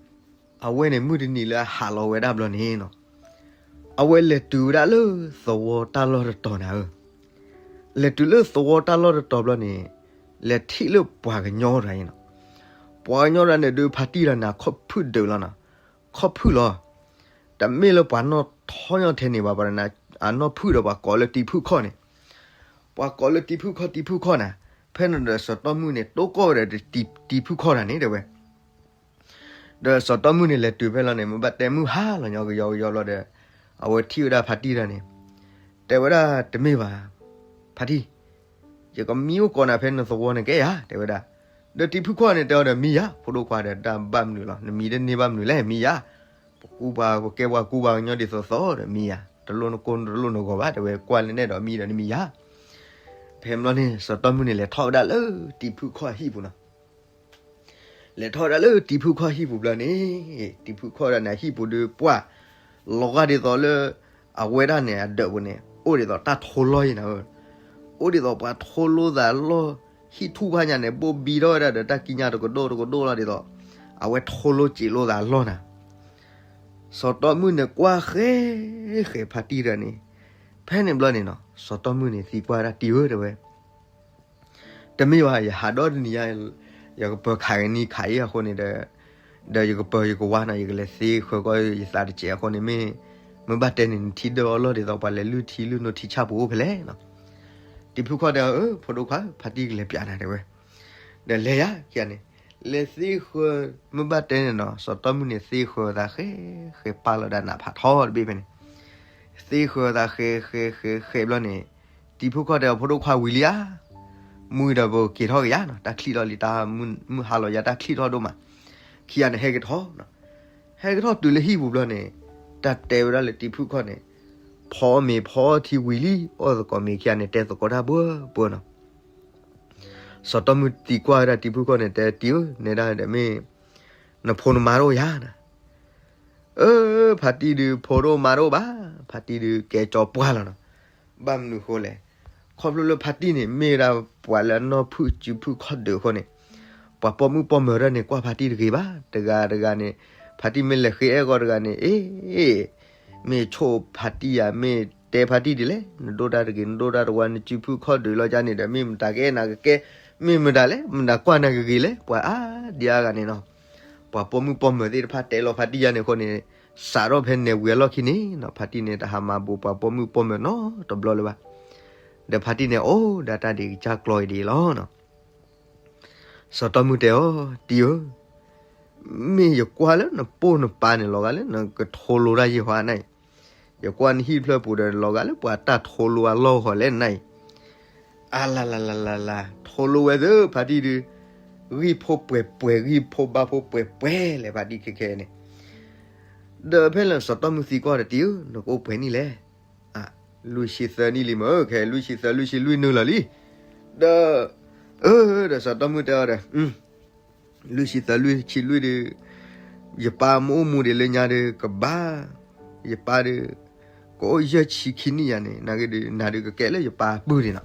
အဝဲန့ၣ် မုၢ်တနံၤလၢအဟးလီၤဝဲဒၣ်ဘျီန့ၣ်နီၤ, အဝဲလဲၤတုၤဝဲဒၣ်လၢသဝီတၢ်လီၢ်တတီၤနၤဧၢ, လဲၤတုၤလၢသဝီတၢ်လီၢ်တတီၤဘျီန့ၣ်, လဲၤထံၣ်လၢပှၤကညီတဂၤအံၤနီၤ, ပှၤကညီတဂၤန့ၣ်ဒုး ဖါတံၢ်တဂၤန့ၣ် ခီၣ်ဖုၣ်ဒုးလီၤနီၤ, ခီၣ်ဖုၣ်လီၤ, တမ့ၢ်လၢပှၤနီၢ်ထီၣ်ညီထဲန့ၣ်ဘၣ်, ပှၤန့ၣ် အနီၢ်ဖုၣ်ဒီးပှၤကိးလၢတံၤဖုၣ်ခီၣ်န့ၣ်, ပှၤကိးလၢတံၤဖုၣ်ခီၣ် တံၤဖုၣ်ခီၣ်နၤ, ဖဲန့ၣ်ဒီးစီၤတီမုၣ်န့ၣ် တိၢ်ကီၢ်ဝဲဒီးတံၤဖုၣ်ခီၣ်တဂၤန့ၣ် တဲဝဲ ဒီးစီၤတီမုၣ်န့ၣ် လဲၤတုၤဖဲလီၤန့ၣ် မ့ၢ်ဘၣ်တဲမုၢ်ဟါလီၤညီကယီကယီလီၤဒီး, အဝဲထံၣ်ဝဲဒၣ်ဖါတံၢ်တဂၤန့ၣ်, တဲဝဲဒၣ်တမ့ၢ်ဘၣ်, ဖါတံၢ်, ယကမံအိၣ်ကိးနၤဖဲနသဝီန့ၣ်ကဲယၤ တဲဝဲဒၣ်, ဒီးတံၤဖုၣ်ခီၣ်န့ၣ် တဲအီၤဒီးမံယၤ ဖိဒိၣ်ခွါဒီး တၢ်ဘၣ်မနုၤလီၤ နမံတန့ၢ်ဘၣ်မနုၤလဲၣ် မံယၤ, ပကူပှၤပကဲပှၤကူပှၤကညီဒ်သိးသိးဒီးမံယၤ တလိၣ်နကိၢ်တလိၣ်နဂီၤဘၣ် တဲဝဲ ကွၢ်လၢနဲၣ်ဒီးမံဒီးနမံယၤ, ဖဲမ့ၢ်လီၤန့ၣ် စီၤတီမုၣ်န့ၣ် လဲၤထီၣ်ဝဲဒၣ်လၢတံၤဖုၣ်ခီၣ်အဟံၣ်ပူၤနီၤ လဲၤထီၣ်ဝဲဒၣ်လၢတံၤဖုၣ်ခီၣ်ဟံၣ်ပူၤဘျီန့ၣ်, တံၤဖုၣ်ခီၣ်ဒၣ်န့ၣ် အဟံၣ်ပူၤဒီးပှၢ်, လီၤဂာ်ဒ်သိးလၢ, အဝဲဒၣ်န့ၣ် အဒၢးပူၤန့ၣ် အိၣ်ဒ်သိးတၢ်ထိလိအံၤနၤဧၢ, အိၣ်ဒ်သိးပှၤထိလိသးလီၢ်, ဟံၣ်ထူၣ်ဖးညါန့ၣ် ဘိၣ်ဘံထီၣ်ဝဲဒၣ်ဒီးတၢ်ကံးညာ်တကဒိၣ်တကဒိၣ်လီၤဒ်သိး, အဝဲထိလိစံးလိသးလီၢ်နၤ စီၤတီမုၣ်န့ၣ်ကွၢ်ဃဲ, ဃဲဖါတံၢ်တဂၤန့ၣ်, ဖဲန့ၣ်ဘျီန့ၣ်နီၤ စီၤတီမုၣ်န့ၣ်သံကွၢ်ဒၣ်တံၤဧၢ တဲဝဲ, တမ့ၢ်ဘၣ် ယဟးဒီတနံၤညါ, ယကပၢၤခးကနံၤခးအံၤအဃိန့ၣ်ဒီး, ဒီးယကပၢၤယကဝါနီၤ ယကလဲၤသ့ဃၢၤကီယသးတစဲးအဃိန့ၣ်မ့ၢ်, မ့ၢ်ဘၣ်တဲန့ၣ် နထံဒၢအီၤလီၢ်ဒ်သိးပှၤလဲၤလုၢ်ထံလုၢ်နိထံဆၣ်ပူၤအိၣ်ဖဲလဲၣ်နီၤ, တံၤဖုၣ်ခီၣ်တဲအီၤ အၢ ဖိဒိၣ်ခွါ ဖါတံၢ်ကလဲၤပျးနၤတဲဝဲ, ဒီးလဲၤယၤခံဂၤန့ၣ်, လဲၤသ့ဃၢၤ, မ့ၢ်ဘၣ်တဲန့ၣ်နီၤ စီၤတီမုၣ်န့ၣ်သ့ဃၢၤသးဃဲ, ဃဲပာ်လီၤဒၣ်နးဖးထီတဘ့ၣ်ဖဲန့ၣ်, သ့ဃၢၤသးဃဲဃဲဃဲဃဲဘျီန့ၣ်, တံၤဖုၣ်ခီၣ်တဲအီၤ ဖိဒိၣ်ခွါဝံၤလံဧါ, မုၢ်ဒီးပက့ၤထီၣ်က့ၤယၤနီၤ တၢ်ချံၣ်ထီၣ်လံ တၢ်မုၢ်ဟါလီၤယၤ တၢ်ချံၣ်ထီၣ်ဒိၣ်မး, ခံဂၤန့ၣ်ဟဲက့ၤထီၣ်, ဟဲက့ၤထီၣ်တုၤလၢဟံၣ်ပူၤဘျီန့ၣ်, တၢ်တဲဝဲဒၣ်လၢတံၤဖုၣ်ခီၣ်န့ၣ်, ဖီမ့ၤဖီထံဝံၤလံ အီၣ်သကိးမ့ၤခံဂၤန့ၣ် တဲသကိးတၢ်ပှဲၤပှဲၤနီၤ စီၤတီမုၣ်သံကွၢ်ဝဲဒၣ်တံၤဖုၣ်ခီၣ်န့ၣ် တဲတံၤဧၢ နဲဒၣ်ဒီးမ့ၢ်, နဖိနမါတအိၣ်ယၤနၤ, အၢ ဖါတံၢ်ဒုး ဖိတအိၣ်မါတအိၣ်ဘၣ်, ဖါတံၢ်ဒုးကဲကၠီပှၢ်လီၤနီၤ, ဘၣ်မနုၤဃိလဲၣ်, ခီဖျိလၢဖါတံၢ်န့ၣ် မ့ၢ်ဝဲဒၣ်ပှၤလၢအနီၢ်ဖုၣ်စုဖုၣ်ခီၣ်ဒုးအဃိန့ၣ်, ပှၤပိာ်မုၣ်ပိာ်မၢၤတၢ်န့ၣ် ကွၢ်ဖါတံၢ်တဂ့ၤဘၣ်, တဂၤတဂၤန့ၣ်, ဖါတံၢ်မ့ၢ်လဲၤဃ့အဲၣ်ဂီၢ်တဂၤန့ၣ် အ့ မ့ၢ်ဆိၣ်ဖါတံၢ်ယၤ မ့ၢ်တဲဖါတံၢ်ဒ်လဲၣ် နဒိၣ်တၢ်တဂ့ၤ နဒိၣ်တၢ်တဝါ နစုဖုၣ်ခီၣ်ဒုးလီၤကန့ၣ်ဒီး မ့ၢ်မတၤကအဲၣ်နၤကကဲ, မ့ၢ်မတၤလဲၣ် မတၤကွၢ်နၤကဂ့ၤလဲၣ် ပှၤအါဒံအါဂၤန့ၣ်နီၤ, ပှၤပိာ်မုၣ်ပိာ်မၢၤသ့ၣ်တဖၣ်တဲလီၤဖါတံၢ်ယၤန့ၣ်အဃိန့ၣ်, စးထီၣ်ဖဲနဲၣ်ဝံၤအလီၢ်ခံန့ၣ်နီၤ ဖါတံၢ်န့ၣ် တဟးမၤဘူးပှၤပိာ်မုၣ်ပိာ်မၢၤနီတဘျီလၢၤဘၣ်, ဒီးဖါတံၢ်န့ၣ် အိၣ်ဒၣ်တၢ်ဒံးကစၢ်ကျီအံၤဒ်အံၤလီၤနီၤ စီၤတီမုၣ်တဲအီၤ တံၤဧၢ, မ့ၢ်ယကွၢ်လၢနပိၢ်နပၤန့ၣ် လီၤဂာ်လၢနကထိလိတၢ်ယံာ်ဟီနၤအံၤ, ယကွၢ်နဟံၣ်တဖျၢၣ်ပူၤဒီး လီၤဂာ်လၢပှၤတၢ်ထိလိအလီၢ်ဟီလဲၣ်နၤအံၤ, အလၤလၤလၤလၤလၤ, ထိလိဝဲသ့ဖါတံၢ်ဒုး, ဂံၢ်ဖိပှဲၤပှဲၤ ဂံၢ်ဖိဘါဖိပှဲၤပှဲၤလဲၣ် ဖါတံၢ်ခဲခဲန့ၣ်, ဒီးဖဲလၢစီၤတီမုၣ်သံကွၢ်ဒီး တံၤဧၢ နကအိၣ်ပှဲၤနံၣ်လဲၣ် လွံၢ်ဆံသၢနံၣ်လံမၢ်, ခဲလွံၢ်ဆံသၢ လွံၢ်ဆံလွံၢ်နုာ်လီၤလံ, ဒီး, အၢ ဒီးစီၤတီမုၣ်တဲအီၤဒီး, လွံၢ်ဆံသၢ လွံၢ်ဆံလွံၢ်ဒီး, ယပၢ်မ့ၢ်အိၣ်မူဒံးလၢညါဒီးကဘၣ်, ယပၢ်ဒီး, ကအိၣ်ယဲၢ်ဆံခံနံၣ်ယၤန့ၣ် နကဒုး နၤဒုးကကဲလၢယပၢ်ပုၢ်ဒံးနီၤ,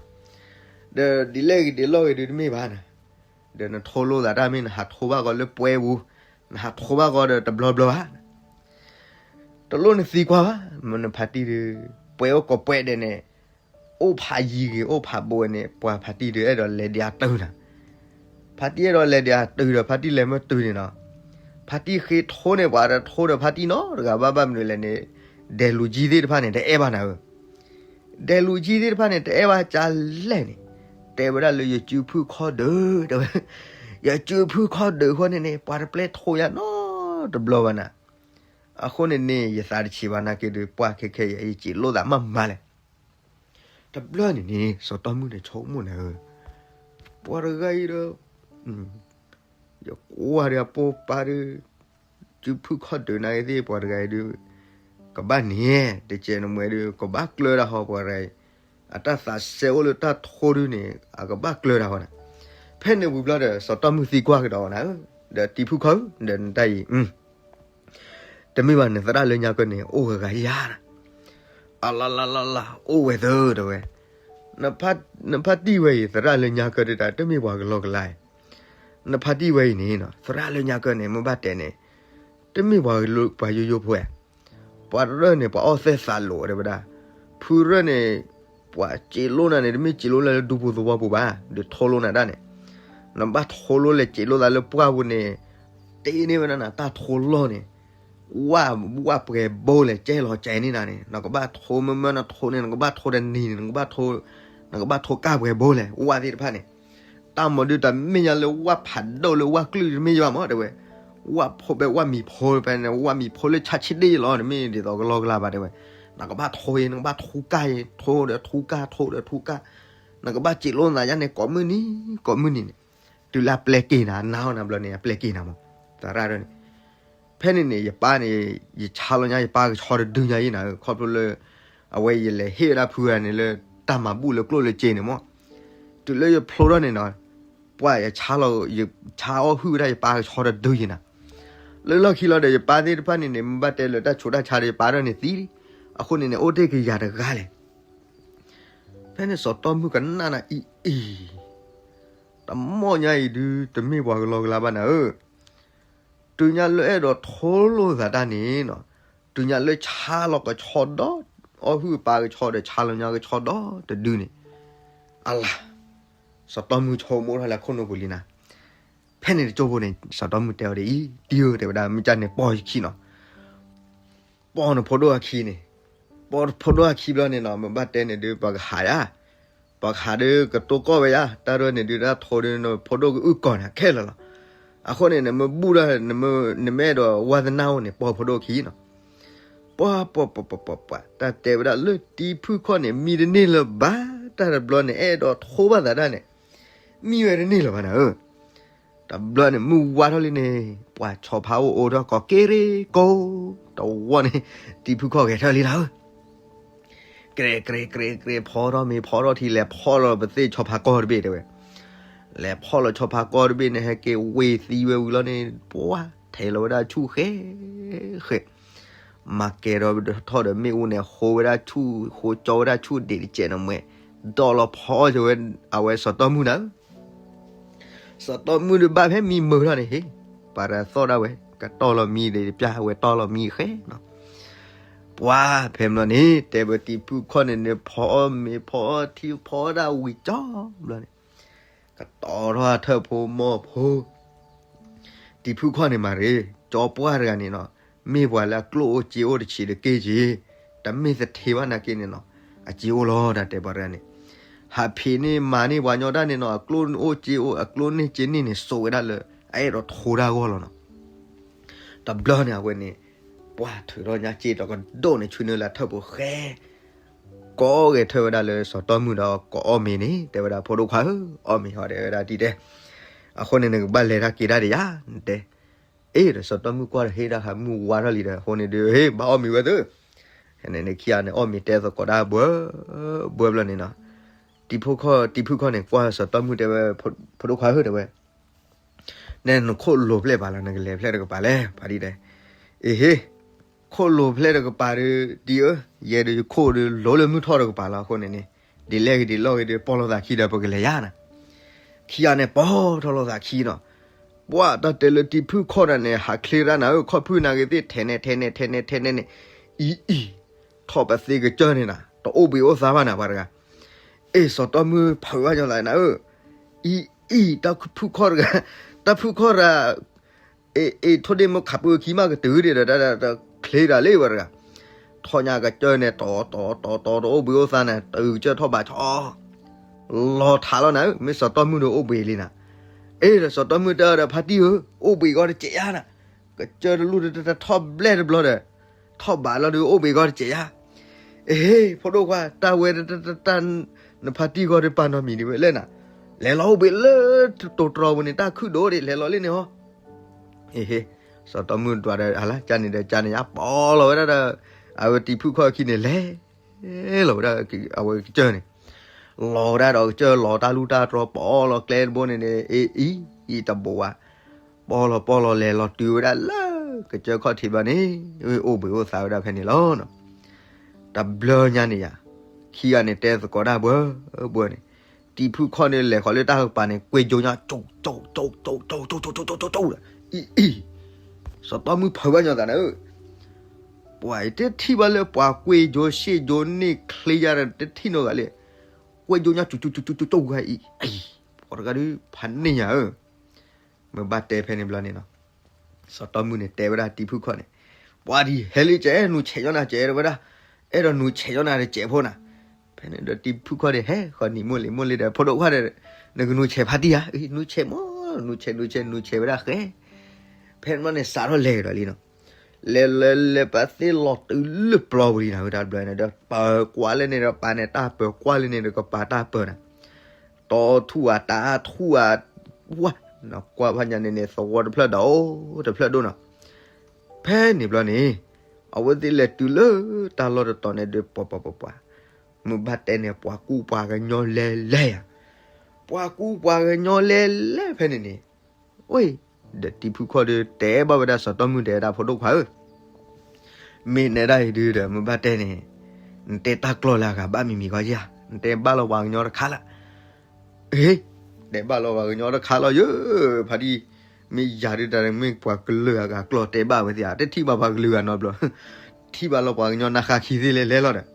ဒီးဒ်လဲၣ်ဂ့ၤဒ်လဲၣ်ဂ့ၤဒုးတမ့ၢ်ဘၣ်နၤ, ဒီးနထိလိာ်သးတၢ်မ့ၢ်နဟးထိဘၣ်ဂီၤလၢပှဲၤပူၤ, နဟးထိဘၣ်ဂီၤဒီးတဘျီဘျီဘၣ်, တလိၣ်နသံကွၢ်ဘၣ်, မ့ၢ်နဖါတံၢ်ဒုး ပှဲၤအိၣ်ကိးပှဲၤဒဲးန့ၣ်, အိၣ်ဖးယံၤဂ့ၤ အိၣ်ဖးဘိန့ၣ် ပှၤဖါတံၢ်ဒုးအဲၣ်ဒိးလဲၤဒံးအတုၤနၤ, ဖါတံၢ်အဲၣ်ဒိးလဲၤဒံးအတုၤဒီး ဖါတံၢ်လဲၤမ့ၢ်တုၤန့ၣ်နီၤ, ဖါတံၢ်ဃ့ထိန့ၣ် ပှၤတထိဒီးဖါတံၢ်နီတဂၤဘၣ်, ဘၣ်မနုၤလဲၣ်န့ၣ်, ဒဲးလူၤကၠံသ့ၣ်တဖၣ်န့ၣ် တအဲၣ်ဘၣ်နၤဧၢ ဒဲးလူၤကၠံသ့ၣ်တဖၣ်န့ၣ် တအဲၣ်ဘၣ်ကလဲၣ်န့ၣ်, တဲဝဲဒၣ်လၢယစုဖုၣ်ခီၣ်ဒုး တဲဝဲ, ယစုဖုၣ်ခီၣ်ဒုးအဃိန့ၣ်န့ၣ် ပှၤတပျဲထိယၤနီတဘျီဘၣ်နၤ, အဃိန့ၣ်န့ၣ် ယသးတဆံးဘၣ်နာ်က့ဒုး ပှၢ်ခဲခဲယဲ ယစံးလိာ်သးမးမးလဲၣ်, တဘျီန့ၣ်န့ၣ် စီၤတီမုၣ်န့ၣ်ဆိကမိၣ်နၤဧၢ, ပှၤတဂၤအံၤဒီး ယကွၢ်ဒီးအပိာ်ပၢ်ဒီး စုဖုၣ်ခီၣ်ဒုးနာ်က့သ့ၣ် ပှၤတဂၤအံၤဒုး ကဘၣ်န့ၣ် တကဲးနမှဲဒုး ကဘၣ်ကျၢၤဒၣ်ဟီ ပှၤတဂၤအံၤ, အတၢ်သးစဲအိၣ်လၢတၢ်ထိဒုးန့ၣ် အကဘၣ်ကျၢၤဒၣ်ဟီနၤ, ဖဲန့ၣ်ဝံၤဘျီဒီး စီၤတီမုၣ်သံကွၢ်ကဒီးနၤဧၢ, ဒီးတံၤဖုၣ်ခီၣ်ဧၢ ဒီးနတၢ်အံၤ တမ့ၢ်ဘၣ် နသရၣ်လၢညါကၢန့ၣ် အိၣ်ဂၤဂၤယၤနၤ, အလါလါလါလါ အိၣ်ဝဲသၢ တဲဝဲ, နဖါတံၢ်ဝဲအံၤ သရၣ်လၢညါကၢဒုးတၢ် တမ့ၢ်ပှၤကလီကလါ, နဖါတံၢ်ဝဲအံၤန့ၣ် သရၣ်လၢညါကၢန့ၣ် မ့ၢ်ဘၣ်တဲန့ၣ် တမ့ၢ်ပှၤယိယိဖိဧါ, ပှၤရၢၢ်န့ၣ် ပှၤအီၣ်သဲၣ်သးလိာ်တဲဝဲဒၣ်, ဖုရၢၢ်န့ၣ် ပှၤစံးလိာ်နၤန့ၣ် တမ့ၢ်စံးလိာ်နၤလၢဒူပူၤသဝီပူၤဘၣ်, ဒုးထိလိာ်နၤဒၣ်န့ၣ်, နဘၣ်ထိလိာ်လဲၤစံးလိာ်သးလၢပှၢ်ပူၤန့ၣ်, တ့န့ၢ်ဝဲဒၣ်နၤတၢ်ထိလီၢ်န့ၣ်, ဝၣ်ဝၣ်ပှဲၤဘိလဲၣ် ကဲလီၤကဲန့ၢ်နၤန့ၣ် နကဘၣ်ထိမ့ၢ်မ့ၢ်နထိန့ၣ် နကဘၣ်ထိတနံၤန့ၣ် နကဘၣ်ထိ, နကဘၣ်ထိကၢ်ပှဲၤဘိလဲၣ် ဝၣ်သ့ၣ်တဖၣ်န့ၣ်, တၢ်မၤဒုးတမ့ၢ်ညါလၢဝၣ်ဖးဒိၣ်လၢဝၣ်ကျုၢ်တမ့ၢ်ယဘၣ်မး တဲဝဲ, ဝၣ်ဖိဖဲဝၣ်မံၤဖိဖဲန့ၣ် ဝၣ်မံၤဖိလၢဆါဆံးဒ့ၣ်လီၤ တမ့ၢ်ဒ်သိးကလီကလါဘၣ် တဲဝဲ, နကဘၣ်ထိအံၤ နကဘၣ်ထိကၢ်အံၤ ထိဒီးထိကၢ် ထိဒီးထိကၢ်, နကဘၣ်စံးလိာ်နၤယါန့ၣ် ကိးမုၢ်နံၤ ကိးမုၢ်နံၤန့ၣ်, တုၤလၢအပျဲက့ၤနၤ နၤအီၤနၤဘျီန့ၣ် အပျဲက့ၤနၤမး, သရၣ်ဒၣ်န့ၣ်, ဖဲန့ၣ်န့ၣ် ယပၢ်န့ၣ် ယဆါလီၤညါယပၢ်ကဆီတဒုညါအံၤနၤ ခီဖျိလၢ အဝဲယလဲၤဟ့ၣ်ဝဲဒၣ်ဖုဂၤန့ၣ်လၢ တၢ်မၤဘူၣ်လၢကျိၣ်လၢစ့န့ၣ်မး, တုၤလၢယဖျိထီၣ်န့ၣ်နီၤ, ပှၢ်ယဆါလီၤ ယဆါအီၣ်ဟုၣ်ဝဲဒၣ်ယပၢ်ကဆီတဒုယံၤနၤ, လၢလီၢ်ခံလီၤဒီး ယပၢ်သ့ၣ်တဖၣ်န့ၣ်န့ၣ် မ့ၢ်ဘၣ်တဲလၢတၢ်ဆူးတၢ်ဆါဒီးယပၢ်ဒၣ်န့ၣ်သံလံ, အဃိန့ၣ်န့ၣ် အိၣ်တ့ၢ်ကယၤတဂၤလဲၣ် ဖဲန့ၣ်စီၤတီမုၣ်ကနၣ်နၤအံၤအံၤ, တမီၢ်ညါအံၤဒုး တမ့ၢ်ပှၤကလီကလါဘၣ်နၤဧၢ, တုၤညါလၢအဲၣ်ဒိးထိလိာ်သးတၢ်န့ၣ်နီၤ, တုၤညါလၢဆါလီၤကဆီဒီး အီၣ်ဟုၣ်ပၢ်ကဆီဒီး ဆါလီၤညါကဆီဒီးတဒုန့ၣ်, အလၤ, စီၤတီမုၣ်ဆိကမိၣ်ထီၣ်လၢခိၣ်နူာ်ပူၤလံနၤ, ဖဲန့ၣ်တကၠိဖိန့ၣ် စီၤတီမုၣ်တဲအီၤဒ်အံၤ, တံၤဧၢ တဲဝဲဒၣ် မ့ၢ်ကၢ်န့ၣ်ပိာ်ယခံနီၤ ပိာ်နဖိဒိၣ်အခံန့ၣ်, ပိာ်နဖိဒိၣ်အခံဘျီန့ၣ်နီၤ မ့ၢ်ဘၣ်တဲန့ၣ်ဒုး ပှၤကဟးယါ, ပှၤကဟးဒုးကတိၤကီၢ်ဝဲယါ, တၢ်ရၢၢ်န့ၣ်ဒုး တၢ်ထိဒုး နဖိဒိၣ်ကအုၣ်ကီၤနၤခဲလၢာ်လီၤ, အဃိန့ၣ် နမ့ၢ်ဘူၣ်ဒၣ် နမ့ၢ်အဲၣ်ဒိးဝါသနာအိၣ်န့ၣ် ပိာ်ဖိဒိၣ်အခံနီၤ, ပှၤပှၤပှၤပှၤပှၤ တၢ်တဲဝဲဒၣ်လၢတံၤဖုၣ်ခီၣ်န့ၣ် မံတန့ၢ်လၢၤဘၣ်, တၢ်တဘျီန့ၣ် အဲၣ်ဒိးထိဘၣ်သးတၢ်န့ၣ် မံဝဲတန့ၢ်လၢၤဘၣ်နၤဧၢ တဘျီန့ၣ် မုၢ်ဝါထီၣ်လံန့ၣ် ပှၤဆီဖါအိၣ်အိးထီၣ်ကိးက့ရ့ကိး, တဝီန့ၣ် တံၤဖုၣ်ခီၣ်ဂဲၤထၢၣ်လံနၤဧၢ, ကြဲးကြဲးကြဲးကြဲး ဖီထီၣ်မ့ၤဖီထီၣ်ထံ လဲၤဖီၣ်လီၤပသ့ၣ်ဆီဖါကီၢ်တဘ့ၣ်တဲဝဲ, လဲၤဖီၣ်လီၤဆီဖါကီၢ်တဘ့ၣ်န့ၣ် ဟဲက့ၤဝ့ၤသံဝဲဝံၤလီၤန့ၣ် ပှၤ ထဲးလီၤဝဲဒၣ်ဆူၣ်ဃဲဃဲ မၤကဲၤဒီးထီၣ်ဒီးမ့ၣ်အူန့ၣ် ဃိဝဲဒၣ်ဆူၣ် ဃိကၠီဝဲဒၣ်ဆူၣ်ဒံးတကဲးနမှဲ, ဒီးလီၤဖီအီၣ်က့ၤဝဲ အဝဲစီၤတီမုၣ်နၤဧၢ, စီၤတီမုၣ်ဒုးဘၣ်ဖဲမံမုာ်ထီၣ်န့ၣ် ဟ့ၣ် ပှၤရၤသီၣ်ဒၣ်ဝဲ ကတီၢ်လီၤမံဒံးတပျၢ် အဝဲတီၢ်လီၤမံဃဲနီၤ, ပှၤဖဲမလီၤန့ၣ် တဲဘၣ်တံၤဖုၣ်ခီၣ်န့ၣ်န့ၣ် ဖီအီၣ်မ့ၤဖီအီၣ်ထံ ဖီဒၣ်ဝံၤကၠီဘျီန့ၣ် ကတီၤထီၣ်အထၢၣ်ဖိမီၢ်ဖိ တံၤဖုၣ်ခီၣ်န့ၣ်မၤရ့ ကၠီပှၢ်တဂၤန့ၣ်နီၤ, မ့ၢ်ပှၤလၢအကျိၣ်အိၣ်စ့အိၣ်တဆံးတက့ၢ်က့ၤ, တမ့ၢ်သထ့ဘၣ်နာ်က့န့ၣ်နီၤ, အစ့အိၣ်လီၤ တၢ်တဲပှၤတဂၤန့ၣ်, ဟးဖံးန့ၢ်မၤန့ၢ်ပှၤညီတၢ်န့ၣ်နီၤ, အကျိၣ်အိၣ်စ့အိၣ် အကျိၣ်န့ၢ်စ့န့ၢ်န့ၣ် စိာ်ဝဲဒၣ်လၢ အအဲၣ်ဒိးထိတၢ်အဂီၢ်လီၤနီၤ. တဘျီန့ၣ်အဝဲန့ၣ် ပှၢ်ထုးထီၣ်ညါစ့ဒီးကဒိၣ်န့ၣ် ဆူနုာ်လၢထၢၣ်ဖိဃဲ ကိးဂဲၤထၢၣ်ဝဲဒၣ်လၢစီၤတီမုၢ်ဒီး ကိးအီၣ်မ့ၤန့ၣ် တဲဝဲဒၣ်ဖိဒိၣ်ခွါဧၢ, အီၣ်မ့ၤဟီဒီးဝဲဒၣ်တံၤတဲ, အဃိန့ၣ်နကဘၣ်လဲၤတၢ်က့ၤတၢ်ဒီးယၤ နတဲ, အ့ဒီးစီၤတီမုၢ်ကွၢ်ဒီးဟ့ၣ်ဒၣ်ဃာ်မုၢ်ဝါထီၣ်လံဒီး အဃိန့ၣ်ဒုး ဟ့ၣ် ဘၣ်အီၣ်မ့ၤဝဲသု, ဟဲန့ၣ်န့ၣ်ခံဂၤန့ၣ် အီၣ်မ့ၤတဲသကိးဒၣ်ဘှၢ ဘှၢဘျီန့ၣ်နီၤ, တံၤဖုၣ်ခီၣ် တံၤဖုၣ်ခီၣ်န့ၣ် ကွၢ်စီၤတီမုၢ်တဲဝဲ, ဖိဒိၣ်ခွါဧၢ တဲဝဲ နဲနခိၣ်လိၤဖျဲၣ်ပာ်လီၤ နကလဲၤဖျဲၣ်တကပၤလဲၣ် ဖါတံၢ်တဲ, အ့ဟ့ၣ်, ခိၣ်လိၤဖျဲၣ်တကပၤဒီး တံၤဧၢ, ယဲဒုးယခိၣ်ဒီးလိၤလၢမုၢ်ထီၣ်တကပၤလီၤ အဃိန့ၣ်န့ၣ်, ဒ်လဲၣ်ဂ့ၤဒ်လဲၣ်ဂ့ၤဒီး ပီၢ်လိာ်သးခံဒီး ပကလဲၤယါနၤ. ခံဂၤန့ၣ် ပီၢ်ထီၣ်လိာ်သးခံနီၤ. ပှၤတၢ်တဲလၢတံၤဖုၣ်ခီၣ်တၢ်န့ၣ် ဟးချ့ရၣ်နၤဧၢ, ခီၣ်ဖုၣ်နၤဂ့ၤသ့ၣ် ထဲးနဲ ထဲးနဲ ထဲးနဲ ထဲးနဲန့ၣ်, အံၤအံၤ, ထီၣ်ပသ့ကစၢၢ်န့ၣ်နၤ တအိၣ်ဘှံးအိၣ်သါဘၣ်နၤ ပှၤတဂၤ. အ့ၣ် စီၤတီမုၢ်ဖုးဘၣ်ညီသးနၤဧၢ, အံၤအံၤ တၢ်ဖုၣ်ခီၣ်တဂၤ, တၢ်ဖုၣ်ခီၣ်တဂၤ အ့ၣ် အ့ၣ် ထိၣ်ဒ့ၣ်မ့ၢ်ခးပၢခံမးကတုၤဒံးဒီး တၢ်ချ့တၢ်လံ ပှၤတဂၤ. ထီၣ်ညါကစၢၢ်န့ၣ် တီၤတီၤတီၤတီၤ တအိၣ်ဘှံးအိၣ်သါန့ၣ် တုၤကစၢၢ်ထီၣ်ဘးဆီ လီၤထးလီၤနၤဧၢ, မ့ၢ်စီၤတီမုၢ်ဒီးအိၣ်ဘှံးလံနၤ. အ့ၣ်ဒီး စီၤတီမုၢ်တဲအီၤဒီး ဖါတံၢ်ဧၢ, အိၣ်ဘှံးဂီၢ်တစဲးယါနၤ, ကစၢၢ်တလူၢ်တထီၣ်ဘျဲၣ်တဘျီဒီး ထီၣ်ဘးလီၤဒီးအိၣ်ဘှံးဂီၢ်တစဲးယါ. အ့ၣ် ဖိဒိၣ်ခွါ တၢ်ဝဲတၢ်တၢ်တၢ် နဖါတံၢ်ဂီၢ်ဒီးပာ်နီတမံၤဒံးဝဲလဲၣ်နၤ, လဲၤလီၤအိၣ်ဘှံးလၢတတိၤတြီၤပူၤန့ၣ် တၢ်ခုၣ်ဒိၣ်ဒံး လဲၤလီၤလံန့ၣ်ဟီ. အ့ၣ် စီၤတီမုၢ်ဒွးဒီး အလါ ကန့ၣ်ဒီးကန့ၣ် ယါပီၢ်လီၤဝဲဒၣ်ဒီး အဝဲတံၤဖုၣ်ခီၣ်အခံန့ၣ် လဲၤလီၤဝဲဒၣ် အဝဲကစၢၢ်န့ၣ် လီၤဝဲဒၣ်ဒီးကစၢၢ်လီၤတၢ်လူၢ်တၢ်တြီၤ ပီၢ်လီၤကျဲတဘိန့ၣ်န့ၣ် အ့ၣ်အံၤ အံၤတဘိဝဲ ပီၢ်လီၤပီၢ်လီၤလဲၤလီၤတုၤဝဲဒၣ်လၢကစၢၢ်ခီၣ်ထံးဘျီန့ၣ် အိၣ်ဘှံးအိၣ်သါဝဲဒၣ်ဖဲန့ၣ်လီၤ. တဘျီညါန့ၣ်ယါ ခံဂၤန့ၣ်တဲသကိးတၢ်ဘှၢဘှၢန့ၣ် တံၤဖုၣ်ခီၣ်န့ၣ်လဲၤဃီၤလၢတၢ်ကပၤန့ၣ် ကွ့ၢ်ကၠိညါ ကၠိကၠိကၠိကၠိ အံၤအံၤ စီၤတီမုၢ်ဖုးဘၣ်ညီသးနၤဧၢ, ပှၤအံၤတထံၣ်ဘၣ်လၢပှၤကွ့ၢ်ကၠိရှ့ၣ်ကၠိန့ၣ်ချ့ယါဒီး တထံၣ်နီတဂၤလၢ ကွ့ၢ်ကၠိညါ ကၠိကၠိကၠိကၠိ အံၤ ပှၤတဂၤဒုးဖးန့ၢ်ယၤဧၢ. မ့ၢ်ဘၣ်တဲဖဲန့ၣ်ဘျီန့ၣ်နီၤ စီၤတီမုၢ်န့ၣ်တဲဝဲဒၣ်တံၤဖုၣ်ခီၣ်န့ၣ် ပှၤဒ်ဟဲလံကဲး နူဆဲးညီနၤကဲး တဲဝဲဒၣ်, အဲၣ်ဒိးနူဆဲးညီနၤဒီးကဲးဖိနၤ. ဖဲန့ၣ်ဒီးတံၤဖုၣ်ခီၣ်ဒီး ဟဲဃီၤနံၤမိၢ်လံၤမိၢ်လံၤဒီး ဖိဒိၣ်ခွါဒီး နကနူဆဲးဖါတံၢ်ဧါ, နူဆဲးမး နူဆဲး နူဆဲး နူဆဲးဝဲဒၣ်ဃဲ ဖဲန့ၣ်ဘျီန့ၣ် စးထီၣ်လဲၤကဒီးလံနီၤ. လဲၤလဲၤလဲၤ ပသ့ၣ်လီၤတုၤလၢပျီပူၤလံနီၤ ဝဲဒၣ်တဘျီန့ၣ်ဒီး ပၢၤကွၢ်လၢန့ၣ်ဒီး ပၢၤန့ၣ် တၢ်ပၢၤကွၢ်လၢန့ၣ်ဒီး ကပၤတၢ်ပၢၤနၤ တီထူၣ်ဧါ တၢ်ထူၣ်ဧါ, ဝါ, ကွၢ်ဖးညါန့ၣ်န့ၣ် သဝီတဖျၢၣ်ဒီးအိၣ်တဖျၢၣ်ဒိၣ်နီၤ. ဖဲန့ၣ်ဘျီန့ၣ် အဝဲသ့ၣ်လဲၤတုၤလၢတၢ်လီၢ်တတီၤန့ၣ်ဒီး ပှၤပှၤပှၤပှၤ, မုၢ်ဘၣ်တဲန့ၣ် ပှၤကူပှၤကညီလဲၤလဲၤယါ, ပှၤကူပှၤကညီလဲၤလဲၤဖဲန့ၣ်န့ၣ်, ဝ့ၢ်, ဒီးတံၤဖုၣ်ခီၣ်ဒီး တဲဘၣ်ဝဲဒၣ်စီၤတီမုၢ် တဲဝဲဒၣ် ဖိဒိၣ်ခွါဧၢ မ့ၢ်နဲဒၣ်အံၤဒုးဒီး မုၢ်ဘၣ်တဲန့ၣ်, နတဲတၢ်ကျီၢ်လၢအဂၤဘၣ်မံၤမံၤဂီၢ်ယါ, နတဲဘၣ်လီၤပှၤကညီတခါလၢ်, ဟ့, တဲဘၣ်လီၤပှၤကညီတခါလီၤယၢ, ဖါတံၢ်, မ့ၢ်ယၤဒုးတၢ်မ့ၢ်ပှၤကလုာ်အဂၤကျီၢ်တဲဘၣ်ဝဲသ့ၣ်ဧါ, တထံၣ်ဘၣ်ပှၤကလုာ်အဂၤနီတဘျီ, ထံၣ်ဘၣ်လီၤပှၤကညီနၢ်ဃါခံသ့လဲၤလဲၤလီၤဒီး,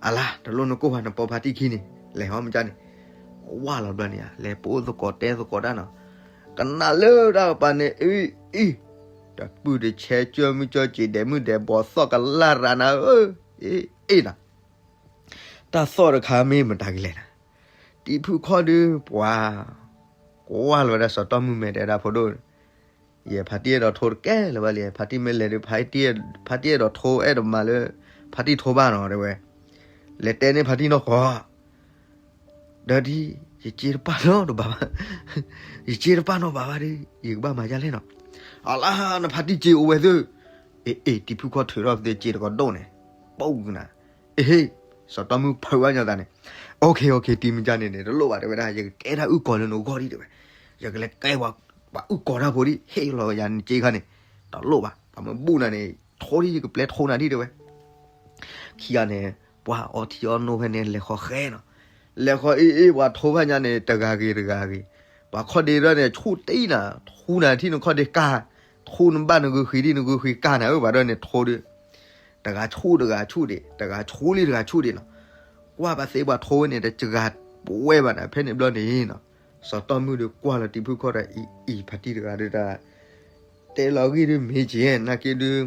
အလါ တလိၣ်နကိၢ်ဘၣ် နပိာ်ဖါတံၢ်ခံန့ၣ် လဲၤဟီမ့ၢ်ကန့ၣ်, ဝါလီၤဘျီန့ၣ်ဧါ, လဲၤပိာ်သကိးတဲသကိးတၢ်နီၤ, ကနၣ်လၢတၢ်ကပၤန့ၣ် အံၤအံၤ, တပုၢ်တဆဲး ကၠၢမုၢ်ကၠၢစံး ဒဲးမုၢ်ဒဲးဘီ သီၣ်ကလၢ်ရၤနၤဧၢ, အ့ၣ်အ့ၣ်နၤ တၢ်သီၣ်တခါမ့ၢ်မတၤကလဲၤနၤ, တံၤဖုၣ်ခီၣ်ဒုးပှၤ, ကွၢ်လီၤဝဲဒၣ်စီၤတီမုၢ် မဲာ်တဲဒၣ် ဖိဒိၣ်, ယဲ ဖါတံၢ်အဲၣ်ဒိးထိတကဲလၢၤဘၣ်လံ, ဖါတံၢ်မ့ၢ်လဲၤဒုး ဖါတံၢ်အဲၣ်ဒိးထိ အဲၣ်ဒိးမၤလၢ ဖါတံၢ်ထိဘၣ်နီၤ တဲဝဲ, လဲၤတဲန့ၢ်ဖါတံၢ်နီၢ်ကီၢ် ဒီးဒ် ယစ့တပာ်နီတဘၣ်ဘၣ်, ယစ့တပာ်နီတဘၣ်ဘၣ်ဒီး ယကဘၣ်မၤဒ်လဲၣ်နီၤ, အလါ နဖါတံၢ်စ့အိၣ်ဝဲသု, အ့ၣ်အ့ၣ် တံၤဖုၣ်ခီၣ်ထုးထီၣ်သ့စ့တကီးဒိၣ်န့ၣ်, ပူၤကနၤ, အ့ၣ်ဟ့ၣ်, စီၤတီမုၢ်ဖုးဘၣ်ညီသးန့ၣ်, အိၣ်ခ့အိၣ်ခ့ တံၤမုၢ်ကန့ၣ်န့ၣ် တလိၣ်ဘၣ် တဲဝဲဒၣ် ယကကဲတၢ်အုၣ်ကီၤလၢနဂီၢ်ဒံး တဲဝဲ, ယကလဲၤကဲပှၤအုၣ်ကီၤတၢ်ဖိဒံး ဟ့ၣ်လီၤယၤနစ့ခါန့ၣ်, တလိၣ်ဘၣ် ပှၤမ့ၢ်ဘူၣ်နၤန့ၣ် ထိဒံး ယကပျဲထိနၤဒံး တဲဝဲ ခံဂၤန့ၣ် ပှၤအီထံအီနိဖဲန့ၣ် လဲၤဃီၤဃဲနီၤ, လဲၤဃီၤအ့ၣ်အ့ၣ် ပှၤထိဖးညါန့ၣ် တဂၤဂ့ၤတဂၤဂ့ၤ, ပှၤခီၣ်ဒ့တဖၣ်န့ၣ် ဆူၣ်တံၢ်နၤ ထူနၤထံၣ်နခီၣ်ဒ့ကၢ်, ထူနဘၣ်နဂုာ်ဃံၤဒံး နဂုာ်ဃံၤကၢ်နၤဧၢ, ပှၤဒၣ်န့ၣ်ထိဒီး တဂၤဆူၣ်တဂၤဆူၣ်ဒံး တဂၤဆူၣ်လံတဂၤဆူၣ်ဒံးနီၤ, ကွၢ်ပှၤသ့ပှၤထိဝဲန့ၣ် တဂၤပဝဲဘၣ်နၤ, ဖဲန့ၣ်ဘျီန့ၣ်နီၤ, စီၤတီမုၢ်ဒီးကွၢ်လီၤတံၤဖုၣ်ခီၣ်ဒီး အံၤအံၤ ဖါတံၢ်တဂၤဒီးတၢ် တဲလီၤဂံၢ်ဒုးမ့ၢ်က့ၤ နာ်က့ဒုး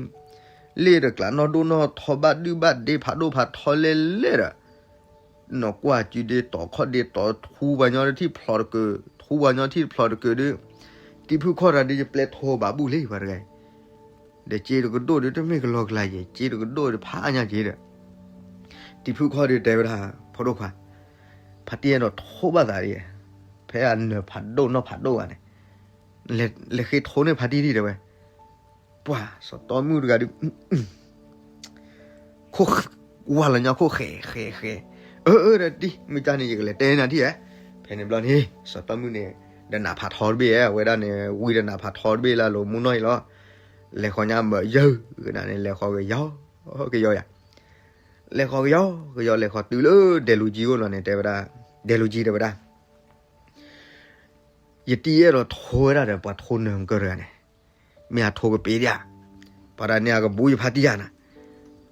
လ့ၣ်တကျးနီၢ်ဒိၣ်နီၢ်ထီဘၣ်ဒုၣ်ဘၣ်ဒ့ဖးဒိၣ်ဖးထီလဲၣ်လဲၣ်ဒီး နီၢ်ကွၢ်စုဒ့တီၤခီၣ်ဒ့တီၤ ထူပှၤညီထံၣ်ဖျိးတကၢၢ် ထူပှၤညီထံၣ်ဖျိးတကၢၢ်ဒုး တံၤဖုၣ်ခီၣ်တၢ်ဒုး ယပျဲထိဘၣ်ဘူၣ်လံ ပှၤတဂၤအံၤ, ဒီးစ့တကဒိၣ်ဒုး တမ့ၢ်ကလီကလီယဲၢ် စ့တကဒိၣ်ဒုး ဖးအါညါက့ၤဒီး တံၤဖုၣ်ခီၣ်ဒုးတဲဝဲဒၣ် ဖိဒိၣ်ခွါ, ဖါတံၢ်အဲၣ်ဒိးထိဘၣ်သးဒ်, ဖဲအနၢၤဖးဒိၣ်နီၢ်ဖးဒိၣ်ဘၣ်န့ၣ်, လဲၤဃ့ထိန့ၢ်ဖါတံၢ်ဒံး တဲဝဲ, ပှၤစီၤတီမုၢ်တဂၤဒုး ခိၣ်, ဝါလီၤညီခိၣ်ဃဲၤဃဲၤဃဲၤ, အၢ အၢ ဒီးတံၤ မ့ၢ်ကန့ၣ် ယကလဲၤတဲနၤဒ်ဧါ, ဖဲန့ၣ်ဘျီန့ၣ် စီၤတီမုၢ်န့ၣ် ဒီးနးဖးထီတဘ့ၣ်ဧါ အဝဲဒၣ်န့ၣ် ဝံၤဒီးနးဖးထီတဘ့ၣ်လၢအလိၤမူနီၢ်အံၤလီၤ, လဲၤဃီၤညါဘၣ်ယၢၢ်ကနၤန့ၣ် လဲၤဃီၤကယီကယီယၤ လဲၤဃီၤကယီကယီ လဲၤဃီၤတုၤလၢဒဲးလူၤကၠံအိၣ်လီၤန့ၣ် တဲဝဲဒၣ်, ဒဲးလူၤကၠံတဲဝဲဒၣ်, ယတံၤအဲၣ်ဒိးထိဝဲဒၣ်ဒီး ပှၤထိနၢၤမုၢ်ကၢတဂၤန့ၣ်, မ့ၢ်အထိကပ့ၤဒံးဧါ, ပှၤတဂၤန့ၣ် အကဘူးယဖါတံၢ်ဧါနၤ.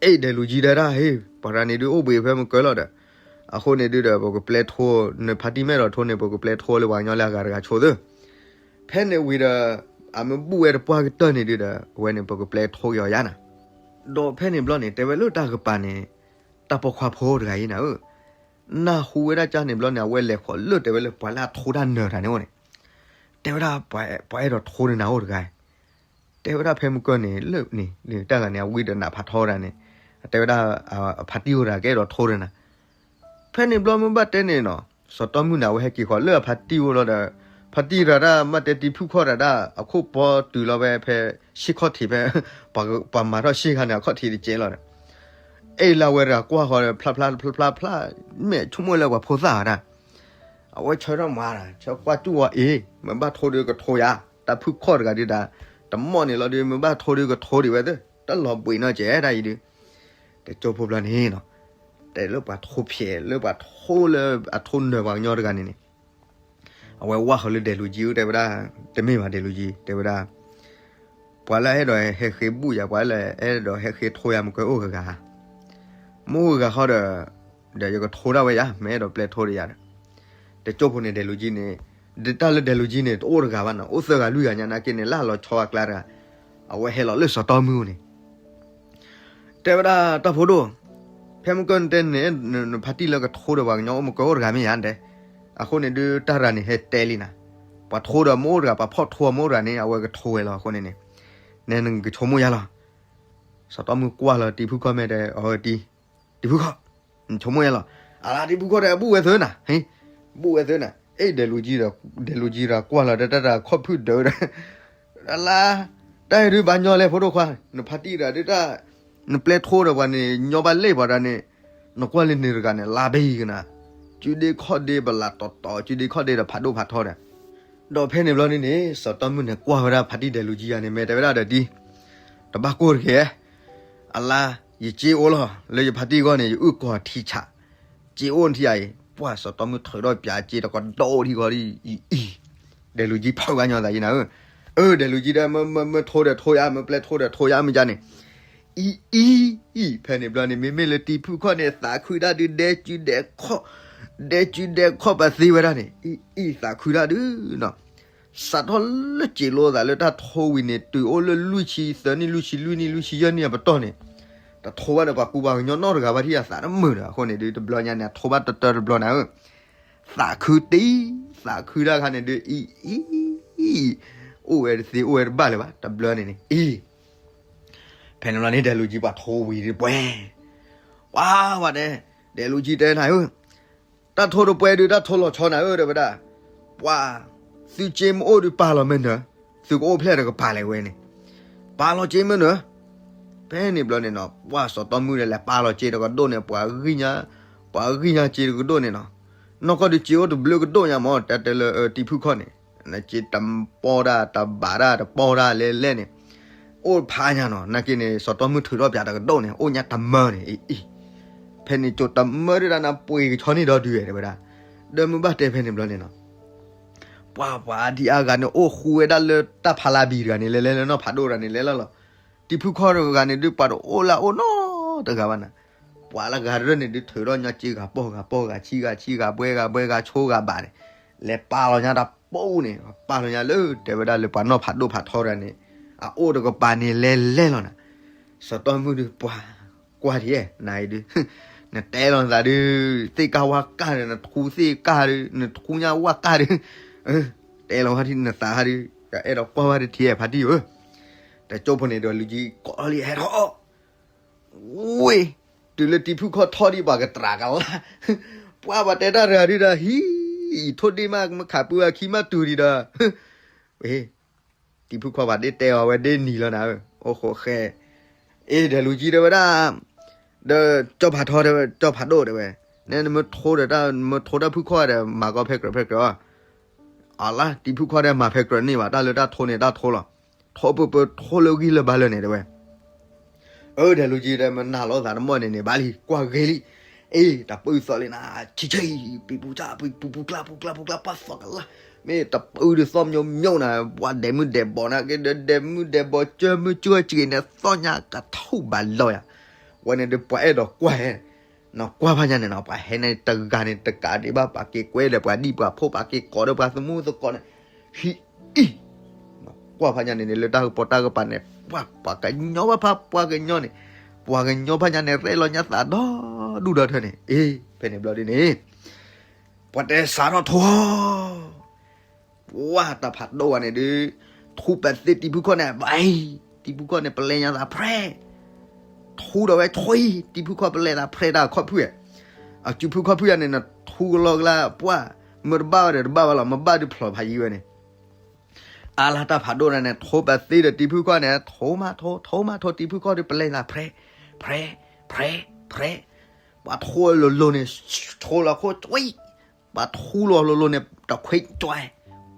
အဲၣ်ဒဲးလူၤကၠံတဲဒၣ်, ဟ့ၣ် ပှၤတဂၤန့ၣ်ဒုးအိၣ်ဘှံးဖဲမုၢ်ကၢလီၤဒီး, အဃိန့ၣ်ဒုးဒီး ပကပျဲထိ, နဖါတံၢ်မ့ၢ်အဲၣ်ဒိးထိန့ၣ် ပကပျဲထိလၢပှၤကညီလၢအဂၤတဂၤဆိသၢ. ဖဲန့ၣ်ဝံၤဒီး အမ့ၢ်ဘူၣ်ဝဲတပှၢ်ကတၢၢ်န့ၣ်ဒုးဒီး အဝဲန့ၣ် ပကပျဲထိက့ၤအီၤယါနၤ. ဒီးဖဲန့ၣ်ဘျီန့ၣ် တဲဝဲလၢတၢ်ကပၤန့ၣ် တၢ်ပိာ်ခွါဖိတဂၤအံၤနၤဧၢ, နၢ်ဟူဝဲဒၣ်ကၢ်န့ၣ်ဘျီန့ၣ် အဝဲလဲၤဃီၤလၢတဲဝဲလၢပှၤလၢအထိတၢ်နၢၤတဂၤန့ၣ်အိၣ်န့ၣ်, တဲဝဲဒၣ် ပှၤအဲၣ်ဒိးထိန့ၢ်နၤအိၣ်တဂၤ, တဲဝဲဒၣ်ဖဲမုၢ်ကၢန့ၣ် လၢန့ၣ် တၢ်ဂၤန့ၣ် အဝံဒီးနးဖးထီတၢ်န့ၣ်, တဲဝဲဒၣ် အဖါတံၢ်အိၣ်တဂၤကအဲၣ်ဒိးထိဒီးနၤ. ဖဲန့ၣ်ဘျီမ့ၢ်ဘၣ်တဲန့ၣ်နီၤ, စီၤတီမုၢ်န့ၣ် အဝဲဟဲက့ၤဃီၤလၢအဖါတံၢ်အိၣ်လီၤဒီး, ဖါတံၢ်တဂၤဒၣ် မ့ၢ်တဲတံၤဖုၣ်ခီၣ်တဂၤဒၣ် အခိၣ်ပီတုၤလီၤဝဲဖဲ ဆ့ၣ်ခီၣ်ထံးဖဲ ပှၤမၤထီၣ်ဆ့ၣ်ခါန့ၣ် အခီၣ်ထံးတကဲလီၤဒီး, အဲၣ်လၢအဝဲတဂၤကွၢ်ဃီၤဒီး ဖျါဖျါဖျါဖျါဖျါ, မ့ၢ်ဆိကမိၣ်လၢပှၤဖိသၣ်ဝဲဒၣ် အဝဲဆၢထၢၣ်မၤဒီး ဆၢကွၢ်တူၢ်ဝဲအ့ၣ် မ့ၢ်ဘၣ်ထိဒီးကထိယၤ, တၢ်ဖုၣ်ခီၣ်တဂၤဒုးဒၣ်, တမီၢ်န့ၣ်လီၤဒုး မ့ၢ်ဘၣ်ထိဒီးကထိဒံးဝဲသ့, တၢ်လီၤဘှံးနီၢ်ကဲတၢ်အံၤဒုး, တကၠိဖိဘျီန့ၣ်နီၤ, တဲလၢပှၤထိဖျဲး လၢပှၤထိလၢအထိနၢၤပှၤကညီတဂၤန့ၣ်န့ၣ်, အဝဲဝၢ်ဃီၤလၢဒဲးလူၤကၠံအိၣ်တဲဝဲဒၣ်, တမ့ၢ်ဘၣ်ဒဲးလူၤကၠံ တဲဝဲဒၣ် ပှၤလၢအဲၣ်ဒိးဟဲဃ့ဘူၣ်ယၤ ပှၤလၢအဲၣ်ဒိးဟဲဃ့ထိယၤမ့ၢ်ကဲအိၣ်ဂၤဂၤဧါ, မ့ၢ်အိၣ်ဂၤဂၤဃီဒီး, ဒီးယကထိဒၣ်ဝဲယၤ မ့ၢ်အဲၣ်ဒိးပျဲထိဒီးယၤဒီး, တကၠိဖိန့ၣ်ဒဲးလူၤကၠံန့ၣ်, ဒ်တၢ်လၢဒဲးလူၤကၠံန့ၣ် တအိၣ်တဂၤဘၣ်နီၤ အိၣ်သၢဂၤလွံၢ်ဂၤညါနာ်က့န့ၣ် လၢအလီၤဆီအကျါတဂၤ, အဝဲဟဲလီၤလၢစီၤတီမုၢ်အိၣ်န့ၣ် တဲဝဲဒၣ်တၢ်ဖိဒိၣ်, ဖဲမုၢ်ကၢၢ်နတဲန့ၣ် နဖါတံၢ်လၢကထိဒီးပှၤကညီအိၣ်မ့ၢ်ကဲအိၣ်တဂၤမ့ၢ်ယၤနတဲ, အဃိန့ၣ်ဒုးတၢ်ရၤန့ၣ်ဟဲတဲလံနၤ, ပှၤထိဒီးမ့ၢ်အိၣ်တဂၤ ပှၤဖီၣ်ထိမ့ၢ်အိၣ်တဂၤန့ၣ် အဝဲကထိဝဲလီၤအဃိန့ၣ်န့ၣ်, နဲနကဆိကမိၣ်ယါလီၤ. စီၤတီမုၢ်ကွၢ်လီၤတံၤဖုၣ်ခီၣ်မ့ၢ်တဲ, အတံၤ, တံၤဖုၣ်ခီၣ်, နဆိကမိၣ်ယါလီၤ. အလါတံၤဖုၣ်ခီၣ်တဲ ဘူၣ်ဝဲသၢနၤ, ဟ့ၣ်, ဘူၣ်ဝဲသၢနၤ, အဲၣ်ဒဲးလူၤကၠံဒီး, ဒဲးလူၤကၠံဒီးကွၢ်လီၤတၢ်တၢ်တၢ်ခီၣ်ဖုၣ်ဒၢဒီး, အလါ, တၢ်အံၤဒုးဘၣ်ညီလဲၣ်ဖိဒိၣ်ခွါ, နဖါတံၢ်တဂၤဒုးတၢ်, နပျဲထိဒီးပှၤန့ၣ် ညီဘၣ်လဲၣ်ပှၤတဂၤန့ၣ်, နကွၢ်လၢန့ၣ်တဂၤန့ၣ် လါဘ့ၣ်ကနၤ, စုဒ့ခီၣ်ဒ့ပလးတီၤတီၤ စုဒ့ခီၣ်ဒ့ဒီးဖးဒိၣ်ဖးထီဒီး, ဒီးဖဲန့ၣ်ဘျီန့ၣ်န့ၣ် စီၤတီမုၢ်န့ၣ်ကွၢ်ဝဲဒၣ်ဖါတံၢ်ဒဲးလူၤကၠံယၤန့ၣ် မ့ၢ်တဲဝဲဒၣ်ဒီးတံၤ, တဘၣ်ကိၢ်တဂ့ၤ, အလါ, ယစ့အိၣ်လီၤ လၢယဖါတံၢ်ဂီၢ်န့ၣ် ယအုၣ်ကီၤထံဆး, စ့အိၣ်ထံယၤအံၤ, ပှၢ်စီၤတီမုၢ်ထုးထီၣ်ပၠးစ့တကဒီအိၣ်ထံဂီၤဒ်အံၤ, ဒဲးလူၤကၠံဖုးဘၣ်ညီသးယံၤနၤဧၢ, အၢ ဒဲးလူၤကၠံဒီး မ့ၢ်ထိဒီးထိယၤ မ့ၢ်ပျဲထိဒီးထိယၤမ့ၢ်ယါန့ၣ်, အံၤအံၤအံၤ ဖဲန့ၣ်ဘျီန့ၣ် မ့မ့ၢ်လၢတံၤဖုၣ်ခီၣ်န့ၣ် သးခုဒၣ်ဒုး ဒဲစုဒဲခီၣ်, ဒဲစုဒဲခီၣ်ပသ့ဝဲဒၣ်န့ၣ် အံၤအံၤသးခုဒၣ်ဒုးနီၤ, စးထီၣ်လၢစ့လိသးလၢတၢ်ထိဝံၤန့ၣ် တုၤအိၣ်လၢလွံၢ်ဆံသၢနံၣ် လွံၢ်ဆံလွံၢ်နံၣ် လွံၢ်ဆံယဲၢ်နံၣ်အပတီၢ်န့ၣ်, တထိဘၣ်ဒီးပှၤကူပှၤကညီနီတဂၤဘၣ်ထံၣ်အသးတမုာ်ဒီး အဃိန့ၣ်ဒုး တဘျီညါန့ၣ် အထိဘၣ်တတၢတဘျီနၤဧၢ, သးခုတံၢ်, သးခုဒၣ်ခါန့ၣ်ဒုး အံၤအံၤ အိၣ်ဝဲတသ့အိၣ်ဝဲတဘၣ်လၢၤဘၣ် တဘျီန့ၣ်န့ၣ် အံၤ ဖဲန့ၣ်ဘျီန့ၣ် ဒဲးလူၤကၠံပှၤထိဝံၤဒုးပှဲၤ, ပှၤပှၤတဲ, ဒဲးလူၤကၠံတဲနၤဧၢ, တၢ်ထိတပှဲၤဒုး တၢ်ထိလီၤဆီနၤဧၢ တဲဝဲဒၣ်, ပှၤ, သုစ့မ့ၢ်အိၣ်ဒုးပာ်လီၤမ့ၢ်နၢၤ, သုကအိၣ်ဖျဲၣ်တကပၤလဲၣ်ဝဲန့ၣ်, ပာ်လီၤစ့မ့ၢ်နၢၤ, ဖဲန့ၣ်ဘျီန့ၣ်နီၤ ပှၤစီၤတီမုၢ်ဒီးလဲၤပာ်လီၤစ့တကဒိၣ်န့ၣ် ပှၤဂံၢ်ညါ, ပှၤဂံၢ်ညါစ့တကဒိၣ်န့ၣ်နီၤ, နီၢ်ကီၢ်ဒုးစ့အိၣ်တဘျုးကဒိၣ်ညါမး တဲတဲလၢတံၤဖုၣ်ခီၣ်န့ၣ် နစ့တပီၢ်ဒၣ်တဘးဒၣ်တပီၢ်ဒၣ်လဲၣ်လဲၣ်န့ၣ်, အိၣ်ဖးညါနီၤ နာ်က့န့ၣ် စီၤတီမုၢ်ထုးထီၣ်ပၠးတကဒိၣ်န့ၣ် အိၣ်ညါတမၢန့ၣ် အံၤအံၤ, ဖဲန့ၣ်ကၠိတမၢဒုးဒၣ်နၤပှ့ၤကဆီန့ၣ်ဒီဒုးတဲဝဲဒၣ်, ဒီးမ့ၢ်ဘၣ်တဲဖဲန့ၣ်ဘျီန့ၣ်နီၤ ပှၤပှၤဒ်အါဂၤန့ၣ် အိၣ်ဃူဝဲဒၣ်လၢတၢ်ဖးလါဘံတဂၤန့ၣ် လဲၤလဲၤလၢနီၢ်ဖးဒိၣ်တဂၤန့ၣ် လဲၤလီၤလီၤ, တံၤဖုၣ်ခီၣ်တဂၤန့ၣ်ဒုး ပှၤတအိၣ်လၢအအိၣ်နီတဂၤဘၣ်နၤ, ပှၤလၢဂၤရၢၢ်န့ၣ်ဒုး ထုးထီၣ်ညီစ့ဂၤပီၢ်ဂၤပီၢ်ဂၤဆံဂၤဆံဂၤဘှဲဂၤဘှဲဂၤဆိဂၤဘးန့ၣ်, လဲၤပာ်လီၤညါတပီၢ်န့ၣ် ပာ်လီၤညါလၢတဲဝဲဒၣ်လၢပှၤနီၢ်ဖးဒိၣ်ဖးထီတဂၤန့ၣ်, အအိၣ်တကပၤန့ၣ်လဲၤလဲၤလီၤနၤ, စီၤတီမုၢ်ဒုးပှၤကွၢ်ထံၣ်နၤအံၤဒုး နတဲလီၤနသးဒုး သ့ၣ်ကၢ်ဝၣ်ကၢ်ဒီး နထူသ့ၣ်ကၢ်ဒီး နထူညါဝၣ်ကၢ်ဒီး, တဲလီၤဝဲထံၣ်နသးဟါဒုး အဲၣ်ဒိးကွၢ်ဝဲတထံၣ်ဖါတံၢ်ဧၢ, တကၠိဖိန့ၣ်ဒီးလူၤကၠံကိးလံဟဲထီၣ်, ဝ့ၢ်, တုၤလၢတံၤဖုၣ်ခီၣ်ထီၣ်ဒံးပှၤကတြးကလါ, ပှၤပှၤတဲတၢ်တဂၤဒုးဒီး ဟံၣ်, အံၤထိၣ်ဒ့ၣ်မး မ့ၢ်ခးပူအခံမးတုၤဒံးဒီး, ဝ့ၢ် တံၤဖုၣ်ခီၣ်ပှၤဒ့ၣ်တဲအီၤဝဲဒ့ၣ်နံၤလီၤနၤဧၢ, အိၣ်ဃိးဃဲ, အ့ၣ် ဒဲးလူၤကၠံတဲဝဲဒၣ်, ဒီးကၠီဖးထီတဲဝဲ ကၠီဖးဒိၣ်တဲဝဲ, နဲနမ့ၢ်ထိဒီးတၢ် မ့ၢ်ထိတၢ်ဖုၣ်ခီၣ်ဒီး မၤကီဖဲကြၢးဖဲကြၢးအီၤ, အလါ တံၤဖုၣ်ခီၣ်ဒီးမၤဖဲကြၢးန့ၣ်ဘၣ် တၢ်လၢတၢ်ထိန့ၣ်တၢ်ထိလီၤ, ထိပၢပၢထိလၢဂံၢ်လၢဘါလၢာ်န့ၣ်တဲဝဲ, အၢ ဒဲးလူၤကံဒီး မနၤလီၤသးတမီၢ်န့ၣ်န့ၣ် ဘၣ်လံ ကွၢ်ဂ့ၤလံ. အ့ တၢ်ပၢသီလံနၤ ဆံးဆံး ပံၤပူၤစၢ် ပံၤပူၤပူၤကျါ ပူၤကျါပူၤကျါ ပှၢ်သီကလါ မ့ၢ်တပၢဒုးသီမညိမညိနၤ ပှၢ်ဒဲးမုၢ်ဒဲးဘီၣ်နၤက့ဒီး ဒဲးမုၢ်ဒဲးဘီၣ် ကၢမုၢ်ကၢစ့ၤန့ၣ် သီညါကထူၣ်ဘၣ်လီၤယၤ. ဝဲန့ၣ်ဒီးပှၤအဲၣ်ဒိးကွၢ်ဟဲ နကွၢ်ဖးညါန့ၣ်နီၤ ပှၤဟဲန့ၣ်တဂၤန့ၣ် တကးဒံးဘၣ် ပှၤက့ၤကွဲဒီးပှၤဒံၣ်ပှၤဖိ ပှၤက့ၤကိးဒီးပှၤသမူသကိးန့ၣ် ဟံးအံၤ ကွၢ်ဖးညါန့ၣ်န့ၣ် လၢတၢ်ကပီၤတၢ်ကပၤန့ၣ် ပှၤ ပှၤကညီဘၣ်ဖး ပှၤကညီန့ၣ် ပှၤကညီဖးညါန့ၣ် ရဲၣ်လီၤညါသးဒီဒူၣ်ဒီထၢန့ၣ် အ့ ဖဲန့ၣ်ဘျီဒ်န့ၣ် ပှၤတဲစးထီၣ်ထိ ပှၢ်တၢ်ဖးဒိၣ်ဝဲန့ၣ်ဒီး ထူပသ့တံၤဖုခီၣ်န့ၣ် ဘၣ်အံၤ တံၤဖုခီၣ်န့ၣ် ပလဲၤညါသးဖြဲ ထူဒီးဝဲဆွံ တံၤဖုခီၣ်ပလဲၤသးဖြဲတၢ်ခီၣ်ဖုၣ် အစုဖုခီၣ်ဖုၣ်ယၤန့ၣ် နထူကလီကလါ ပှၢ် မ့ၢ်တဘၣ်ဝဲဒီးတဘၣ်ဘၣ်လီၤ မ့ၢ်ဘၣ်ဒုးဖျိးဖးယံၤဝဲန့ၣ် အါလါတၢ်ဖးဒိၣ်တၢ်န့ၣ် ထူပသ့ဒီးတံၤဖုခီၣ်န့ၣ် ထူမးထူ ထူမးထူ တံၤဖုခီၣ်ဒီးပလဲၤသးဖြဲ ဖြဲ ဖြဲ ဖြဲ ပှၤထူလိၤလိၤန့ၣ် ထူလီၤခိၣ်ဆွံ ပှၤထူလီၤလိၤလိၤန့ၣ် တခွံကွၢ်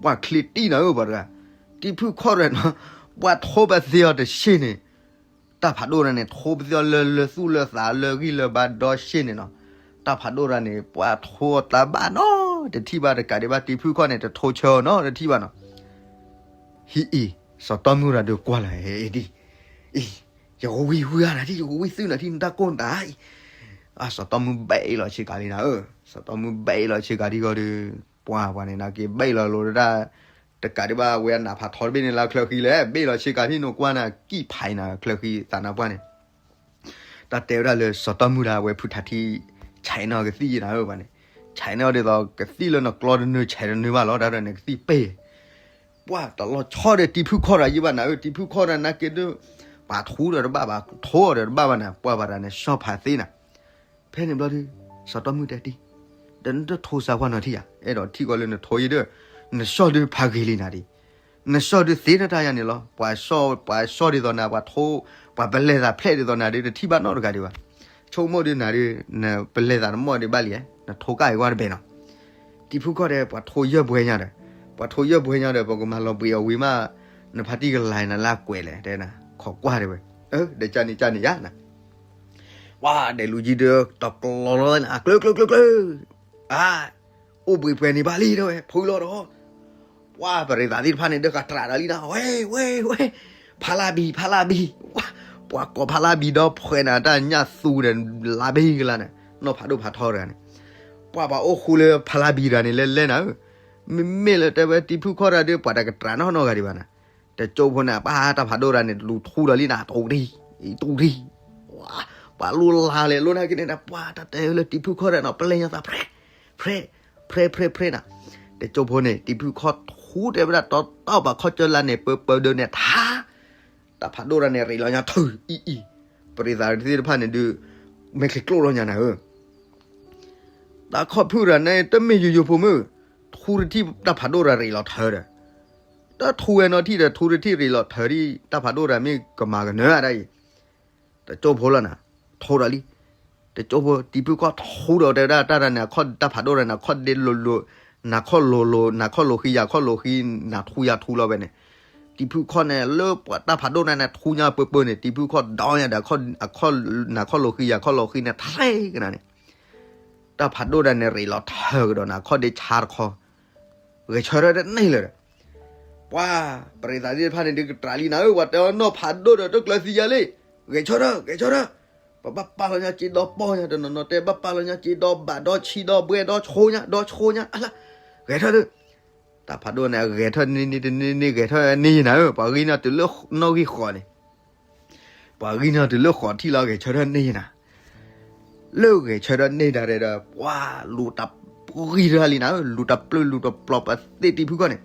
ပှၤချ့တံၢ်နၤဧၢ ပှၤတဂၤ တံၤဖုခီၣ်တဂၤနီၤ ပှၤထူပသ့အီၤတဆ့န့ၣ် တၢ်ဖးဒိၣ်တၢ်န့ၣ် ထူပသ့အီၤလၢလၢသူၣ်လၢသးလၢဂံၢ်လၢဘါဒီဆ့န့ၣ်နီၤ တၢ်ဖးဒိၣ်တၢ်န့ၣ် ပှၤထူအီၤတၢ်ဘၣ်နီၤ တထံၣ်ဘၣ်တကးဒံးဘၣ် တံၤဖုခီၣ်န့ၣ် တထူဆၢအီၤနီၤ တထံၣ်ဘၣ်နီၤ ဟံးအံၤ စီၤတီမုၢ်တဂၤဒီးကွၢ်လီၤ အ့ဒ် အံၤ ယကဝံၣ်ဝံၣ်အါနၤထံၣ် ယကဝံၣ်သုနၤထံၣ် နတၢ်ကိၢ်နတၢ်အံၤ အစီၤတီမုၢ်ဘဲအ့ၣ်လီၤဆ့ကၤလံနၤဧၢ စီၤတီမုၢ်ဘဲအ့ၣ်လီၤဆ့ကၤထံၣ်ဃီဒီး ပှၤပှၤန့ၣ် နာ်က့ဘဲအ့ၣ်လီၤလိၤတၢ် တကးဒံးဘၣ် ဝဲအနးဖးထီတဘ့ၣ်န့ၣ် လၢချၢဃံလဲၣ် ဘဲအ့ၣ်လီၤဆ့ကၤထံၣ် နကွၢ်နၤ ကံၣ်ဖးနၤ ချၢဃံသးနါပှၢ်န့ၣ် တၢ်တဲဝဲဒၣ်လၢစီၤတီမုၢ်ဒၣ်ဝဲဖုထးထံ ဆဲးနီၣ်ကသံၣ်ယံနၤဧၢ ပှၤန့ၣ် ဆဲးနီၣ်ဒ်သိး ကသံၣ်လၢနကျီတနၢၤ ဆဲးတနၢၤဘၣ်လီၤ တၢ်ဒီးန့ၣ် ကသံၣ်ပ့ၢ် ပှၤတလီၤဆီဒီးတံၤဖုခီၣ်တဂၤယံဘၣ်နၤဧၢ တံၤဖုခီၣ်တဂၤနာ်က့ဒီး ပှၤထူဒီးတဘၣ်ဘၣ် ထူဒီးတဘၣ်ဘၣ်နၤ ပှၤဘၣ်တၢ်န့ၣ် ဆီၣ်ဖးသ့နၤ ဖဲန့ၣ်ဘျီဒုး စီၤတီမုၢ်တဲတံၢ် ဒီးနတထူစးကွၢ်နီၤထံၣ်ဧါ အဲၣ်ဒိးထံၣ်ကီးလၢနထူယံဒီး နဆီၣ်ဒုးဖးဂ့ၤလံနၤဒံး နဆီၣ်ဒုးသ့ထီၣ်တၢ်ယၤန့ၣ်လီၤ ပှၤဆီၣ် ပှၤဆီၣ်ဒ်သိးနၤ ပှၤထူ ပှၤပလဲၤသးဖျဲၣ်ဒ်သိးနၤဒုး တထံၣ်ဘၣ်နီတဂၤဒံးဘၣ် ဆိကမိၣ်ဒုးနၤဒုး နပလဲၤသးတမီၢ်ဒံးဘၣ်လံ နထူကၣ်အံၤကွၢ်တဘဲနီၤ တံၤဖုခီၣ်တဲ ပှၤထူယဲၢ်ပှဲၤညါဒီး ပှၤထူယဲၢ်ပှဲၤညါဒီး ပကမၤလီၤဘှံးအီၤဝံၤမး နဖါတံၢ်ကလၤနလၢကွဲးလဲၣ် တဲနၤ ခိးကွၢ်တဲဝဲ ဒီးကန့ၣ်ကန့ၣ်ယါနၤ ပှၤဒဲးလူၤယံၤဒီး တကျီၤလီၤ အကျၢၤကျၢၤကျၢၤကျၢၤ အါ အိၣ်ဘှံးပှဲၤန့ၣ်ဘၣ်လံ တဲဝဲ ဖုလီၤဒီး ပှၤပရံးသးသ့ၣ်တဖၣ်န့ၣ် ဒၢကတြးဒီးလံနၤ ဝဲ ဝဲ ဝဲ ဖးလါဘံၣ် ဖးလါဘံၣ် ပှၤကိးဖးလါဘံၣ်ဒီးဖှဲးနၤ တၢ်ညၣ်သူဒီး လါဘ့ကလါန့ၣ် နီၢ်ဖးဒိၣ်ဖးထီတဂၤန့ၣ် ပှၤပှၤအိၣ်ဃူလၢဖးလါဘံၣ်တဂၤန့ၣ် လဲၤလဲၤနၤဧၢ မ့မ့ၢ်လၢတဲဝဲတံၤဖုခီၣ်တဂၤဒီး ပှၤတကတြးနီတဂၤဒံးဘၣ်နၤ တကၠိဖိန့ၣ် ပှၤတၢ်ဖးဒိၣ်တဂၤန့ၣ် လူၤထူဒီးလံနၤ တူၢ်တံၢ် တူၢ်တံၢ် ပှၤလူၤလါလဲၤလိၤနၤက့န့ၣ် ပှၤတၢ်တဲလၢတံၤဖုခီၣ်တဂၤနီၤ ပလဲၤညါသး ဖြဲ ဖြဲ ဖြဲ ဖြဲ ဖြဲ နၤ တကၠိဖိန့ၣ် တံၤဖုခီၣ်ထူတဲဝဲဒၣ် တီတီပှၤခီၣ်ကၢလါန့ၣ် ပၢပၢဒၢန့ၣ်ထါ တၢ်ဖးဒိၣ်တဂၤန့ၣ် ရံးလီၤညါထုး အံၤအံၤ ပရံးသးသ့ၣ်တဖၣ်န့ၣ်ဒုး မဲာ်ချံကျိၣ်လီၤညါနၤဧၢ တၢ်ခီၣ်ဖုၣ်တဂၤန့ၣ် တမ့ၢ်ယိယိဖိမုၣ် ထူတထံၣ်တၢ်ဖးဒိၣ်တဂၤရံးလီၤထၢဒီး တၢ်ထူဝဲနီၤထံၣ်ဒီး ထူတထံၣ်ရံးလီၤထၢဒံး တၢ်ဖးဒိၣ်တဂၤမ့ၢ်ကမၤကနၢအါဒၣ်အံၤ တကၠိဖိလီၤနၤ ထူဒီးလံ တကၠိဖိ တံၤဖုခီၣ်ထူဒီးတဲဝဲဒၣ် တၢ်တဂၤန့ၣ် အခီၣ်တၢ်ဖးဒိၣ်တဂၤန့ၣ် အခီၣ်ဒ့လိၤလိၤ နၤခီၣ်လိၤလိၤ နၤခီၣ်လိၤဃံ ယၤခီၣ်လိၤဃံ နၤထူယၤထူလီၤဝဲန့ၣ် တံၤဖုခီၣ်န့ၣ် လၢပှၤတၢ်ဖးဒိၣ်တဂၤန့ၣ် ထူညါပၢပၢန့ၣ် တံၤဖုခီၣ်ဒီးညါဒီး နၤခီၣ်လိၤဃံ ယၤခီၣ်လိၤဃံန့ၣ် ထဲကနၤန့ၣ် တၢ်ဖးဒိၣ်တဂၤန့ၣ် ရံးလီၤထၢကဒီးနၤ အခီၣ်ဒ့ဆါတခီ ဂဲၤဆၢထၢၣ်တန့ၢ်လၢၤဒီး ပှၤ ပရံးသးသ့ၣ်တဖၣ်န့ၣ် ဒုးကတြးလံနၤဧၢ ပှၤတဲအီၤနီၢ်ဖးဒိၣ်ဒီး တကျၢၤသံယၤလံ ဂဲၤဆၢထၢၣ် ဂဲၤဆၢထၢၣ် ပဘၣ်ပာ်လီၤညါစ့ဒီပီၢ်ညါ တနီၤနီၤတဲ ဘၣ်ပာ်လီၤညါစ့ဒီဘးဒီဆံဒီဘှဲဒီဆိညါ ဒီဆိညါ အလါ ဂဲၤထၢၣ်ဒီး တၢ်ဖးဒိၣ်န့ၣ်အဂဲၤထၢၣ်န့ၢ်န့ၢ်တန့ၢ်န့ၢ် ဂဲၤထၢၣ်န့ၢ်ယၤနၤဧၢ ပှၤဂံၢ်န့ၢ်တုၤလၢနီၣ်ဂံၢ်ဃီန့ၣ် ပှၤဂံၢ်န့ၢ်တုၤလၢဃီထံၣ်လီၤ ဂဲၤဆၢထၢၣ်န့ၢ်ယၤနၤ လၢဂဲၤဆၢထၢၣ်န့ၢ်ဒၣ်ဒီး ပှၤလူၤတၢ်ဂံၢ်တၢ်လံနၤဧၢ လူၤတၢ်ပျၢၤလူၤတၢ်ပျီၤပသ့တံၤဖုခီၣ်န့ၣ်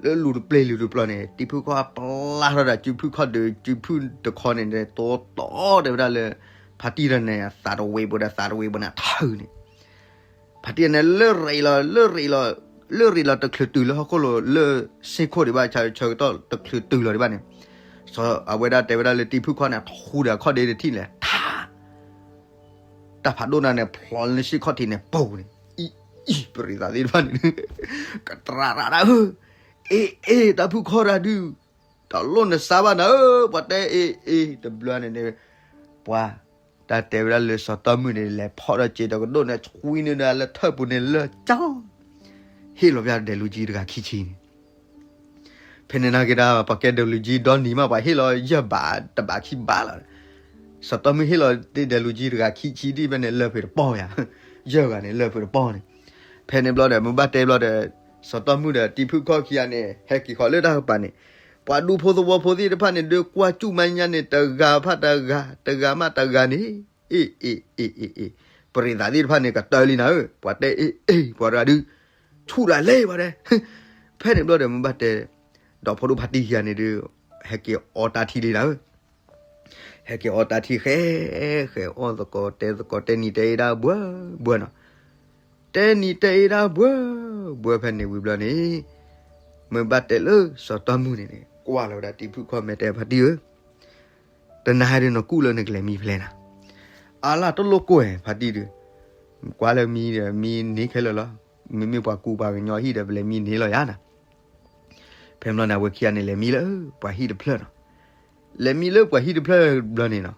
လၢလူၤတပျ့ၤလူၤတပျီၤန့ၣ် တံၤဖုခီၣ်ပျၢ်ထီၣ်ဒီး စုဖုခီၣ်ဒုး စုဖုတခီန့ၣ် တိတီတဲဝဲဒၣ်လၢ ဖါတံၢ်တဂၤန့ၣ် သးတဝ့ၤပူၤဒီးသးတဝ့ၤပူၤန့ၣ်ထၢန့ၣ် ဖါတံၢ်န့ၣ် လၢရံးလီၤ လၢရံးလီၤ လၢရံးလီၤတချုးတုၤလၢဟီၣ်ခိၣ်လိၤ လၢစ့ၢ်ခိၣ်ဒံးဘၣ် ဆၢကတီၢ်တချုးတုၤလီၤဒံးဘၣ်န့ၣ် စီၤအဝဲဒၣ်တဲဝဲဒၣ်လၢတံၤဖုခီၣ်န့ၣ် ထူဒီးအခီၣ်ဒ့တထံၣ်လဲၣ် ထါ တၢ်ဖးဒိၣ်တဂၤန့ၣ် ဖျိးလၢစ့ၢ်ခိၣ်ထံးန့ၣ် ပူၤန့ၣ် အံၤ အံၤ ပရံးသးသ့ၣ်တဖၣ်န့ၣ် ကတြးရၤဒၣ်ဧၢ အ့ အ့ တၢ်ဖုခီၣ်တၢ်ဒုး တၢ်လိၣ်နစါဘၣ်နၤဧၢ ပှၤတဲအ့ အ့ တဘျီန့ၣ်န့ၣ် ပှၤ တၢ်တဲဝဲဒၣ်လၢစီၤတီမုၣ်န့ၣ် လဲၤဖီၣ်ဒီးစ့တကဒိၣ်န့ၣ် ဆွံန့ၢ်ဒီးလၢထၢၣ်ပူၤန့ၣ်လၢကၠီ ဟ့ၣ်လီၤပျၢ်ဒဲးလူၤကၠံတဂၤခံဆံန့ၣ် ဖဲန့ၣ်နာ်က့ဒၣ် ပှၤကဲဒဲးလူၤကၠံဒီနံၤမး ပှၤဟ့ၣ်လီၤယဲၢ်ဘးတဘးခံဘးလီၤ. စီၤတီမုၣ်ဟ့ၣ်လီၤတ့ၢ်ဒဲးလူၤကၠံတဂၤခံဆံဒ်ဖဲန့ၣ် လၢၢ်ဖုးတပီၢ်ယါ, ယဲၢ်ဂၤန့ၣ် လၢၢ်ဖုးတပီၢ်န့ၣ်. ဖဲန့ၣ်ဘျီဒီး မ့ၢ်ဘၣ်တဲဘျီဒီး စီၤတီမုၣ်ဒီးတံၤဖုၣ်ခီၣ်ခံဂၤန့ၣ် ဟဲက့ၤဃီၤလၢတၢ်ကပၤန့ၣ်, ပှၤဒူဖိသဝီဖိသ့ၣ်တဖၣ်န့ၣ် ဒုးကွၢ်စူၣ်မၤညါန့ၣ် တဂၤဖၣ်တဂၤ တဂၤမးတဂၤန့ၣ်, အ့ၣ်အ့ၣ်အ့ၣ်အ့ၣ်အ့ၣ်, ပရံးသးသ့ၣ်တဖၣ်န့ၣ် ကတၢၢ်လံနၤဧၢ, ပှၤတဲအ့ၣ်အ့ၣ် ပှၤတဂၤဒုး ဆူၣ်တၢ်လဲၤပှၤတဲ, ဖဲန့ၣ်ဘျီဒီး မ့ၢ်ဘၣ်တဲ ဒီးဖိဒိၣ်ဖါတံၢ်ခံဂၤန့ၣ်ဒုး ဟဲက့ၤအီတၢ်ထံလံနၤဧၢ, ဟဲက့ၤအီတၢ်ထံဃဲ, ဃဲအီၣ်သကိးတဲသကိး တဲနံၤတဲအ့ဒၣ်ဘှၢဘှၢနီၤ, တဲနံၤတဲအ့ဒၣ်ဘှၢဘှၢဖဲန့ၣ်ဝံၤဘျီန့ၣ်, မ့ၢ်ဘၣ်တဲလၢစီၤတီမုၣ်န့ၣ်န့ၣ် ကွၢ်လီၤဝဲဒၣ်တံၤဖုၣ်ခီၣ်မဲာ်တဲဖါတံၢ်ဧၢ, တနၤဟဲဒုးနကူၣ်လၢနကလဲၤမံဖဲလဲၣ်နၤ, အါလၢတလိၣ်ကိၢ်ဝဲဖါတံၢ်ဒုး, ကွၢ်လၢမံဒီး မံန့ၢ်ခဲလၢာ်လီၤ, မ့မ့ၢ်ပှၤကူပှၤကညီဟံၣ်ဒီး ပလဲၤမံန့ၢ်လီၤယါနၤ ဖဲဘျီန့ၣ် အဝဲခံဂၤန့ၣ် လဲၤမံလၢပှၤဟံၣ်တဖျၢၣ်နီၤ, လဲၤမံလၢပှၤဟံၣ်တဖျၢၣ်ဘျီန့ၣ်နီၤ,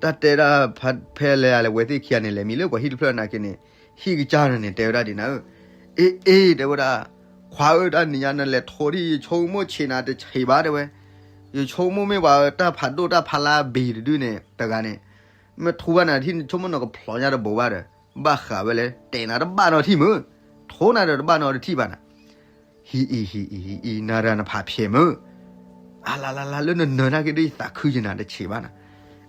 တၢ်တဲဒၣ်ဖဲလဲၣ်အလဲၤဝဲသ့ၣ်ခံဂၤန့ၣ် လဲၤမံလၢပှၤဟံၣ်တဖျၢၣ်နာ်က့န့ၣ်, ဟံၣ်ကစၢ်န့ၣ် တဲဝဲဒၣ်ဒ်နၤဧၢ, အ့ၣ်အ့ၣ် တဲဝဲဒၣ်, ခွါဧၢ တၢ်နံၤညါနလဲၤထိဒံး ယဆိကမိၣ်ဆံးနၤတဆံးဘၣ်တဲဝဲ, ယဆိကမိၣ်မ့ၢ်ပှၤတၢ်ဖးဒိၣ်တၢ်ဖးလါဘ့ၣ်တဒုန့ၣ် တဂၤန့ၣ်, မ့ၢ်ထူဘၣ်နၤတထံၣ် နဆိကမိၣ်နကဖျိးညါတဘိးဘၣ်ဒီး, ဘၣ်ဃးဝဲလဲၣ် တဲနၤတဘၣ်နီတထံၣ်မုၢ်, ထိနၤဒီးတဘၣ်နီတထံၣ်ဘၣ်နၤ, ဟံးအံၤ ဟံးအံၤ ဟံးအံၤ နၤရၤနဖးဖျဲးမုၢ်, အလါလါလါ လၢနနၢၤနာ်က့ဒ်ယသးခုယနၤတဆံးဘၣ်နၤ,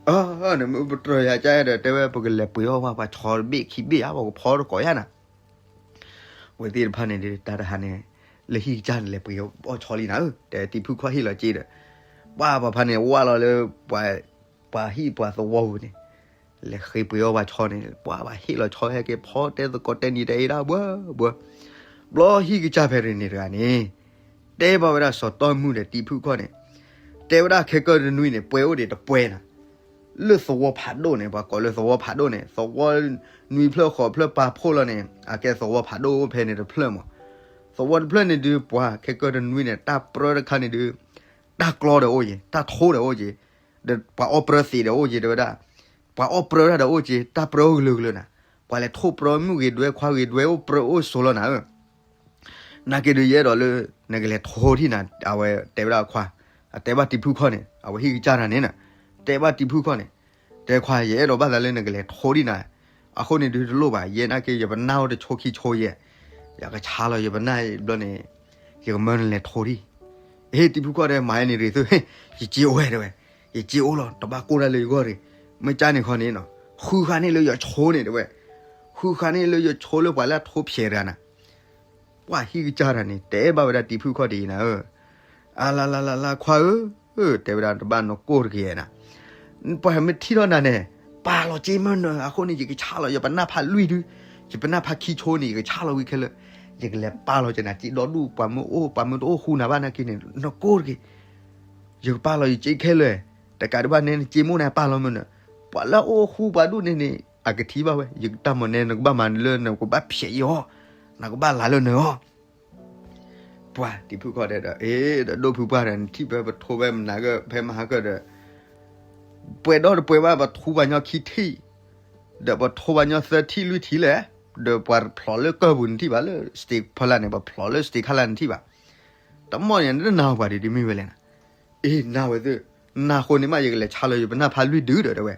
အၢ နမ့ၢ်ပတြၢၤယၤကါဒီး တဲဝဲပကလဲၤပှ့ၤအီၣ်ဘၣ်ပှၤဆီတဘ့ၣ်ခံဘ့ၣ်ဧါ ပကဖီတကိးယါနၤ ဝဲသ့ၣ်တဖၣ်န့ၣ်ဒီး တၢ်တဟါန့ၣ် လၢဟံၣ်ကစၢ်န့ၣ် လဲၤပှ့ၤအီၣ်ဆီလံနၤဧၢ, တဲတံၤဖုၣ်ခီၣ်ဟ့ၣ်လီၤစ့ဒီး, ပှၤပှၤဖါန့ၣ် ဝၢ်လီၤလၢ ပှၤဟံၣ်ပှၤသဝီပူၤန့ၣ်, လဲၤဃ့ပှ့ၤအီၣ်ပှၤဆီန့ၣ် ပှၤဘၣ်ဟ့ၣ်လီၤဆီဟဲက့ၤဖီတဲသကိးတဲနံၤတဲအ့ဒၣ်ဘှၢဘှၢ, ဘျီဟံၣ်ကစၢ်ဖဲန့ၣ်တဂၤန့ၣ်, တဲဘၣ်ဝဲဒၣ်စီၤတီမုၣ်ဒီးတံၤဖုၣ်ခီၣ်န့ၣ်, တဲဝဲဒၣ်ခဲကၢတနွံန့ၣ် ပှဲၤအိၣ်ဒံးတပှဲၤနၤ လၢသဝီဖးဒိၣ်န့ၣ် ပှၤကိးလၢသဝီဖးဒိၣ်န့ၣ် သဝီနွံဖျၢၣ်ဃိးဖျၢၣ်ပာ်ဖှိၣ်လီၤန့ၣ် အကဲသဝီဖးဒိၣ်အိၣ်ဖဲန့ၣ်တဖျၢၣ်မး, သဝီတဖျၢၣ်န့ၣ်ဒုး ပှၤခဲကၢတနွံန့ၣ် တၢ်ပြၢတခါန့ၣ်ဒုး, တၢ်ကျီဒီးအိၣ်က့ၤ တၢ်ထိဒီးအိၣ်က့ၤ, ဒီးပှၤအီၣ်ပြၢသ့းဒီးအိၣ်က့ၤတဲဝဲဒၣ်, ပှၤအီၣ်ပြၢတၢ်ဒီးအိၣ်က့ၤ တၢ်ပြၢအိၣ်ကလုာ်ကလုာ်နၤ, ပှၤလဲၤထိၣ်ပြၢမုၣ်ဂ့ၤဒွဲခွါဂ့ၤဒွဲအိၣ်ပြၢအိၣ်ဆိးလီၤနၤဧၢ နာ်က့ဒုးယအဲၣ်ဒိးလၢ နကလဲၤထိဒံးနၤ အဝဲတဲဝဲဒၣ်အခွါ, အတဲဘၣ်တံၤဖုၣ်ခီၣ်န့ၣ် အဝဲဟံၣ်ကစၢ်တဂၤန့ၣ်နၤ, တဲဘၣ်တံၤဖုၣ်ခီၣ်န့ၣ်, တဲခွါ ယအဲၣ်ဒိးဘၣ်သးလၢနကလဲၤထိဒံးနၤ, အဃိန့ၣ်ဒုးတလိၣ်ဘၣ် ယဲနာ်က့ ယပနၢ်အိၣ်တဆိခံဆိယဲၢ်, ယကဆါလီၤယပနၢ်ဘျီန့ၣ်, ယကမၢနလဲၤထိဒံး, အ့ တံၤဖုၣ်ခီၣ်တဲ မၤန့ၣ်ရ့ၣ်သု, ယစ့အိၣ်ဝဲတဲဝဲ, ယစ့အိၣ်လီၤ တဘၣ်ကိၢ်တၢ်လၢယဂီၢ်ရ့ၣ်, မ့ၢ်ကၢ်န့ၣ်ခီန့ၣ်နီၤ ဃုဃာ်န့ၢ်လၢယဆိန့ၣ်တဲဝဲ, ဃုဃာ်န့ၢ်လၢယဆိလၢပှၤလၢအထိဖျဲးတဂၤနၤ ပှၤဟံၣ်ကစၢ်တဂၤန့ၣ် တဲဘၣ်ဝဲဒၣ်တံၤဖုၣ်ခီၣ်ဒ်အံၤနၤဧၢ, အလါလါလါလါခွါဧၢ, တဲဝဲဒၣ်တဘၣ်နကိၢ်တက့ၢ်နၤ, ပှၤမ့ၢ်ထံၣ်ထီၣ်နၤန့ၣ်, ပာ်လီၤစ့မၢနၤ အဃိန့ၣ် ယကဆါလီၤ ယပနၢ်ဖးလွံၢ်ဒု, ယပနၢ်ဖးခံဆိန့ၣ် ယကဆါလီၤဝံၤခဲလၢာ်, ယကလဲၤပာ်လီၤက့ၤနၤစ့ဒီဒူၣ် ပှၤမ့ၢ်အိၣ် ပှၤမ့ၢ်တအိၣ်ဃူနၤဘၣ်နာ်က့န့ၣ် နကိၢ်တက့ၢ်, ယကပာ်လီၤယစ့ခဲလၢာ်, တကးဒံးဘၣ်န့ၣ် နစ့မိၣ်န့ၣ်ပာ်လီၤမၢနၤ, ပှၤလၢအအိၣ်ဃူပှၤဒူၣ်န့ၣ်န့ၣ် အကထံၣ်ဘၣ်ဝဲ ယတၢ်မၤန့ၣ် နကဘၣ်မၤလၢနကဘၣ်ဖျဲးအီၤ, နကဘၣ်လၤလၢနအီၤ ပှၤတံၤဖုၣ်ခီၣ်တဲဒီး အ့ ဒီးဒိၣ်ဖုပှၢ်ဒီး နထံၣ်ဖဲပထိဖဲမနၤကၢၢ် ဖဲမဟါကၢၢ်ဒီး ပှဲၤဒီတပှဲၤဘၣ် ပထိပှၤညီခံထံၣ်, ဒီးပထိပှၤညီသၢထံၣ်လွံၢ်ထံၣ်လဲၣ်, ဒီးပှၤဖျိးလၢကၢၢ်ပူၤနထံၣ်ဘၣ် လၢ state ဖီလာ်န့ၣ် ပှၤဖျိးလၢ state ခီလာ်နထံၣ်ဘၣ်, တမီၢ်န့ၣ် နနၢ်ဟူပှၤဒ်တမ့ၢ်ဝဲလဲၣ်နၤ, အ့ နၢ်ဝဲသ့ၣ်, နၢ်ဃိန့ၣ်မး ယကလဲၤဆါလီၤယပနၢ်ဖးလွံၢ်ဒုဒီးတဲဝဲ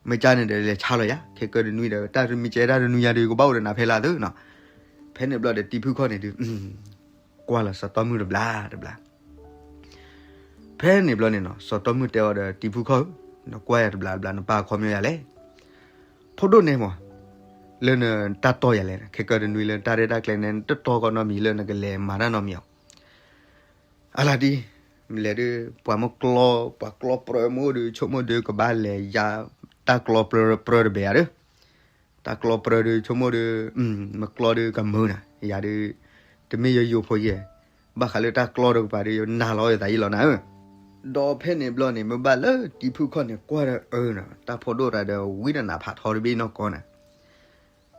မ့ၢ်ကၢ်န့ၣ်ဒီးလဲၤဆါလီၤယၤ ခဲကၢၢ်တနွံဒီး တၢ်မ့ၢ်ကဲတၢ်တနွံယၤဒီး ယကဘၣ်အိၣ်ဒီးနၤဖဲလၢသုနီၤ, ဖဲန့ၣ်ဘျီဒီးတံၤဖုၣ်ခီၣ်န့ၣ်ဒုး ကွၢ်လီၤစီၤတီမုၣ်တဘျီတဘျီ, ဖဲန့ၣ်ဘျီန့ၣ်နီၤ စီၤတီမုၣ်တဲအီၤဒီး တံၤဖုၣ်ခီၣ်ဧၢ, နကွၢ်ယၤတဘျီတဘျီ နပၢ်အခီပညီယၤလဲၣ်, ဖိဒိၣ်န့ၣ်မး, လၢနတၢ်တီၢ်ယၤလဲၣ်, ခဲကၢၢ်တနွံလၢနတၢ်ရဲၣ်တၢ်ကျဲၤန့ၣ် နတတီၢ်ကီနီတမံၤလၢနကလဲၤမၤတၢ်နီတမံၤအီၤ အလါဒ်, လဲၤဒုး ပှၤမ့ၢ်ကျီ ပှၤကျီပြၢမ့ၢ်အိၣ်ဒီး ဆိကမိၣ်ဒီး ကဘၣ်လဲၤယါ တၢ်ကျီပြၢတဘဲဧါဒီး, တၢ်ကျီပြၢဒီး ဆိကမိၣ်ဒီး မ့ၢ်ကျီဒီးကမုာ်နၤ, ယၤဒီး တမ့ၢ်ယယိၤဖိယဲၢ်, ဘၣ်ဃးလၢတၢ်ကျီဒီးကပၤဒီး ယနၤလီၤယသးယံလီၤနၤဧၢ, ဒီးဖဲန့ၣ်ဘျီန့ၣ် မ့ၢ်ဘၣ်လၢတံၤဖုၣ်ခီၣ်န့ၣ် ကွၢ်ဒီးအၢနီၤ တၢ်ဖိဒိၣ်တဂၤဒီး ဝံနနးဖးထီတဘ့ၣ်နီၢ်ကီၢ်နၤ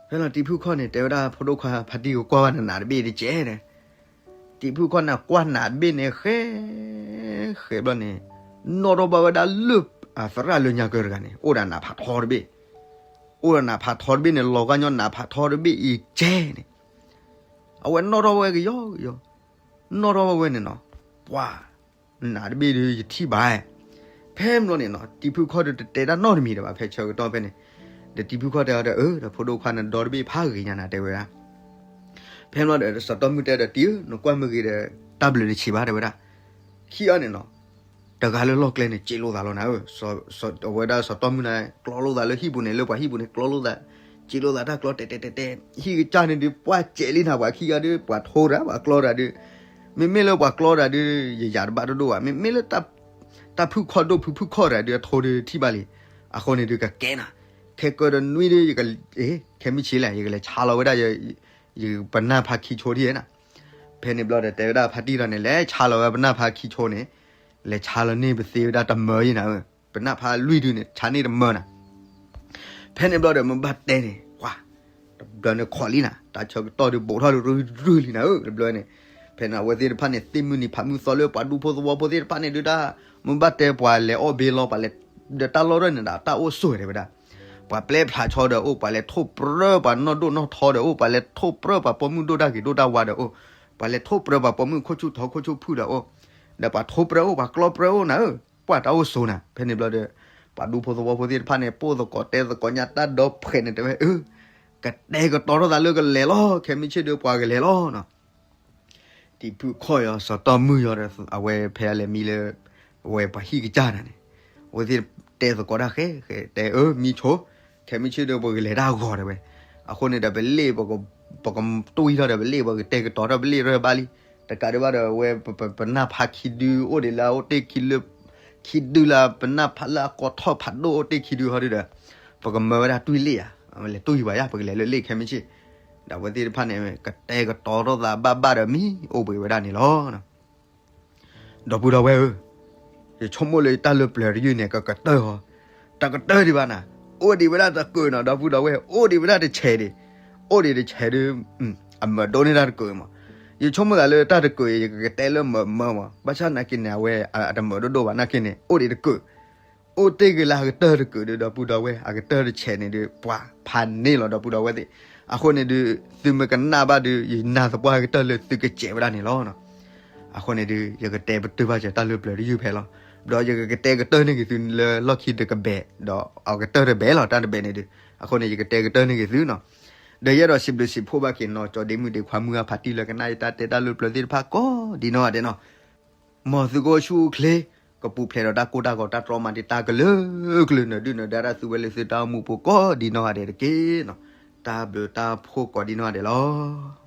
ဖဲလီၤတံၤဖုၣ်ခီၣ်န့ၣ် တဲဝဲဒၣ်ဖိဒိၣ်ခွါဖါတံၢ်ကကွၢ်ဝဲနနးတဘ့ၣ်တကဲန့ၣ်, တံၤဖုၣ်ခီၣ်န့ၣ်ကွၢ်နးတဘ့ၣ်န့ၣ် ဃဲ ဃဲဘျီန့ၣ်, နီၣ်ထီၣ်ဘၣ်ဝဲဒၣ်လၢၢ် သရၣ်လၢညါကၢတဂၤန့ၣ် အိၣ်ဒီးနးဖးထီတဘ့ၣ်, အိၣ်ဒီးနးဖးထီတဘ့ၣ်န့ၣ် လီၤဂာ်ညီနးဖးထီတဘ့ၣ်အံၤကဲန့ၣ်, အဝဲနီၣ်ထီၣ်ဝဲကယီကယီ, နီၣ်ထီၣ်ဝဲဝဲန့ၣ်နီၤ, ပှၤ နးတဘ့ၣ်ဒီးယထံၣ်ဘၣ်, ဖဲမ့ၢ်လီၤန့ၣ်နီၤ တံၤဖုခီၣ်ဒီးတတဲတၢ်နီတမံၤဒီးဘၣ် ဖဲဆၢကတီၢ်ဖဲန့ၣ်, ဒီးတံၤဖုခီၣ်တဲအီၤဒီး အၢ ဒီးဖိဒိၣ်ခွါနဒီတဘ့ၣ်ဖးဂ့ၤညါနၤ တဲဝဲဒၣ်. ဖဲမ့ၢ်လီၤဒီးစီၤတီၢ်မုၢ်တဲဒီး တံၤဧၢ နကွၢ်မ့ၢ်ဂ့ၤဒီး တၢ်ဘျုးတဆံးဘၣ် တဲဝဲဒၣ်. ခံအီၤန့ၣ်နီၤ တဂၤလၢလီၢ်ကျဲန့ၣ် စ့လိာ်သးလီၤနၤဧၢ, အဝဲဒၣ်စီၤတီၢ်မုၢ်န့ၣ် ကျီလိာ်သးလၢဟံၣ်ပူၤန့ၣ် လၢပှၤဟံၣ်ပူၤန့ၣ် ကျီလိာ်သး, စ့လိာ်သးတၢ်ကျီတဲတဲတဲတဲ, ဟံၣ်ကစၢ်န့ၣ်ဒီး ပှၢ်စဲးလံနၤ ပှၤခံဂၤဒီး ပှၤထိတၢ် ပှၤကျီတၢ်ဒီး, မ့မ့ၢ်လၢပှၤကျီတၢ်ဒီး ယယၤတဘၣ်တဒိၣ်ဘၣ်, မ့မ့ၢ်လၢ တၢ်ဖုၣ်ခီၣ်ဒိၣ်ဖုၣ်ဖုၣ်ခီၣ်တၢ်ဒီး အထိဒီးထံၣ်ဘၣ်လံ. အဃိန့ၣ်ဒီးကကဲနၤ, ခဲကၢဒီးနွံဒီး ခဲမုၢ်ဆ့ၣ်လဲၣ် ယကလဲၤဆါလီၤဝဲဒၣ် ယပနၢ်ဖးခံဆိဒ်နၤ. ဖဲန့ၣ်ဘျီဒီးတဲဝဲဒၣ်ဖါတံၢ်ဒီးန့ၣ် လဲၤဆါလီၤဝဲပနၢ်ဖးခံဆိန့ၣ်, လဲၤဆါလီၤန့ၢ်ပသ့ဝဲဒၣ်တမၢယံၤနၤဧၢ, ပနၢ်ဖးလွံၢ်ဒုန့ၣ် ဆါန့ၢ်တမၢနၤ. ဖဲန့ၣ်ဘျီဒီးမ့ၢ်ဘၣ်တဲန့ၣ် ပှၤ တဘျီန့ၣ်ခိးလံနၤ, တၢ်ဆၢကတီၢ်ဒီးဘူးထီၣ်လံရုၢ်ရုၢ်လံနၤဧၢ တဘျီန့ၣ်. ဖဲန့ၣ်အဝဲသ့ၣ်တဖၣ်န့ၣ် သ့ၣ်မုၢ်နံၤဖးမုၢ်သီလၢပှၤဒူဖိသဝီဖိသ့ၣ်တဖၣ်န့ၣ်ဒုးတၢ်, မ့ၢ်ဘၣ်တဲပှၤလဲၤအီၣ်ဘ့လီၤ ပှၤလဲၤဒီးတၢ်လီၢ်ဒီးန့ၣ်ဒီး တၢ်အိၣ်ဆိးတဲဝဲဒၣ်. ပှၤပျဲဖျါဆီဒီးအိၣ် ပှၤလဲၤထိၣ်ပြၢ ပှၤနီၢ်ဒိၣ်နီၢ်ထီဒီးအိၣ် ပှၤလဲၤထိၣ်ပြၢ ပှၤပိာ်မုၣ်ဒိၣ်တၢ်ဂ့ၤဒိၣ်တၢ်ဝါဒီးအိၣ်, ပှၤလဲၤထိၣ်ပြၢ ပှၤပိာ်မုၣ်ခိၣ်ဆူၣ်ထီခိၣ်ဆူၣ်ဖုၣ်ဒီးအိၣ်, ဒီးပှၤထိၣ်ပြၢအိၣ် ပှၤကျီပြၢအိၣ်နၤဧၢ, ပှၤတၢ်အိၣ်ဆိးနၤ. ဖဲန့ၣ်ဘျီဒီး ပှၤဒူဖိသဝီဖိသ့ၣ်တဖၣ်န့ၣ် ပိၢ်သကိးတဲသကိးညါတၢ်ဒီဖှဲးန့ၣ်တဲဝဲ အၢ ကတဲာ်ကတီၤထီၣ်သးလၢကလဲၤလီၤ ခဲမုၢ်ဆ့ၣ်ဒီးပှၤကလဲၤလီၤနီၤ. တံၤဖုခီၣ်ယီၤ စီၤတီၢ်မုၢ်ယီၤဒီး အဝဲဖဲအလဲၤမံလၢ အဝဲပှၤဟံၣ်ကစၢ်နၤန့ၣ်, အဝဲသ့ၣ်တဲသကိးတၢ်ဃဲဃဲ တဲအၢ မံဆိ, ခဲမုၢ်ဆ့ၣ်ဒီးပှၤကလဲၤတၢ်ဂီၤတဲဝဲ. အဃိန့ၣ်ဒီးပလ့ၣ် ပကတွံၢ်ထီၣ်ဒီးပလ့ၣ် ပကတဲာ်ကတီၤထီၣ်ပလ့ၣ်ရဲၣ်ဘၣ်လံ. တကးဒံးဘၣ်ဒီးအဝဲ ပနၢ်ဖးခံဒုအိၣ်ဒံးလၢအအိၣ်တ့ၢ်ခံလၢ ခံဒုလၢ ပနၢ်ဖးလၢအကိးထီၣ်ဖးဒိၣ်အိၣ်တ့ၢ်ခံဒုဟီဒုဒီး ပကမၢဝဲဒၣ်တွံၢ်လ့ၣ်ဧါ, လဲၤတွံၢ်ယံၤဘၣ်ယါ ပကလဲၤလၢလ့ၣ်ခဲမုၢ်ဆ့ၣ်. ဒီးအဝဲသ့ၣ်တဖၣ်န့ၣ် ကတဲာ်ကတီၤထီၣ်သးဘၣ်ဘၣ်ဒီးမံအိၣ်ဘှံးဝဲဒၣ်န့ၣ်လီၤ. ဒီပုၢ်ဒီဝဲၢ်ဧၢ, ယဆိကမိၣ်လၢယတၢ်လၢပျၢၤတယုၢ်န့ၣ် ကကတၢၢ်ဟီ, တကတၢၢ်ဒံးဘၣ်နၤ, အိၣ်ဒံးဝဲဒၣ်တကုးနီၤ ဒီပုၢ်ဒီဝဲၢ်, အိၣ်ဒံးဝဲဒၣ်တဆဲးဒံး, အိၣ်ဒံးတဆဲးဒုး အမၢဒိၣ်န့ၢ်တၢ်တကုးမး. ယဆိကမိၣ်သးလၢတၢ်တကုးအံၤ ယကကတဲလၢမၢမၢမး, ဘၣ်ဆၣ်နာ်က့န့ၣ် အဝဲအတမၢဒိၣ်ဒိၣ်ဘၣ်နာ်က့န့ၣ် အိၣ်ဒံးတကုး, အိၣ်တ့ၢ်က့ၤလၢအကတၢၢ်တကုးဒုး ဒီပုၢ်ဒီဝဲၢ်, အကတၢၢ်တဆဲးန့ၣ်ဒုး ပှၤဖးန့ၢ်လီၤ ဒီပုၢ်ဒီဝဲၢ်သ့ၣ်. အဃိန့ၣ်ဒုး သုမ့ၢ်ကနၣ်ဘၣ်ဒုး ယနာ်သပှၢ်ကတၢၢ်လၢသုကစဲးဝဲဒၣ်န့ၣ်လီၤ. အဃိန့ၣ်ဒုး ယကတဲပတုာ်ဘၣ်စၢၤတၢ်လၢပျၢၤတယုၢ်ဖဲလီၤ. ဒီးယကကတဲကတၢၢ်န့ၢ်က့ၤသုလၢလီၢ်ခံတကဘဲး, ဒီးအကတၢၢ်တဘဲးလီၤ တၢ်တဘဲးန့ၣ်ဒုး. အဃိန့ၣ် ယကတဲကတၢၢ်န့ၢ်က့ၤသုနီၤ. ဒီးယအဲၣ်ဒိးစံးဘျုးစံးဖှိၣ်ဘၣ်က့ၤနီၢ်ကၠီဒ့မုၣ်ဒ့ခွါမုၢ်ဂၢ်ဖးတံၢ်လၢကနၣ်ယတၢ်တဲတၢ်လၢပျၢၤသ့ၣ်တဖၣ်ကိးဒ်နီၢ်ဂၤဒဲးနီၤ. မ်သုကအိၣ်ဆူၣ်အိၣ်ချ့, ကပူၤဖျဲးဒီးတၢ်ကိၢ်တၢ်ဂီၤတၢ်တြီမၤတံာ်တာ်ကလုာ်ကလုာ် နၢၤဒုၣ်နၢၤဒါတၢ်သူဝဲလၢသုတၢ်အိၣ်မူပူၤကိးဒ်နီၢ်ဂၤဒဲးတက့ၢ်နီၤ. တၢ်ဘျုးတၢ်ဖှိၣ်ကိးဒ်နီၢ်ဂၤဒဲးလီၤ.